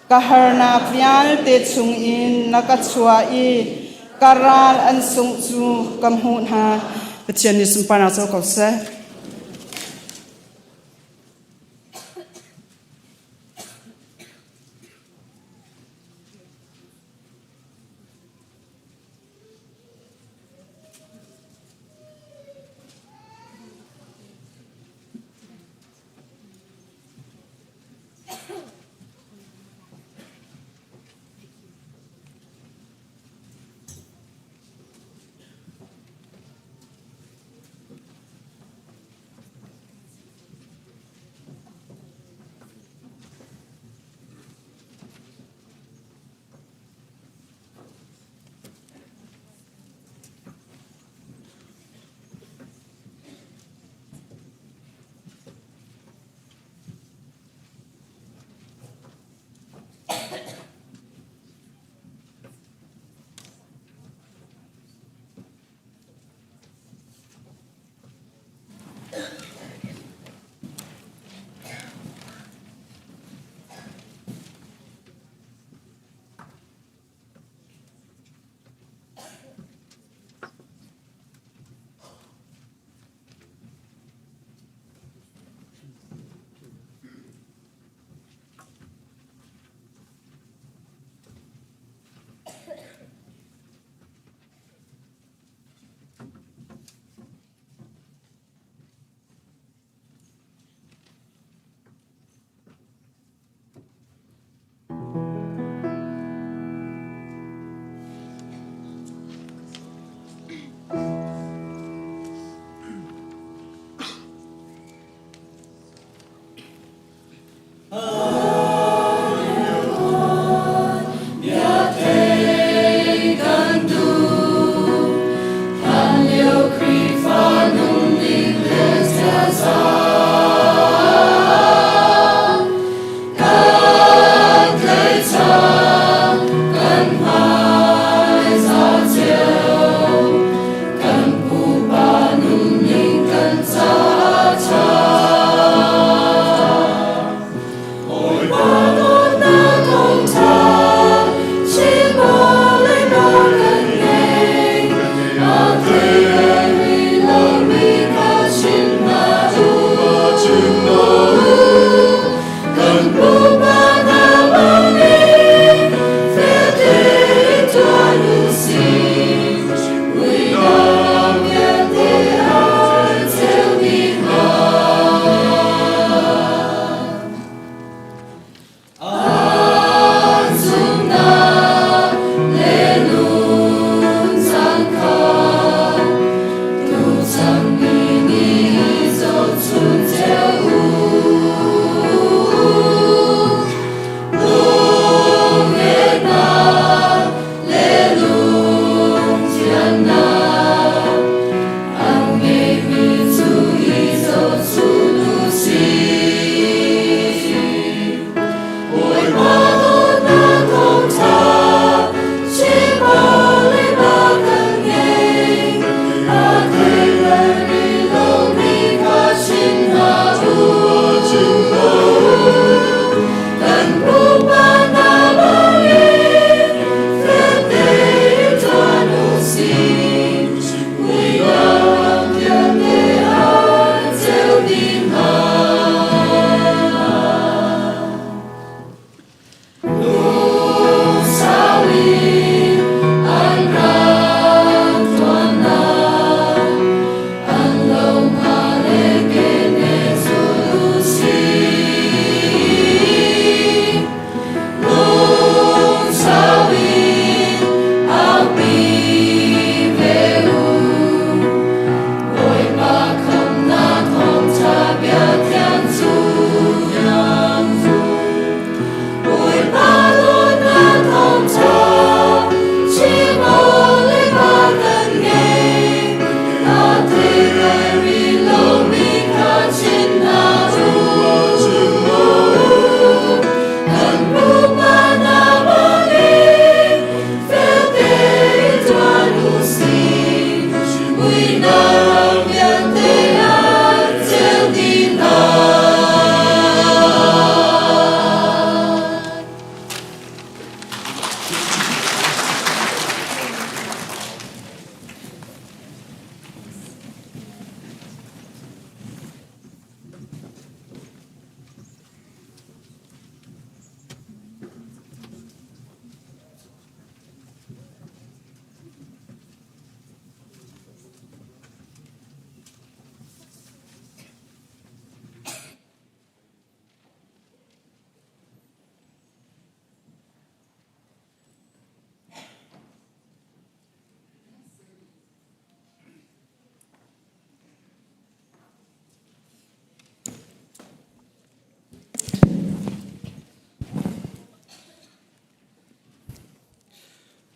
Ka harnak vialte chungin na ka chuah i ka ral an sungh cu ka hmuh hna. Pathian nih sunparnak co ko seh.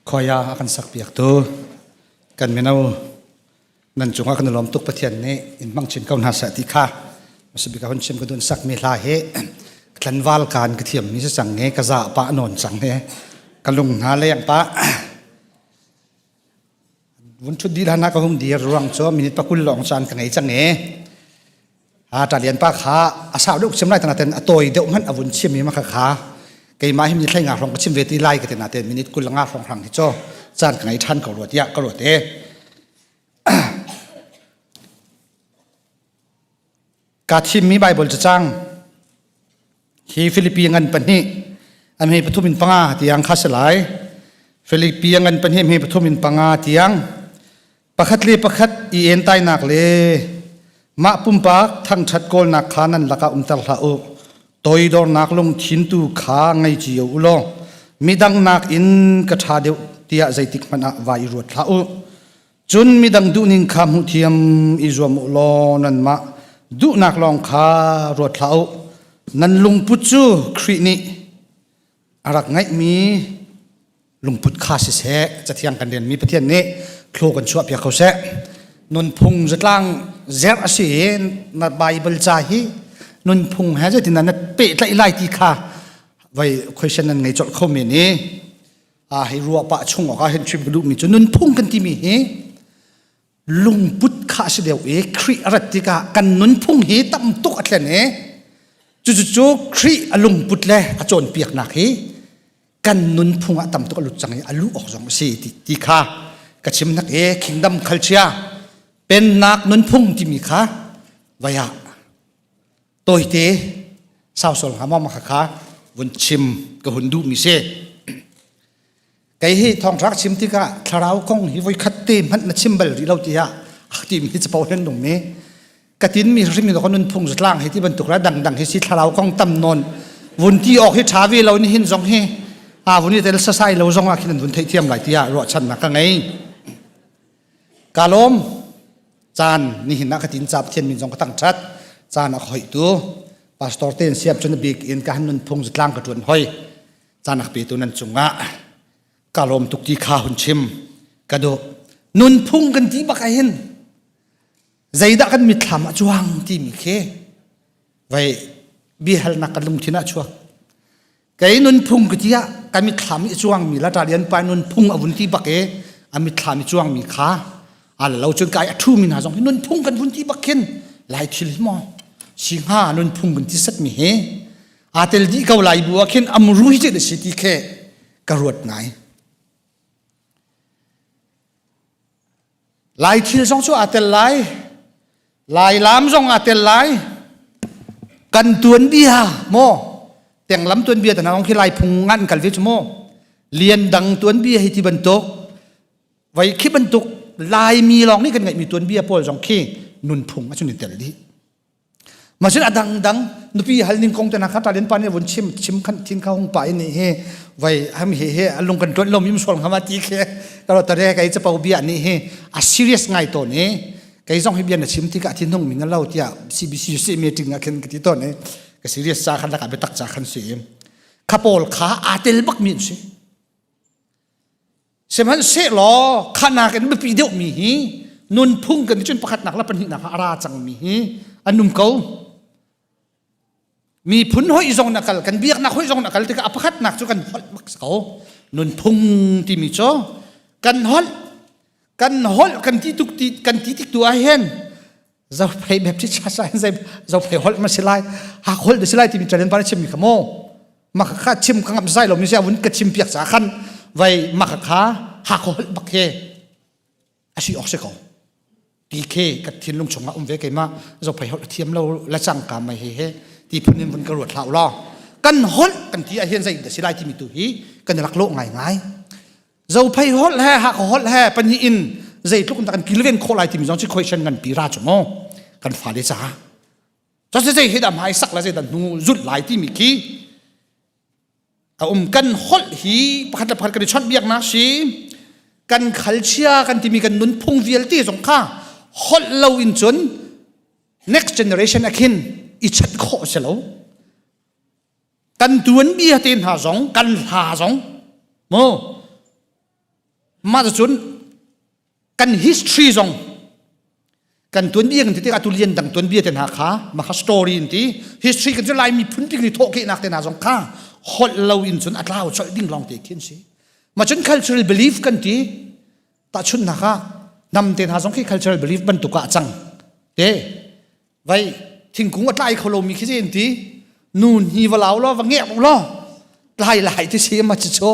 Khoya a kan sakpiaktu kan mino nan cungah kan i lawm tuk Pathian nih in hmang chin ko hna seh ti kha masabik hun chim ka dun sakmi hla hi tlanval kan ka thiam mi si cang nge ka za pa nawn cang he ka lung hna leng pa vun thut dih hlan ah ka hung dir ruang cu minute pakul lawng caan ka ngei cang e a talian pa kha a sau deuh chim lai tanaten a tawi deuh hmanh a vun chim mi ma kha kha keimah hi mi thlei nga hrong ka chim ve ti lai ka ti naten minute 20 nga hrong hrang hi cho caan ka ngei than ko rua tiah ka ruat e ka thimmi Bible cacang hi Filipi ngan pahnih an hei pathum in panga tiang kha si lai Filipi ngan pahnih hei pathum in panga tiang pakhat le pakhat i entainak le mah pumpak thangṭhat kawlnak kha nan lakah umter hlah u toidornak lungthin tu kha ngei cio u law midang nakin ka ṭha deuh tiah zeitik hmanh ah vai i ruat hlah u Cun midang duhning kha hmuhthiam i zuam u law nanmah duhnak lawng kha ruat hlah u. Nan lungput cu Khrih nih a rak ngeihmi lungput kha siseh, Cathiang kan rianmi Pathian nih thlaw kan chuahpiak ko seh. Nunphung zatlang zerh a si i na Baibal ca hi nunphung he zeitin na pehtlaih lai ti kha vai question nan ngei colh kho men i a hei ruah pah chung awk ah hin chim ka duhmi cu nunphung kan timi hi lungput kha a si deuh i Khrih a rat tikah kan nunphung hi tam tuk a thlen i cucu Khrih a lungput le a cawnpiaknak hi kan nunphung ah tam tuk a lut cang i a luh awk zong a si ti, ti kha ka chim nak i kingdom culture pennak nunphung timi kha vai ah tawite sau sol hnga maw kha kha vun chim ka hun duh mi si kei hi thawngtha chim tikah thlarau kong hi voi khat te hmanh na chim bal rih lo tiah ti mi hi capo hen nung mi ka tin mi hrim mi ko nun phung zatlang hi ti bantuk la dang dang hi si thlarau kong tam non vun ti ok hi tha ve lo ni hin zong hi a vun i tel sasai lo zong ah khin an vun theih thiam lai tiah ruahchan nak ka ngei ka lawm caan nihin ah ka tin ca Pathian min zong ka thangṭhat caan a ka hoihtu pastor te in siam cun bik in ka han nunphung zatlang ka ṭuan hoi caan a ka petu nan cungah ka lawm tuk ti kha hun chim ka duh nunphung kan ti bak ahhin zeidah kan mitthlam ah cuang timi khi vai biahalnak kan lungthin ah chuak Kei nunphung ka ti ah ka mitthlam i cuangmi la Talian pa nunphung a vun ti bak i a mitthlam i cuangmi kha a lo cun kai a ṭhumi hna zong hi nunphung kan vun ti bak khin lai thil hi maw si hnga nunphung kan ti setmi hi aa tel dih ko lai bu ah khin amru hi cit a si ti khe ka ruat ngai. Lai thil zong cu aa tel lai. Lai lam zong aa tel lai. Kan tuanbia maw tenglam tuanbia te hna khi lai phung ngan kal ve cu maw lian dang tuanbia hi ti bantuk vai khi bantuk Laimi lawng nih kan ngeihmi tuanbia pawl zong khi nunphung a cun i tel dih. Masin a dangdang nupi hal ning kong te na kha talian pa nih vun chim chim khan thin kha hung pa in hi vai ham he he alung kan tuan lo mim sol ngama ti khe kalo tare kai chapau bia ni hi a serious ngai to ni kai zong hi bia na chim ti ka thin hung min lo tia CBC si meeting a khen ka ti to ni ka serious cha khan la ka betak cha khan si khapol kha atel bak mi si Sihmanhsehlaw khanak in biapi deuhmi hi nunphung kan cun pakhatnak le pahnihnak ah a ra cangmi hi an um ko. Miphun hoih zong na kal, kan biaknak hoih zong na kal tikah a pakhatnak cu kan holh bak si ko. Nunphung timi cu kan holh, kan holh kan ti tuk ti kan ti tik tu ah hin zophei Baptist Church ah hin zei zophei holh ma si lai hak holh si lai timi challenge pa chim mi kha mo ma kha chim ka ngam zai lo mi sia vun ka chim piak cha khan vai ma kha kha hak holh bak he asi ok se ko ti khe ka thinlung chungah um ve keima zophei holh thiam lo la chang ka mai he he ti phun in vun ka ruat hlah law kan holh kan ti ah hian zei da si lai timi tu hi kan rak lo ngai ngai Zophei holh he Hakha holh he pahnih in zeitluk in dah kan kilven khawh lai timi zong cu question ngan pi ra cu mu kan fale caah cun zei hi dah hmai sak la zei dah hnu zulh lai timi khi a um kan holh hi pakhat le pakhat kan i chawnh biaknak si kan khalchia kan timi kan nunphung vialte zong kha holh lo in cun next generation a khin i chat khawh si lo kan tuanbia te hna zong kan hla zong mu. Mah cun kan history zong kan tuanbia kan ti tikah tu lian dang tuanbia te hna kha maka story in ti history kan cu lai miphun bik ni thawhkehnak te hna zong kha holh lo in cun a tlau colh ding lawng te khi an si. Ma cun cultural belief kan ti tahchunhnak ah nam te hna zong khi cultural belief bantuk ah a cang te vai thingkung a tlai kho lomi khi in ti nu hi va lau lo va ngek lo tlai lai ti si ma chi cho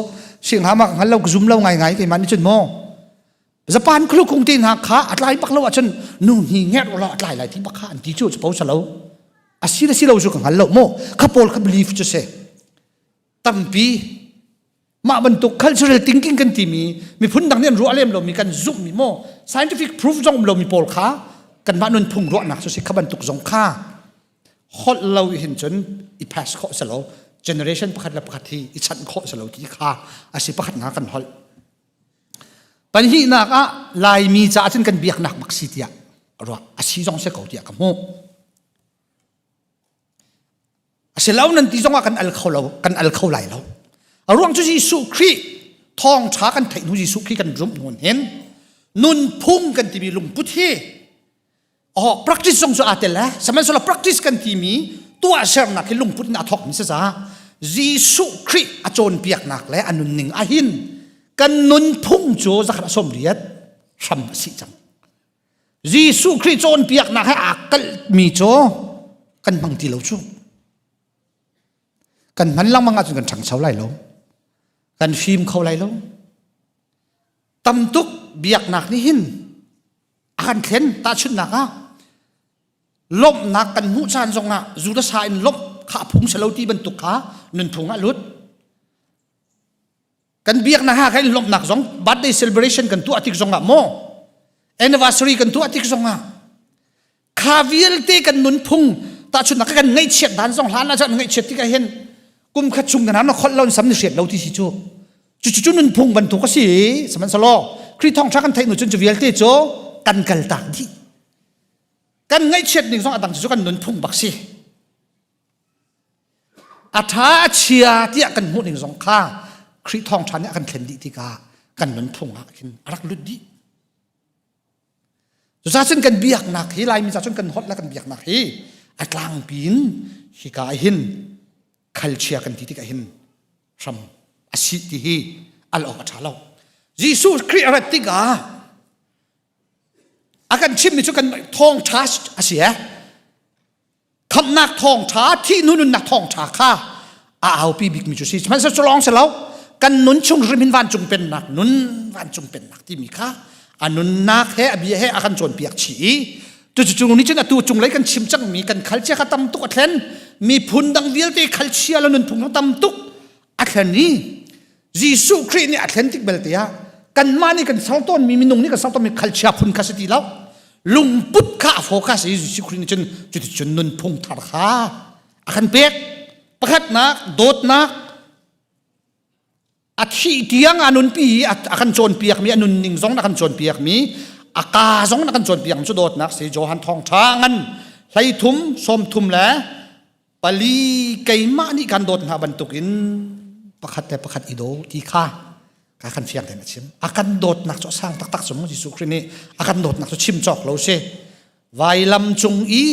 sing ha ma ngal lo zum lo ngai ngai ke man ni chun mo Japan khulu kung te hna kha a tlai bak lo ahcun nu hi ngek lo a tlai lai ti bak kha an ti chu chu po salo a si le si lo chu ka ngal lo mo kha pawl kha belief chu se tampi mah bantuk cultural thinking kan timi miphun dang nih an ruah lem lomi kan zumhmi maw scientific proof zong um lomi pawl kha kanmah nunphung ruahnak cu si kha bantuk zong kha holh lo hin cun i pass khawh si lo generation pakhat le pakhat hi i chanh khawh si lo ti kha a si pakhat nga kan holh pahnihnak ah laimi caah cun kan biaknak bak si tiah ruah a si zong si ko tiah ka hmuh A si lo nan ti zongah kan al kho lo, kan al kho lai lo. A ruang cu Jesuh Khrih thawngṭha kan theih hnu Jesuh Khrih kan zumh hnu hin nunphung kan timi lungput hi oh practice zong cu aa tel eh sihmanhsehlaw practice kan timi tuahsernak hi lungput in aa thawkmi si caah Jesuh Khrih a cawnpiaknak le a nunning ahhin kan nunphung cu zakhat a 80 hram a si cang. Jesuh Khrih cawnpiaknak he aa kalhmi cu kan hmang ti lo cu. Kan hman lengmang ahcun kan ṭhangcho lai lo. Kan fim kho lai lo. Tam tuk biaknak nih hin a kan thlen tahchunhnak ah lawmhnak kan hmuh caan zongah zu le sa in lawmh kha a phung si lo ti bantuk kha nunphung ah lut. Kan biaknak ha khan lawmhnak zong birthday celebration kan tuah tik zongah maw anniversary kan tuah tik zongah kha vialte kan nunphung tahchunhnak kan ngaihchiat dan zong hlan ah cun ngaihchiat tikah hin kum khat chung kan na kholh lo sam ni hriat lo ti si cu cu cu nunphung bantuk a si sihmanhsehlaw Khrih thawngṭha kan theih nu cun cu vialte cu kan kal tak dih kan ngaihchiat ning zong a dang cu kan nunphung bak si A ṭha a chia tiah kan hmuh ning zong kha Khrih thawngṭha nih a kan thlen dih tikah kan nunphung ah khin a rak lut dih. Cucaah cun kan biaknak hi Laimi ca cun kan holh le kan biaknak hi a tlangpi in hika ah hin khalchia kan ti tikah hin hram a si ti hi al awk a ṭha lo. Jesuh Khrih a rat tikah a kan chimmi cu kan thawngṭha a si eh. Khamhnak thawngṭha, thih hnu nunnak thawngṭha kha a aupi bikmi cu si. Sihmanhsehlaw cu lawng si lo, kan nun chung hrim hin vancung pennak nun, vancung pennak timi kha a nunnak he a bia he a kan cawnpiak chih i cucu nih cun atu cunglei kan chim cangmi kan khalchia kha tam tuk a thlen miphun dang vialte khalchia le nunphung tam tuk a thlen i Jesuh Khrih nih a thlen tik belte ah kanmah nih kan ser tawnmi minung nih kan ser tawnmi khalchia phun kha si ti lo lungput kha a focus i Jesuh Khrih nih cun cuticun nunphung thar kha a kan pek pakhatnak dawtnak a thih tiang a nunpi i a kan cawnpiakmi a nunning zong a kan cawnpiakmi a ka zong a kan cawnpiakmi cu dawtnak si Johan thawngṭha ngan 13 30 le pali keimah nih kan dawt hna bantukin pakhat le pakhat i daw ti kha ka kan fiang tein a chim a kan dawtnak cu a sang taktak cu Jesuh Khrih nih a kan dawtnak cu chim cawk lo si vailam cung i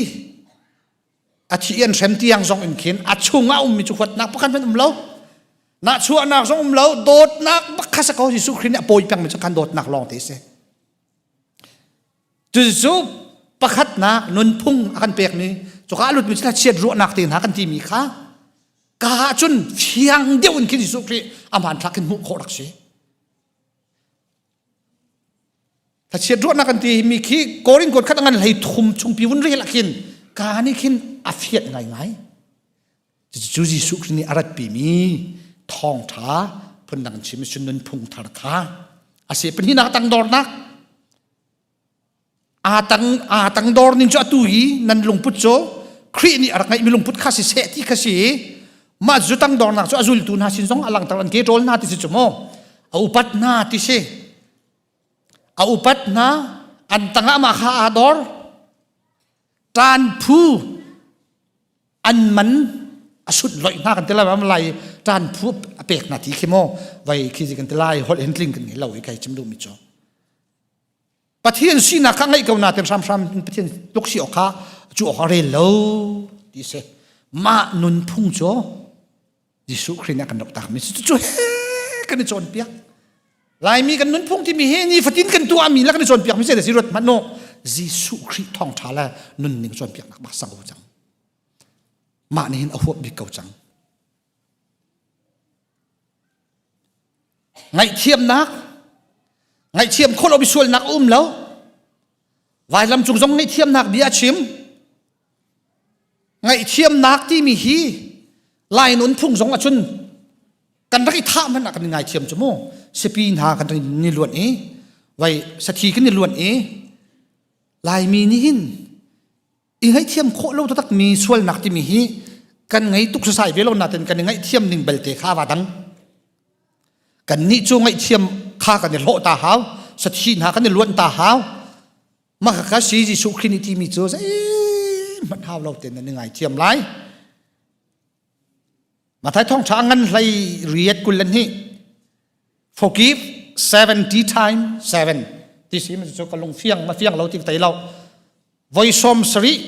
a thi an hrem tiang zong in khin a chung ah ummi cu huatnak pakhat hmanh um lo nahchuahnak zong um lo dawtnak bak kha sa ko Jesuh Khrih nih a pawi pengmi cu kan dawtnak lawng te si Cucu pakhatnak nunphung a kan pekmi cuka a lutmi cu chiat ruahnak te hna kan timi kha ka ahcun fiang deuh in khin Jesuh Khrih a hmanthlak khin hmuh khawh rak si. Thlachiat ruahnak kan ti mi khi Korin kuat khat a ngan hlei thum chungpi vun rel ah khin ka nih khin a fiat ngaingai. Cucu Jesuh Khrih nih a ratpimi thawngṭha phundang chim cun nunphung thar kha a si. Pahnihnak tangdornak aa tang aa tangdor ning cu atu hi nan lungput cu Khrih nih a rak ngeihmi lungput kha si seh ti kha si mah zu tangdornak cu a zultu hna sin zong a langter an ke ṭawl hna ti si cu mu a upat hna ti si a upat hna an tangah mah kha aa dor ṭan phu an man a sut loih hna kan ti lai lai. Ṭan phu a pek hna ti khi maw vai khi zi kan ti lai holh hin tling kan ngei lo i kai chim duhmi cu. Pathian sinak kha ngaih ko na ten hramhram in Pathian tluk si awk kha cu awk a rel lo ti si. Mah nunphung cu Jesuh Khrih nih a kan rak takmi cu he kan i cawnpiak. Laimi kan nunphung timi hi nifatin kan tuahmi le kan i cawnpiakmi si si ruat hmanh u. Jesuh Khrih thawngṭha le nunning cawnpiaknak bak sang ko cang. Mah nih hin a huap bik ko cang. Ngaihthiamnak, ngaihthiam khawh lomi sualnak a um lo. Vailam cung zong ngaihthiamnak bia a chim. Ngaihthiamnak timi hi Lai nunphung zong ahcun kan rak i thah hmanh ah kan i ngaithiam cu mu. Sipi hna kan ni luan i vai sathi kan i luan i Laimi nih hin i ngaihthiam khawh lo taktak mi sualnak timi hi kan ngei tuk sasai ve lo nain kan i ngaihthiam ning belte kha va dang. Kan nih cu ngaihthiam kha kan i hlawh ta hau, sathi hna kan i luan ta hau. Mah kha si Jesuh Khrih nih timi cu zeihmanh hau lo tein nan i ngaithiam lai. Matthai thawngṭha ngan hlei riat 22 forgive 70 times 7 ti si cu ka lung fiang ma fiang lo ti ka thei lo voi sawm sarih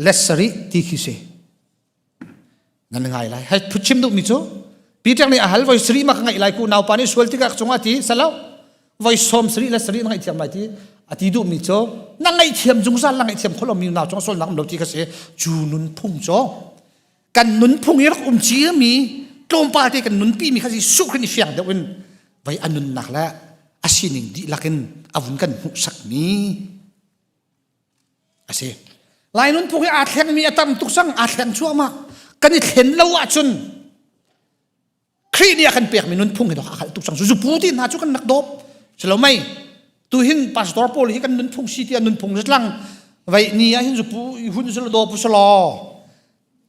let sarih ti khi si nan ngai lai hai phu chim duhmi cu Peter nih a hal voi sarih ma ka ngaih lai ku naupa nih sual tikah cungah ti salo voi sawm sarih le sarih na ngaihthiam lai ti a ti duhmi cu na ngaihthiam zungzal na ngaihthiam kholo mi nau cung sualnak um lo ti kha si cu nunphung cu kan nunphung i rak um mi tlawmpal te kan nunpi mi kha Jesuh Khrih nih fiang deuh in vai a nunnak le a sining dihlak in a vun kan hmuhsak mi a si lai nunphung hi aa thlengmi a tam tuk cang aa thleng cuahmah kan i thlen lo ahcun Khrih nih a kan pekmi nunphung hi a khalh tuk cang zupu ti hna cu kan rak dawp silo mei tu hin pastor pawl hi kan nunphung si tiah nunphung zatlang vai ni ah hin zupu hun silo dawp silo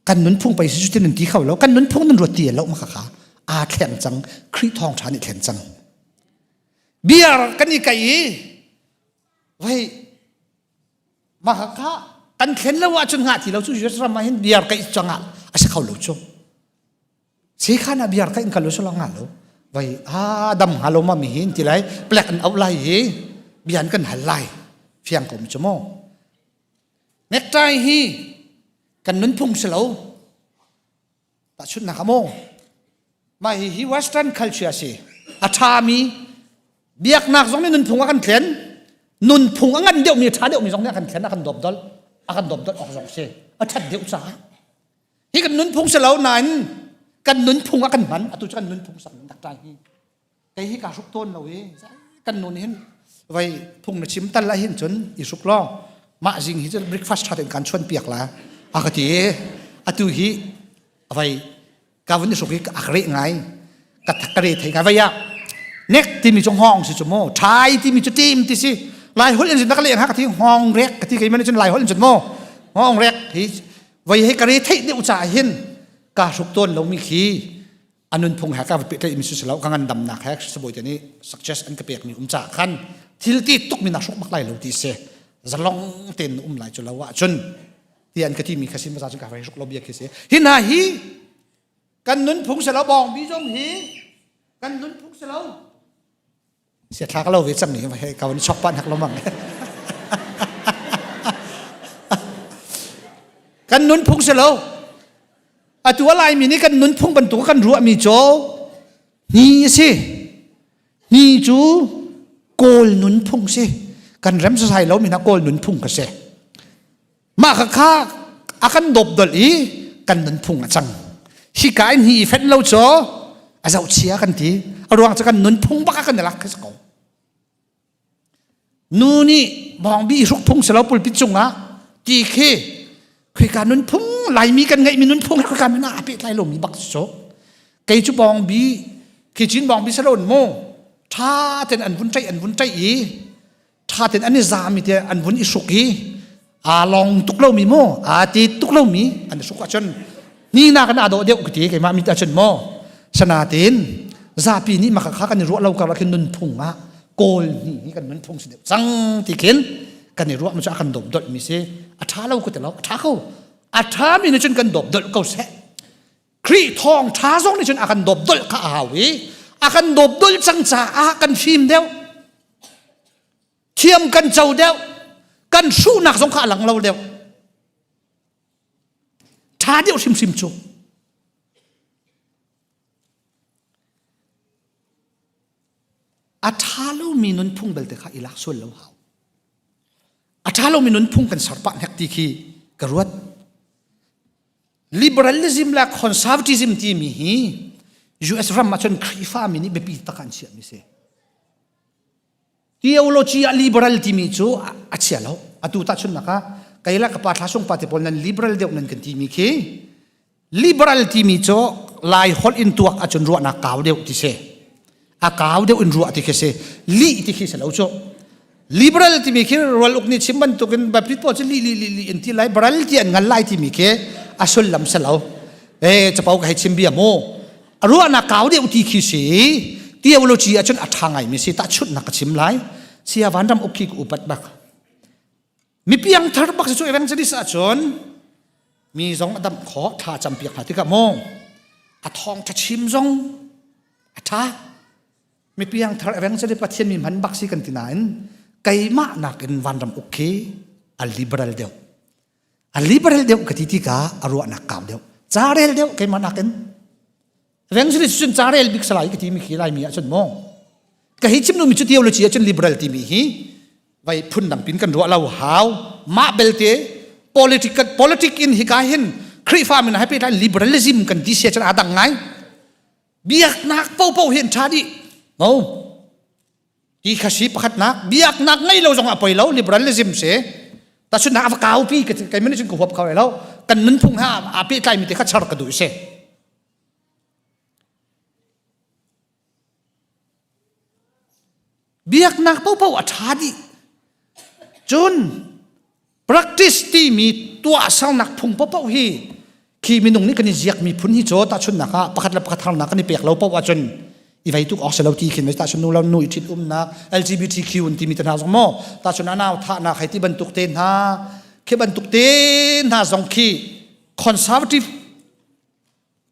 kan nunphung pei si cu tin ti kho lo kan nunphung nan ruat ti lo ma kha kha aa thleng cang Khrih thawng ṭha nih thlen cang biar kan i kai i vai mah kha kan thlen lo ahcun ngah ti lo cu US ram ah hin biar kai cangah a si kho lo cu Sekhan ah biar ka in kal usula nga lo. Vai a dam nga lo ma mi hin ti lai plek an au lai hi bian kan hal lai fiang ko mi chu mo. Necktie hi kan nunphung si lo. Tahchunhnak ah mo. Mah hi hi western culture si. A ṭha mi biaknak zong nih nunphung a kan thlen. Nunphung a ngan deuh mi a ṭha deuh mi zong nih a kan thlen a kan dawpdol a kan dawpdol awk zong si. A ṭhat deuh caah. Hi kan nunphung si lo nain kan nunphung ah kan hman atu cu kan nunphung sak dak ṭai hi kei hi kaa hruk tawn lo i kan nun hin vai phung na chim tal ah hin cun i hruk law mah zing hi cu breakfast ṭha tein kan chuan piak la a ka ti atu hi vai ka vun i hruk i a ka reh ngai ka ka re thei ngai vai ah nek timi cu hngawng si cu mu ṭhai timi cu tim ti si lai holh in cun na ka leng ha ka ti hngawng rek ka ti keimah nih cun lai holh in cun mu hngawng rek hi voi he ka re theih deuh caah hin ka hruk tawn lomi khi a nunphung he ka pehtlaih mi si lo ka ngandamnak he sabawi te nih success an ka pek mi um caah khan thil ti tuk mi na hruk bak lai lo ti si zalong tein um lai cu lo ah cun ti an ka ti mi kha sin maza cun ka vai hruk lo bia khi si hi hna hi kan nunphung si lo bawng bi zong hi kan nunphung si lo sia thla ka lo ve cang ni he ka van chok pan hak lo mang kan nunphung si lo atu a laimi nih kan nunphung bantuk kan ruahmi cu ni a si ni cu kawl nunphung si kan rem sasai lo mi hna kawl nunphung ka si Mah kha a kan dawpdolh i kan nunphung a cang. Hika in hi i fenh lo cu a zohchia kan ti. A ruang cu kan nunphung bak ah kan i lak khi si ko. Nu nih bawngbi i hruk phung si lo pulpit cungah ti khi khika nunphung Laimi kan ngeihmi nunphung he khika min ah a pehtlai lomi bak si cu. Kei cu bawngbi khi cin bawngbi si lo mu ṭha ten an vun ṭaih an vun ṭaih i ṭha tein an i zami te an vun i hruk i aa long tuk lomi mu aa ti tuk lomi an i hruk ahcun ni nak in aa dawh deuh ka ti keimah mit ahcun maw sanatin zapi nih maka kha kan i ruah lo karlak hin nunphung ah kawl ni hi kan nunphung si deuh cang ti khin kan i ruah mu cu a kan dawp dolh mi si a ṭha lo ka ti lo a ṭha ko a ṭha mi nih cun kan dawp dolh ko seh. Khrih thawng ṭha zong nih cun a kan dawpdolh kha a hau i a kan dawpdolh cang caah kan fim deuh thiam kan co deuh kan hruhnak zong kha a lang lo deuh ṭha deuh hrimhrim cu A ṭha lomi nunphung belte kha i lak sual lo hau. A ṭha lomi nunphung kan ser pah hnek ti khi ka ruat. Liberalism le conservatism timi hi US ram ahcun Khrihfa mi nih biapi tak an chiahmi si. Theology ah liberal timi cu a chia lo. Atu tahchunhnak ah kei le ka pa thla sung pa te pawl nan liberal deuh nan kan timi khi Liberal timi cu Lai holh in tuak ahcun ruahnak kau deuh ti si. A kau deuh in ruah ti khi si. Lih ti khi si lo cu. Liberal timi khi rual uk nih chim bantukin Baptist pawl cu lih lih lih lih in ti lai baral ti an ngal lai timi khi a sullam si lo. Eh capo ka hei chim bia mu. A ruahnak kau deuh ti khi si. Theology ahcun a ṭha ngaimi si. Tahchunhnak ka chim lai. Sia vanram uk khi ka upat bak. Mi piangthar bak si cu evangelist ahcun mi zong a damh khawh thla campiak hna tikah maw a thawngṭha chim zong a ṭha mi piangthar evangelist Pathian mi hman bak si kan ti nain keimah nakin vanram uk khi a liberal deuh a liberal deuh ka ti tikah a ruahnak kau deuh ca rel deuh keimah nakin evangelist cun ca rel bik salai ka ti mi khi laimi ahcun maw ka hi chim mi cu theology ahcun liberal timi hi vai phun dang pin kan ruah lo hau mah belte political politic in hika hin Khrihfa min hai pehtlai liberalism kan ti sia cun aa dang ngai biaknak popo hin tha dih no ti kha si pakhatnak biaknak ngei lo zong a poi lo liberalism si tachun a va kaupi kai mani cun ka huap kho lo kan nunphung ha aa pehtlai mi te kha char ka duh si Biaknak paohpaoh a ṭha dih. Cun practice timi tuahsernak phung paohpaoh hi khi minung nih kan i ziakmi phun hi cu tahchunhnak ah pakhat le pakhat harnak kan i pek lo paoh ahcun i vei tuk awk si lo ti khin tahchun nu lo nu i ṭhit umnak LGBTQ an timi te hna zong maw tahchun a nau thahnak hei ti bantuk te hna khi bantuk te hna zong khi conservative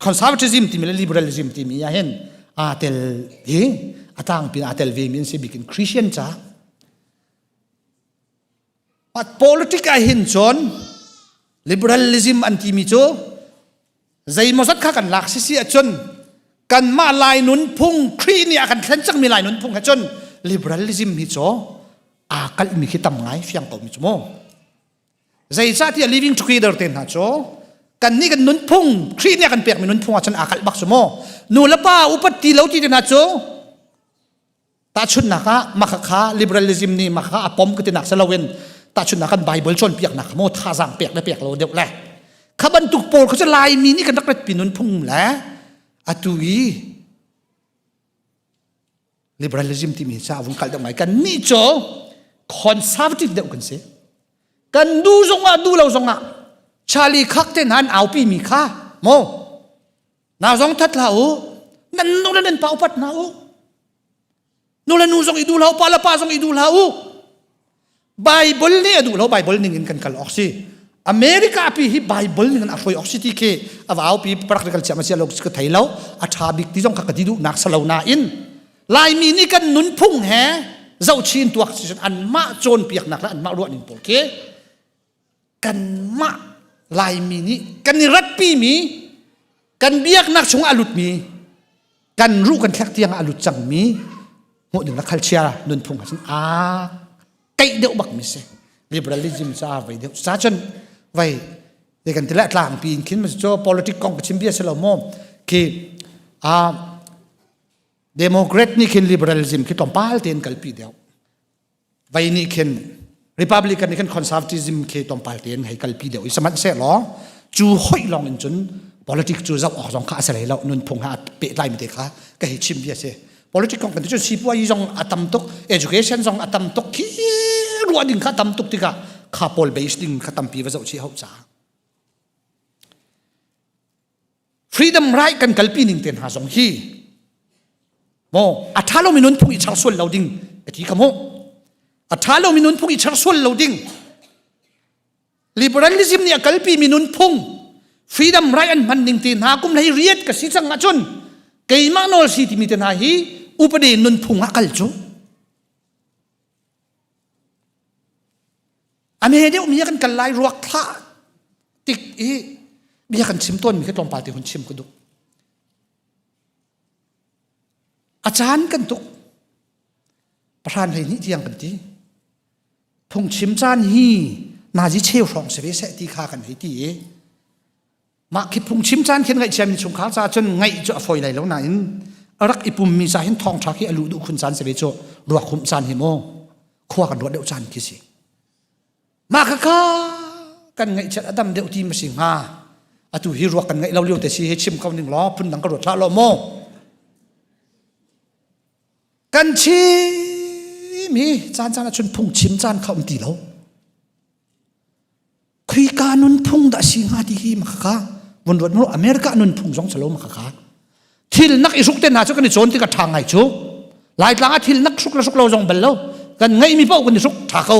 conservatism timi le liberalism timi ah hin aa tel hi a tlangpi aa tel ve mi an si bik in Christian ca but politic ah hin cun liberalism an timi cu zeimawzat kha kan lak sisi ahcun kanmah lai nunphung Khrih nih a kan thlen cangmi lai nunphung he cun liberalism hi cu aa kalhmi khi tam ngai fiang ko mi cu mu Zeicahtiah living together te hna cu kannih kan nunphung Khrih nih a kan pekmi nunphung ah cun aa kalh bak cu mu. Nu le pa upat ti lo ti te hna cu tahchunhnak ah maka kha liberalism nih maka kha a pom ka tinak si loin tahchunhnak kan Bible cawnpiaknak kha maw thazaang pek le pek lo deuh le kha bantuk pawl kha cu Laimi nih kan rak ratpi nunphung le atu i liberalism timi ca vung kal deuh ngai kan nih cu conservative deuh kan si kan du zong ah du lo zong ah Charlie Kirk te hna an aupi mi kha mo na zong that hlah u nan nu le nan pa upat hna u nu le nu zong i du hlah u pa le pa zong i du hlah u Bible nih a duh lo Bible ning in kan kal awk si America pi hi Bible ning in a hruai awk si ti khi a vau pi practical chiam a lo ka thei lo a tha bik ti zong kha ka ti duh nak salo nain Laimi nih kan nunphung he zohchin tuak si anmah cawnpiaknak le anmah ruah ning pawl khi kanmah Laimi nih kan i ratpi mi kan biaknak chung a lut mi kan ruh kan thlek tiang a lut cang mi hmuh ding la khalchia nunphung ah cun aa keih deuh bak mi si liberalism ca vei deuh ca cun vei te kan tila tlangpi in khin cu politic kong ka chim bia si lo maw khi a democrat nih khin liberalism khi tlawmpal tein kalpi deuh Vei nih khin Republican nih khin conservatism khi tlawmpal tein hei kalpi deuh i sihmanhsehlaw cu hoih lawng in cun politics cu zoh awk zong kha a si hlei lo nunphung he aa pehtlaimi te kha ka hei chim bia si politics kong kan ti cun sipuayi zong a tam tuk education zong a tam tuk khi ruah ding kha a tam tuk tikah kha pawl base ding kha tampi va zoh chih hau caah freedom right kan kalpi ning te hna zong hi maw a ṭha lomi nunphung i char sual lo ding ka ti kha mu a ṭha lomi nunphung i char sual lo ding liberalism nih a kalpi mi nunphung. Freedom right an hman ning te hna kum hlei riat ka si cang ahcun keimah nawl si timi te hna hi upadi nunphung ah kal cu. A me deuh mi kan kal lai ruak thlah tik i bia kan chim tawn mi kha tlawmpal te hun chim ka duh. A caan kan tuk. Pahran hlei hnih tiang kan ti. Phungchim caan hi nazi cheu hrawng si ve seh ti kha kan hei ti i mah khi phungchim caan khin ngaihchiami chungkhar ca cun ngaih cu a fawi lai lo nain a rak i pummi ca hin thawngṭha khi a luh duh khun caan si ve cu ruak humh caan hi maw khua kan ruat deuh caan khi si. Mah khakha kan ngaihchiat a dam deuh ti ma si hnga atu hi ruak kan ngaih lo lio te si hi chim ko ning law phundang ka ruat hlah law maw kan chim hi caan caan ah cun phungchim caan kha um ti lo Khuika nunphung dah si hnga ti hi ma khakha vun ruat mu America nunphung zong salo ma khakha thil nak i hruk te hna cu kan i cawn tik a ṭha ngai cu Laitlang ah thil nak hruk le hruk lo zong bal lo kan ngeihmi paoh kan i hruk ṭha ko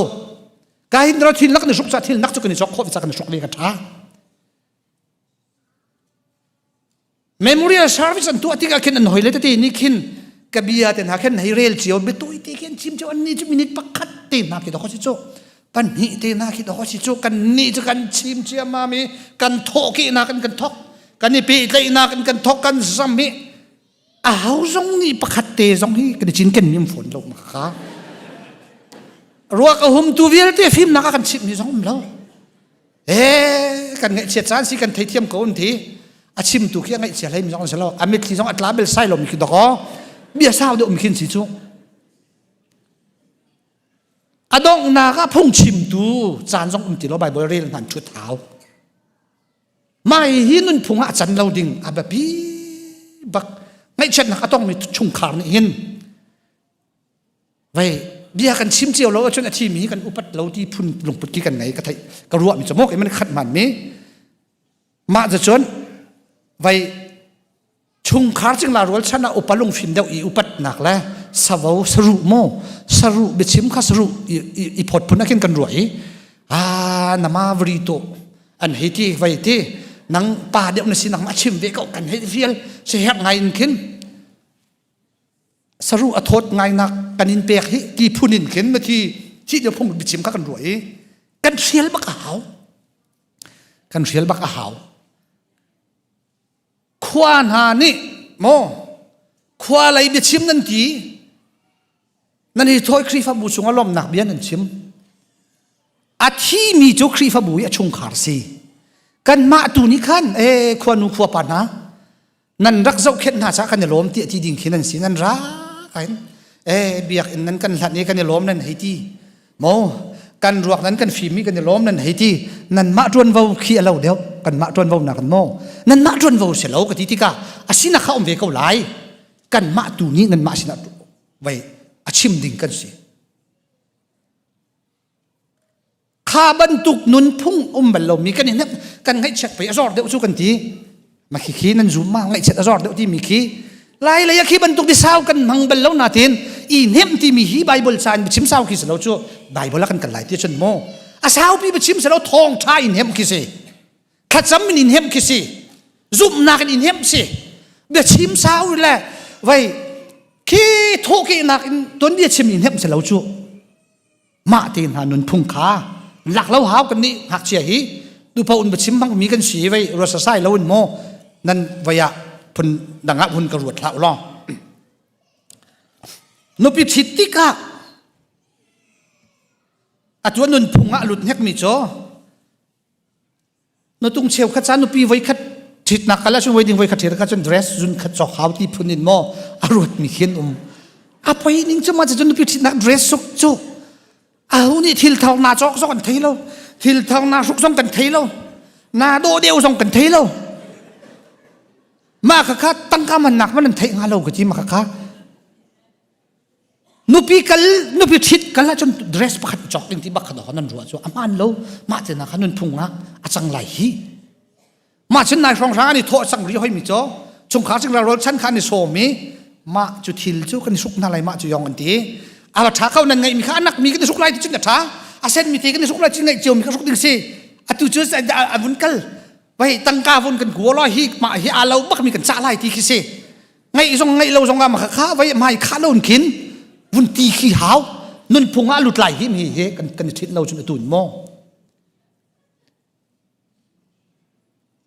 ka hin thil nak kan i hruk ca thil nak cu kan i cawk khawh ca kan i hruk ve ka ṭha Memorial service an tuah tikah khin an hoi le tete nih khin ka bia te hna khin hei rel cio biatui te khin chim cio an nih cu minute pakhat te hna khi dawk si cu pahnih te hna khi dawk si cu kan nih cu kan chim ciammam i kan thawh kehnak in kan thawk kan i pehtlaihnak in kan thawk kan zam i a ho zong nih pakhat te zong hi kan i cinken mi um fawn lo ma kha ruak a humtu vialte fimnak a kan chimh mi zong um lo Eh, kan ngaihchiat caan si kan theithiam ko an ti. A chimtu khi a ngaihchia hlei mi zong an si lo. A mitthli zong a tla bel sai lomi khi dakaw. Bia sau deuh mi khin si cu. A donghnak ah phungchimtu caan zong um ti lo Bible rel hnan ṭhut hau. Mai hi nunphung ah a can lo ding a biapi bak ngaihchiatnak a tongmi chungkhar nih hin Vei bia kan chim cio lo ahcun a thimi hi kan upat lo ti phun lungput khi kan ngei ka theih ka ruah mi cu mok in khat man mi mah cu cun vei chungkhar cingla rual chan ah upa lungfim deuh i upatnak le savo saruh mu saruh biachim kha saruh i phot phun akin kan ruah i a nama vri to an hei ti vei ti nang pa deuh na si nang ma chim ve ko kan hei fial si herh ngai in khin saruh a thawt ngainak kan in pek hi ti phun in khin mathi thi deuh phung biachim kha kan ruah i kan hrial bak a hau kan hrial bak a hau khua hna nih maw khua lei biachim nan ti nan hi thawi Khrihfabu chungah lawmhnak bia nan chim a thimi cu Khrihfabu i a chungkhar si kanmah tu nih khan e khuanu khuapa hna Nan rak zohkhenh hna caah kan i lawm tiah ti ding khi nan si nan ra kain eh biakinn nan kan hlanh i kan i lawm nan hei ti mo kan ruak nan kan fim i kan i lawm nan hei ti nanmah ṭuanvo khi a lo deuh kanmah ṭuanvo na kan maw nanmah ṭuanvo si lo ka ti tikah a sinak kha um ve ko lai kanmah tu nih nanmah sinah vei a chim ding kan si Kha bantuk nunphung um bal lomi kan i kan ngaihchiat pei a zor deuh cu kan ti. Ma khi khi nan zum ma ngaihchiat a zor deuh timi khi lai lei ah khi bantuk bisau kan hmang bal lo natin i hnem timi hi Bible ca in biachim sau khi si lo cu Bible ah kan kal lai ti cun maw a saupi biachim si lo thawngtha in hem khi si thlacam in in hem khi si zumhnak in in hem si biachim sau le vei khi thawhkehnak in tuanbia chim in hem si lo cu mah te hna nunphung kha lak lo hau kan nih ngakchia hi tupa un biachim hmang mi kan si vei ruasa sai lo in maw nan vei ah phun dang ah hun ka ruat hlah law nupi ṭhit tikah atu nunphung ah lut hnek mi cu Na tung cheukhat ca nupi voikhat ṭhitnak kal ahcun wedding voikhat ṭhit kha cun dress zun khat cawk hau ti phun in maw a ruat mi khin um. A poi ning cu ma cun nupi ṭhitnak dress suk cu aho nih thil thar na cawk zong kan thei lo thil thar na hruk zong kan thei lo na dawh deuh zong kan thei lo mah kha kha tangka man nak man an theih hnga lo ka ti ma kha kha Nupi kal nupi ṭhit kal ahcun dress pakhat cawk ding ti bak kha nan ruah cu a hmaan lo mah te na kha nunphung ah a cang lai hi mah cun nai hrawng hrang an i thawh cang ri hoi mi cu chungkhar cingla rawl chan kha an i sawm i mah cu thil cu kan i suk hna lai mah cu yong an ti a ṭha ko nan ngeih mi kha anak mi kan i suk lai ti cun a ṭha a sen mi te kan i suk lai cun ngeih cio mi kha suk ding si atu cu a vun kal. Vai tangka vun kan kua lo hi mah hi aa lo bak mi kan cah lai ti khi si. Ngaih zong ngaih lo zong ah ma kha vai mai kha lo khin vun ti khi hau nunphung ah lut lai hi mi hi kan kan i ṭhit lo cun atun maw?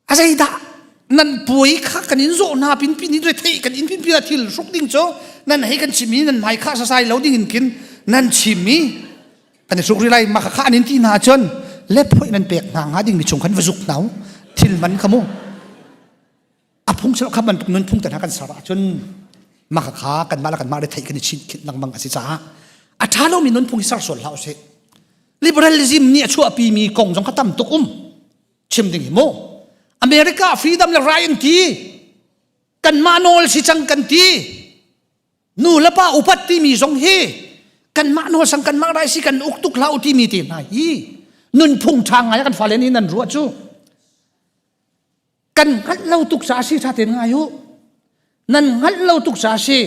A zeidah nan puai kha kan in zawh hna pin pin in rethei kan in pin pin thil hruk ding cu nan hei kan chim i nan hmai kha sasai lo ding in kin nan chim i kan i hruk ri lai ma kha an in ti hna cun le phoi nan pek hna hnga ding mi chung khan va zuk hna thil man kha mu a phung selo kha bantuk nun phung te hna kan ser ahcun ma kha kha kan mah le kan mah le theih kan i chinh khinh lengmang a si caah a ṭha lomi nunphung hi ser sual hlah usih liberalism nih a chuahpi mi kong zong kha tam tuk um chim ding hi mu America freedom le right an ti kanmah nawl si cang kan ti nu le pa upat timi zong hi kanmah nawl sang kanmah rai si kan uk tuk hlah u timi te hna hi nunphung ṭha ngai kan fale nih nan ruah cu kan hngalh lo tuk ca si ṭha tein ngai u nan hngalh lo tuk ca si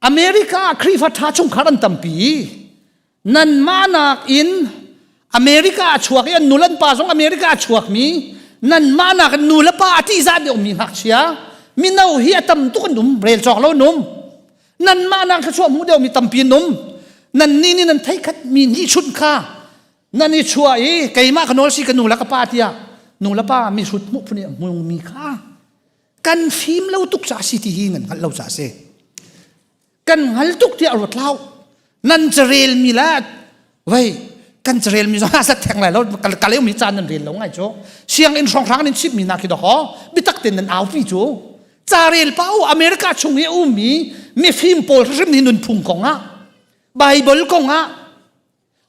America ah Khrihfa ṭha chungkhar an tampi nanmah nakin America a chuak i an nu le an pa zong America a chuakmi nanmah nakin nu le pa a ṭihzah deuhmi ngakchia mino hi a tam tuk an um rel cawk lo an um nanmah nak thluachuah hmu deuhmi tampi an um nan nih nih nan theikhat mi nih chunh kha nan i chuah i keimah ka nawl si ka nu le ka pa tiah nu le pa mi hrut hmuh phun i a hmungmi kha kan fim lo tuk ca si ti hi nan hngalh lo ca si kan hngal tuk tiah ruat hlah nan carel mi le vei kan carel mi zong sat theng lai lo ka leu mi caan nan rel lo ngai cu sianginn hrawnghrang nan chimh mi na khi doho bitak ten nan aupi cu carel pa u America chung i a ummi mifim pawl hrim hi nunphung kong ah Bible kong ah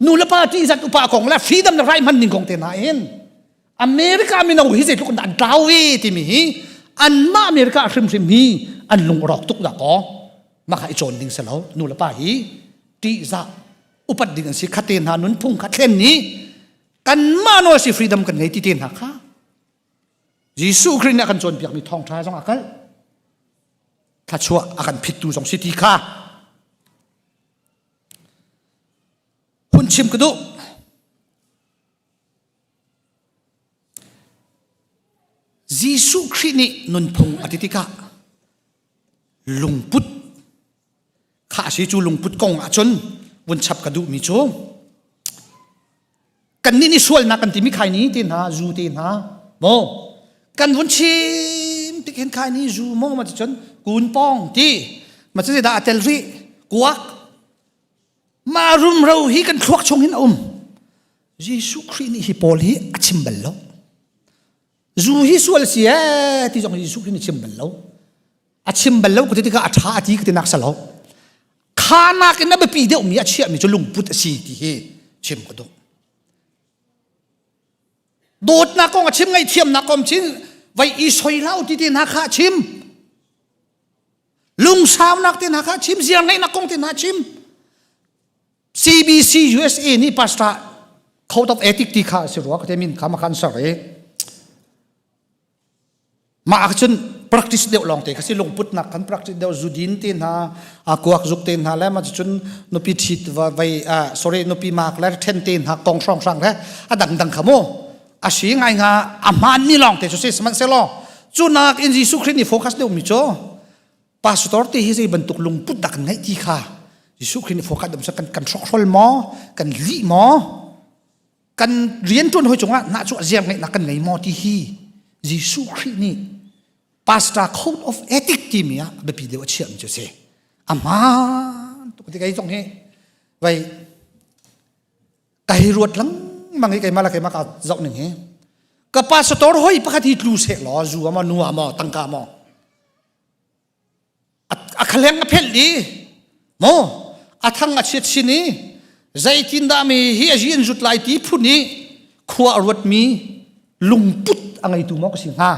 nu le pa ṭihzat upa kong le freedom le right hman ning kong te hna in America mino hi zeitluk in an tlau ve timi hi anmah America hrimhrim hi an lung rawk tuk dah kaw mah kha i cawn ding si lo nu le pa hi ṭihzah upat ding an si khate hna nunphung kha thlen ni kanmah nawl si freedom kan ngei ti te hna kha Jesuh Khrih nih a kan cawnpiakmi thawngṭha zong a kal thluachuah a kan phittu zong si ti kha Hun chim ka duh. Jesuh Khrih nih nunphung a ti tikah lungput kha a si cu lungput kong ahcun vun chap ka duhmi cu kannih nih sualnak kan timi khai ni te hna zu te hna maw kan vun chim tik hin khai ni zu maw ma cun kun pong ti ma cu dah a tel rih kuak ma rumro hi kan thluak chung hin a um Jesuh Khrih nih hi pawl hi a chim bal lo zu hi sual si ee ti zong Jesuh Khrih nih chim bal lo a chim bal lo ka ti tikah a ṭha a ti ka ti nak sa lo kha nakin a biapi deuhmi a chiahmi cu lungput a si ti hi chim ka duh dawtnak kong a chim ngaihthiamnak kong chim vai i soi hlah ti te hna kha a chim lungsaunak te hna kha a chim ziar ngeihnak kong te hna a chim CBC USA nih pastor code of ethic ti kha a si rua ka te min kha ma khan sar i Mah ah cun practice deuh lawng te kha si lungputnak kan practice deuh zudin te hna a kuak zuk te hna le ma cun nupi ṭhit vai sorry nupi mak le ṭhen te hna kong hrawng hrang le a dangdang kha mu a si ngai nga a hmaan mi lawng te cu si sihmanhsehlaw cu nak in Jesuh Khrih nih focus deuh mi cu pastor te hi zei bantuk lungput dah kan ngeih ti kha Jesuh Khrih nih focus deuh kan kan hrawkhrol maw kan lih maw kan rianṭuan hawi cungah nah cu ziar ngeihnak kan ngei maw ti hi Jesuh Khrih nih pastor code of ethic timi ah biapi deuh a chiahmi cu a si a hmaan tuk ti kei zong hi vai ka hi ruat lengmang i keimah le keimah ka zoh ning hi ka pastor hoi pakhat hi tlu seh law zu maw nu maw tangka maw a khaleng a phelh i maw a thang a chiat sin i zeitindah mi hi a zi an zut lai ti phun i khua a ruatmi lungput a ngeitu maw ka si hnga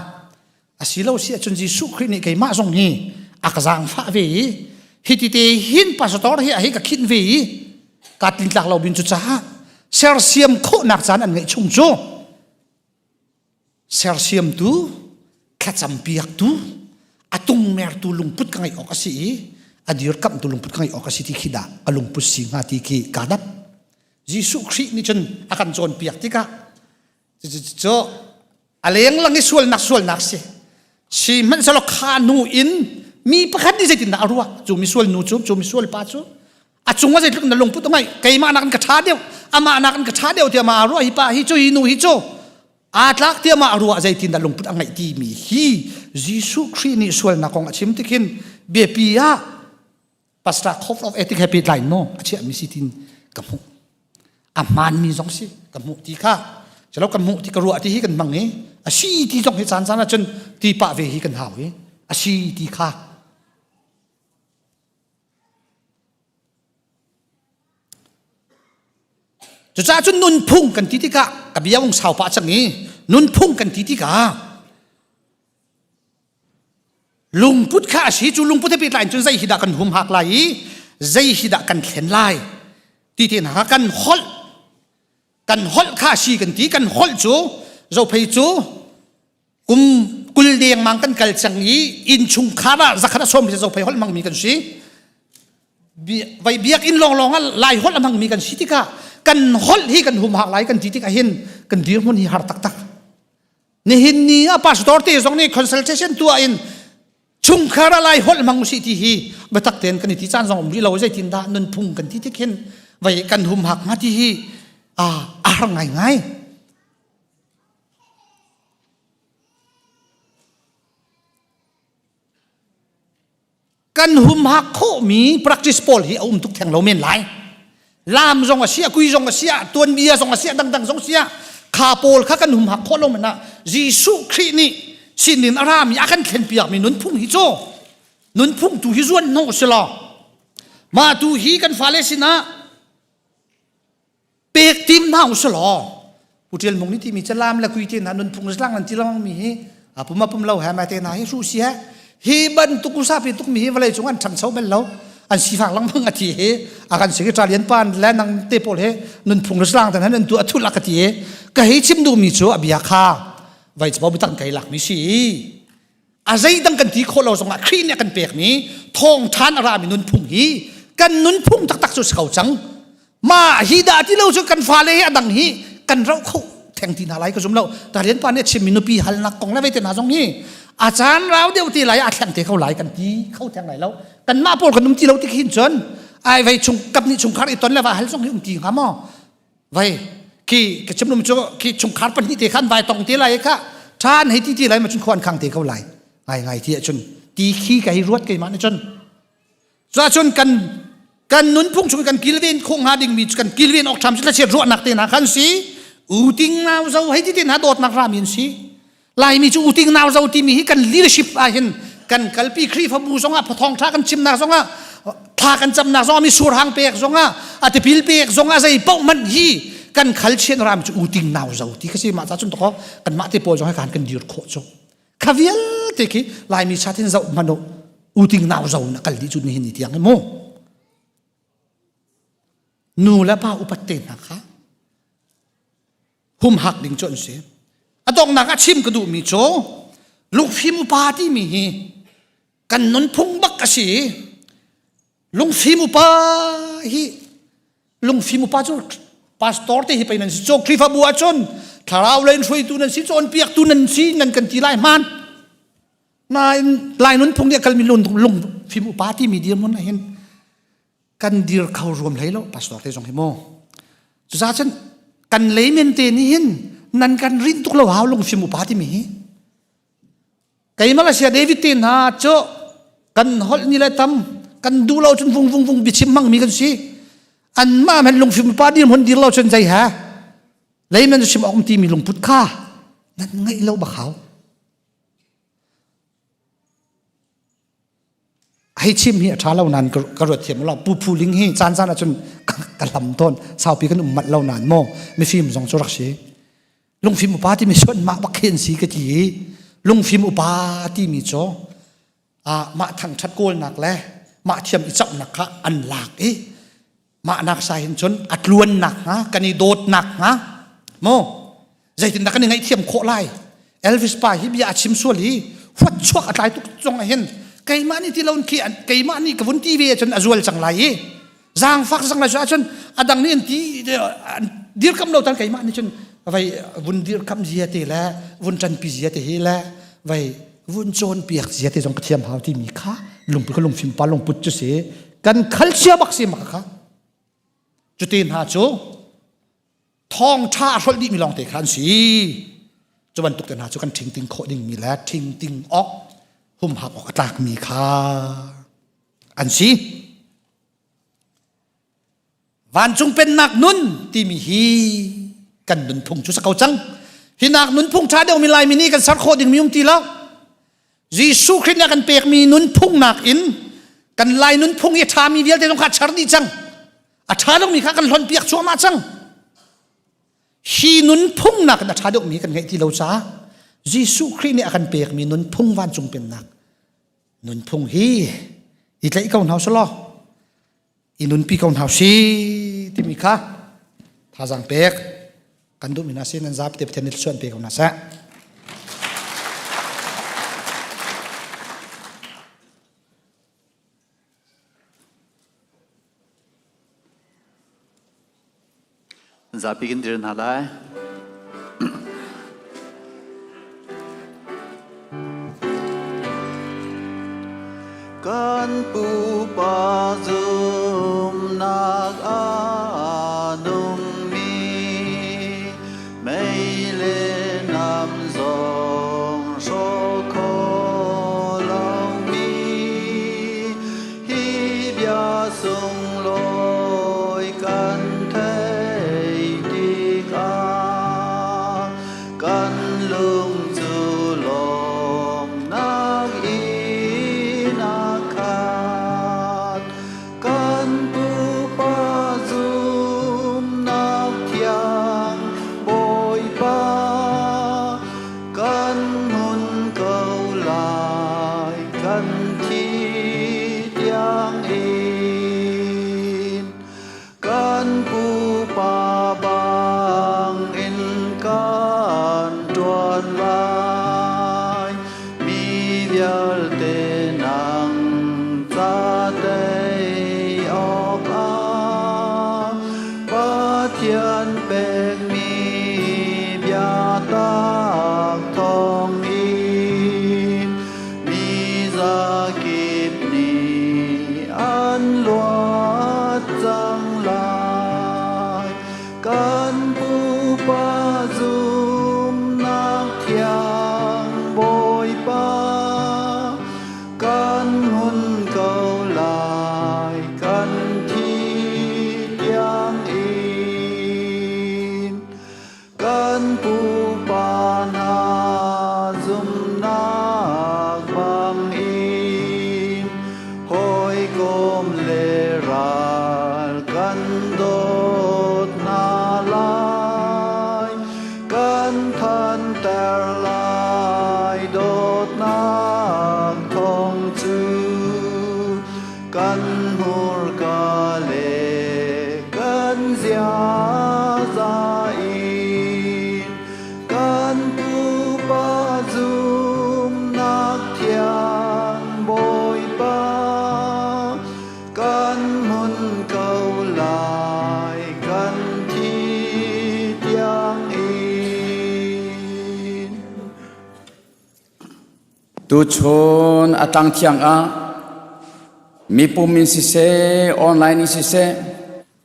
a si lo si ahcun Jesuh Khrih nih keimah zong hi a ka zaangfah ve i hi ti te hin pastor hi a hei ka khinh ve i ka tlintlak lo bin cu caah sersiam khawhnak caan an ngeih chung cu sersiamtu thlacampiaktu a tungmertu lungput ka ngeih awk a si i a dirkamhtu lungput ka ngeih awk a si ti khi dah ka lungput si hnga ti khi kaa dap Jesuh Khrih nih cun a kan cawnpiak tikah cu. A lenglang i sualnak sualnak si. Si hmanhsehlaw kha hnu in mi pakhat nih zeitindah a ruah? Cu misual nu cu, cu misual pa cu a cung ah zeitluk na lungput a ngeih keimah nakin ka ṭha deuh amah nakin ka ṭha deuh tiah mah a ruah hi pa hi cu hi nu hi cu aa tlak tiah mah a ruah zeitindah lungput a ngeih timi hi Jesuh Khrih nih sualnak kong a chim tikhin biapi ah pastor code of ethic he pehtlai maw a chiahmi si tin ka hmuh a hmaanmi zong si ka hmuh ti kha calo ka hmuh ti ka ruah ti hi kan hmang i a si ti zong hi caan caan ah cun ti pah ve hi kan hau i a si ti kha Cucaah cun nunphung kan ti tikah ka bia ung sau pah cang i nunphung kan ti tikah lungput kha a si cu lungput he pehtlai in cun zei hi dah kan humhak lai i zei hi dah kan thlen lai ti te hna kha kan holh kan holh kha a si kan ti kan holh cu zophei cu kum kul dengmang kan kal cang i innchungkhar ah zakhat a sawm hi zophei holh hmangmi kan si vai biakinn lawnglawng ah lai holh a hmangmi kan si tikah kan holh hi kan humhak lai kan ti tikah hin kan dirhmun hi har taktak nihin ni ah pastor te zong nih consultation tuah in chungkhar ah lai holh hmang usih ti hi biatak tein kan i ti caan zong um rih lo zeitin dah nunphung kan ti tik hin vai kan humhak hnga ti hi a har ngaingai Kan humhak khawhmi practice pawl hi a um tuk theng lo men lai. Lam zong a si, a kui zong a si, tuanbia zong a si, dangdang zong si kha pawl kha kan humhak khawh lo men ah Jesuh Khrih nih sinin a rami a kan thlenpiakmi nunphung hi cu nunphung tu hi zuan hnawh si law mah tu hi kan fale sinah pek tim hna u law Pu Tial Mung nih timi calam le kui te hna nunphung zlang nan ti lengmang mi hi a pum a pum lo he mai te hna hi hru si he hi bantuk usa pi tuk mi hi vawlei cung an ṭhangcho bel lo an sifak lengmang a ti hi a kan secretary pan le nang te pawl he nunphung zlang tan han tu a thul a ka ti ka hei chim duh mi cu a bia kha vai chbo bitak kai lak mi si a zeidang kan ti khawh lo zongah Khrih nih a kan pekmi thawngṭhan a rami nunphung hi kan nunphung taktak cu si ko cang mah hi dah ti lo cu kan fale hi a dang hi kan rauh kho theng ti hna lai ka zum lo tarian pa nih a chimmi nupi halnak kong le veite hna zong hi a caan rau deuh ti lai a thleng te ko lai kan ti kho theng lai lo kanmah pawl kan um ti lo ti khin cun ai vei chung kap nih chungkhar i ton le va hal zong hi um ti hnga maw Vai khi ka chim lum cu khi chungkhar pahnih te khan vai tong te lai kha than hei ti ti lai ma cun khuan khang te ko lai ngai ngai ti ahcun ti khi ka hei ruat keimah nih cun cun kan kan nunphung chung kan kilven khawh hnga dingmi kan kilven awk ṭham cu thlachiat ruahnak te hna khan si uting nau zo hei ti te hna dawtnak rami an si Laimi cu uting nau zo timi hi kan leadership ah hin kan kalpi Khrihfabu zongah phathawng tha kan chimnak zongah thla kan camnak zongah mi surhang pek zongah a tipil pek zongah zei paoh hmanh hi kan khal chian ram cu uting nau zo ti ka si mah ca cun toko kan mah te pawl zong kan kan dir khawh cu kha vialte khi Laimi sa thin zoh hmanh uting nau zo na kal dih cu nihin ni tiang mu nu le pa upat te hna kha humhak ding cu an si a donghnak ah chim ka duhmi cu lungfim upa timi hi kan nunphung bak a si lungfim upa hi lungfim upa cu pastor te hi pei nan si cu Khrihfabu ahcun thlarau lei in hruaitu nan si cawnpiaktu nan si nan kan ti lai hmaan nain lai nunphung nih a kalmi lung lungfim upa timi dirhmun ah hin kan dir kho ruam hlei lo pastor te zong hi mu cucaah cun kan leimen te nih hin nan kan rinh tuk lo hau lungfim upa timi hi keimah la sia David te hna cu kan holh ni le tam kan duh lo cun vung vung vung biachim hmang mi kan si an mah men lungfim upa dir hmun dir lo cun zei ha leimen chim awk ti mi lungput kha nan ngaih lo bak hau Hei chim hi a ṭha lo nain ka ruat thiam lo. Pu Phu Ling hi caan caan ahcun ka hlam tawn. Saupi kan um manh lo nain maw mifim zong cu rak si. Lungfim upa timi cu mah bak khi an si ka ti i lungfim upa timi cu ah mah thangṭhat kawlnak le mah thiam i cauhnak kha an lak i mah nak sa hin cun a tluannak hnga kan i dawtnak hnga maw zeitindah kan i ngaihthiam khawh lai Elvis pa hi bia a chim sual hi huat chuak a tlai tuk zong ah hin keimah nih ti lo khi keimah nih ka vun ti ve ahcun a zual cang lai i zaangfak cang lai cu ahcun a dang nih an ti dirkam lo tan keimah nih cun Vai vun dirkamh zia te le vun ṭanpi zia te hi le vai vun cawnpiak zia te zong ka thiam hau timi kha lungput ka lungfim pa lungput cu si kan khalchia bak si maka kha. Cuti hna cu thawngṭha a hrolh dihmi lawngte kha an si. Cu bantuk te hna cu kan ṭhingting khawh dingmi le ṭhingting awk humhak awk a tlakmi kha an si. Vancung pennak nun timi hi kan nunphung cu sa ko cang. Hi nak nunphung ṭha deuhmi Laimi nih kan ser khawh dingmi um ti lo. Jesuh Khrih nih a kan pekmi nunphung nakin kan Lai nunphung i a ṭhami vialte zong kha a char dih cang. A ṭha lomi kha kan hlonpiak cuahmah cang. Hi nunphung nakin a ṭha deuhmi kan ngeih ti lo caah Jesuh Khrih nih a kan pekmi nunphung vancung pennak nunphung hi i tlaih ko hna usih law i nunpi ko hna si timi kha thazaang pek kan duhmi hna si nan zapi te Pathian nih thluachuah pe ko hna seh. Zapi kan dir hna lai. Kan pupa zumnak a nungmi mei le nam zong hrawk kho lomi Hi bia sunglawi kan theih tikah kan lung cu lawmhnak in a khat. Kan pupa zumhnak thiang Bawipa kan hmun ko lai kan thi tiang in kan pupa bang in kan ṭuan lai mi vialte nang ca tei awkah Pathian pekmi biatak thawngin mi zakip nih an luat cang lai. Kan pupa zumhnak thiang Bawipa kan hun ko lai kan thi tiang in kan pupa hna zumhnak bangin hawikom le ral kan dawt hna lai kan thanter lai dawtnak thawng cu kan hmurka le kan ziaza in kan pupa zumhnak thiang Bawipa kan hmun ko lai kan thi tiang in. Tuchun a tlang thiang ah mipum in siseh, online in siseh,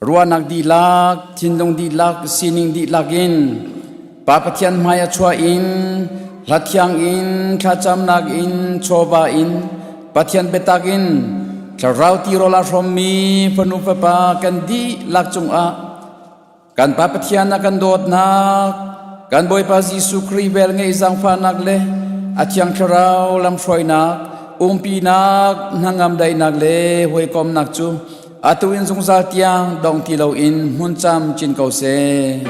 ruahnak dihlak, thinlung dihlak, sining dihlak in Pa Pathian hmai a chuah in hla thiang in thlacamnak in chawva in Pathian biatak in thlarau tirawl a hrawmmi fanu fapa kan dihlak cungah kan Pa Pathian a kan dawtnak kan Bawipa Jesuh Khrih vel ngeih zaangfahnak le a Thiang Thlarau lamhruainak umpinak hnangam daihnak le hawikomnak cu atu in zungzal tiang dong ti loin hmun cam cin ko seh.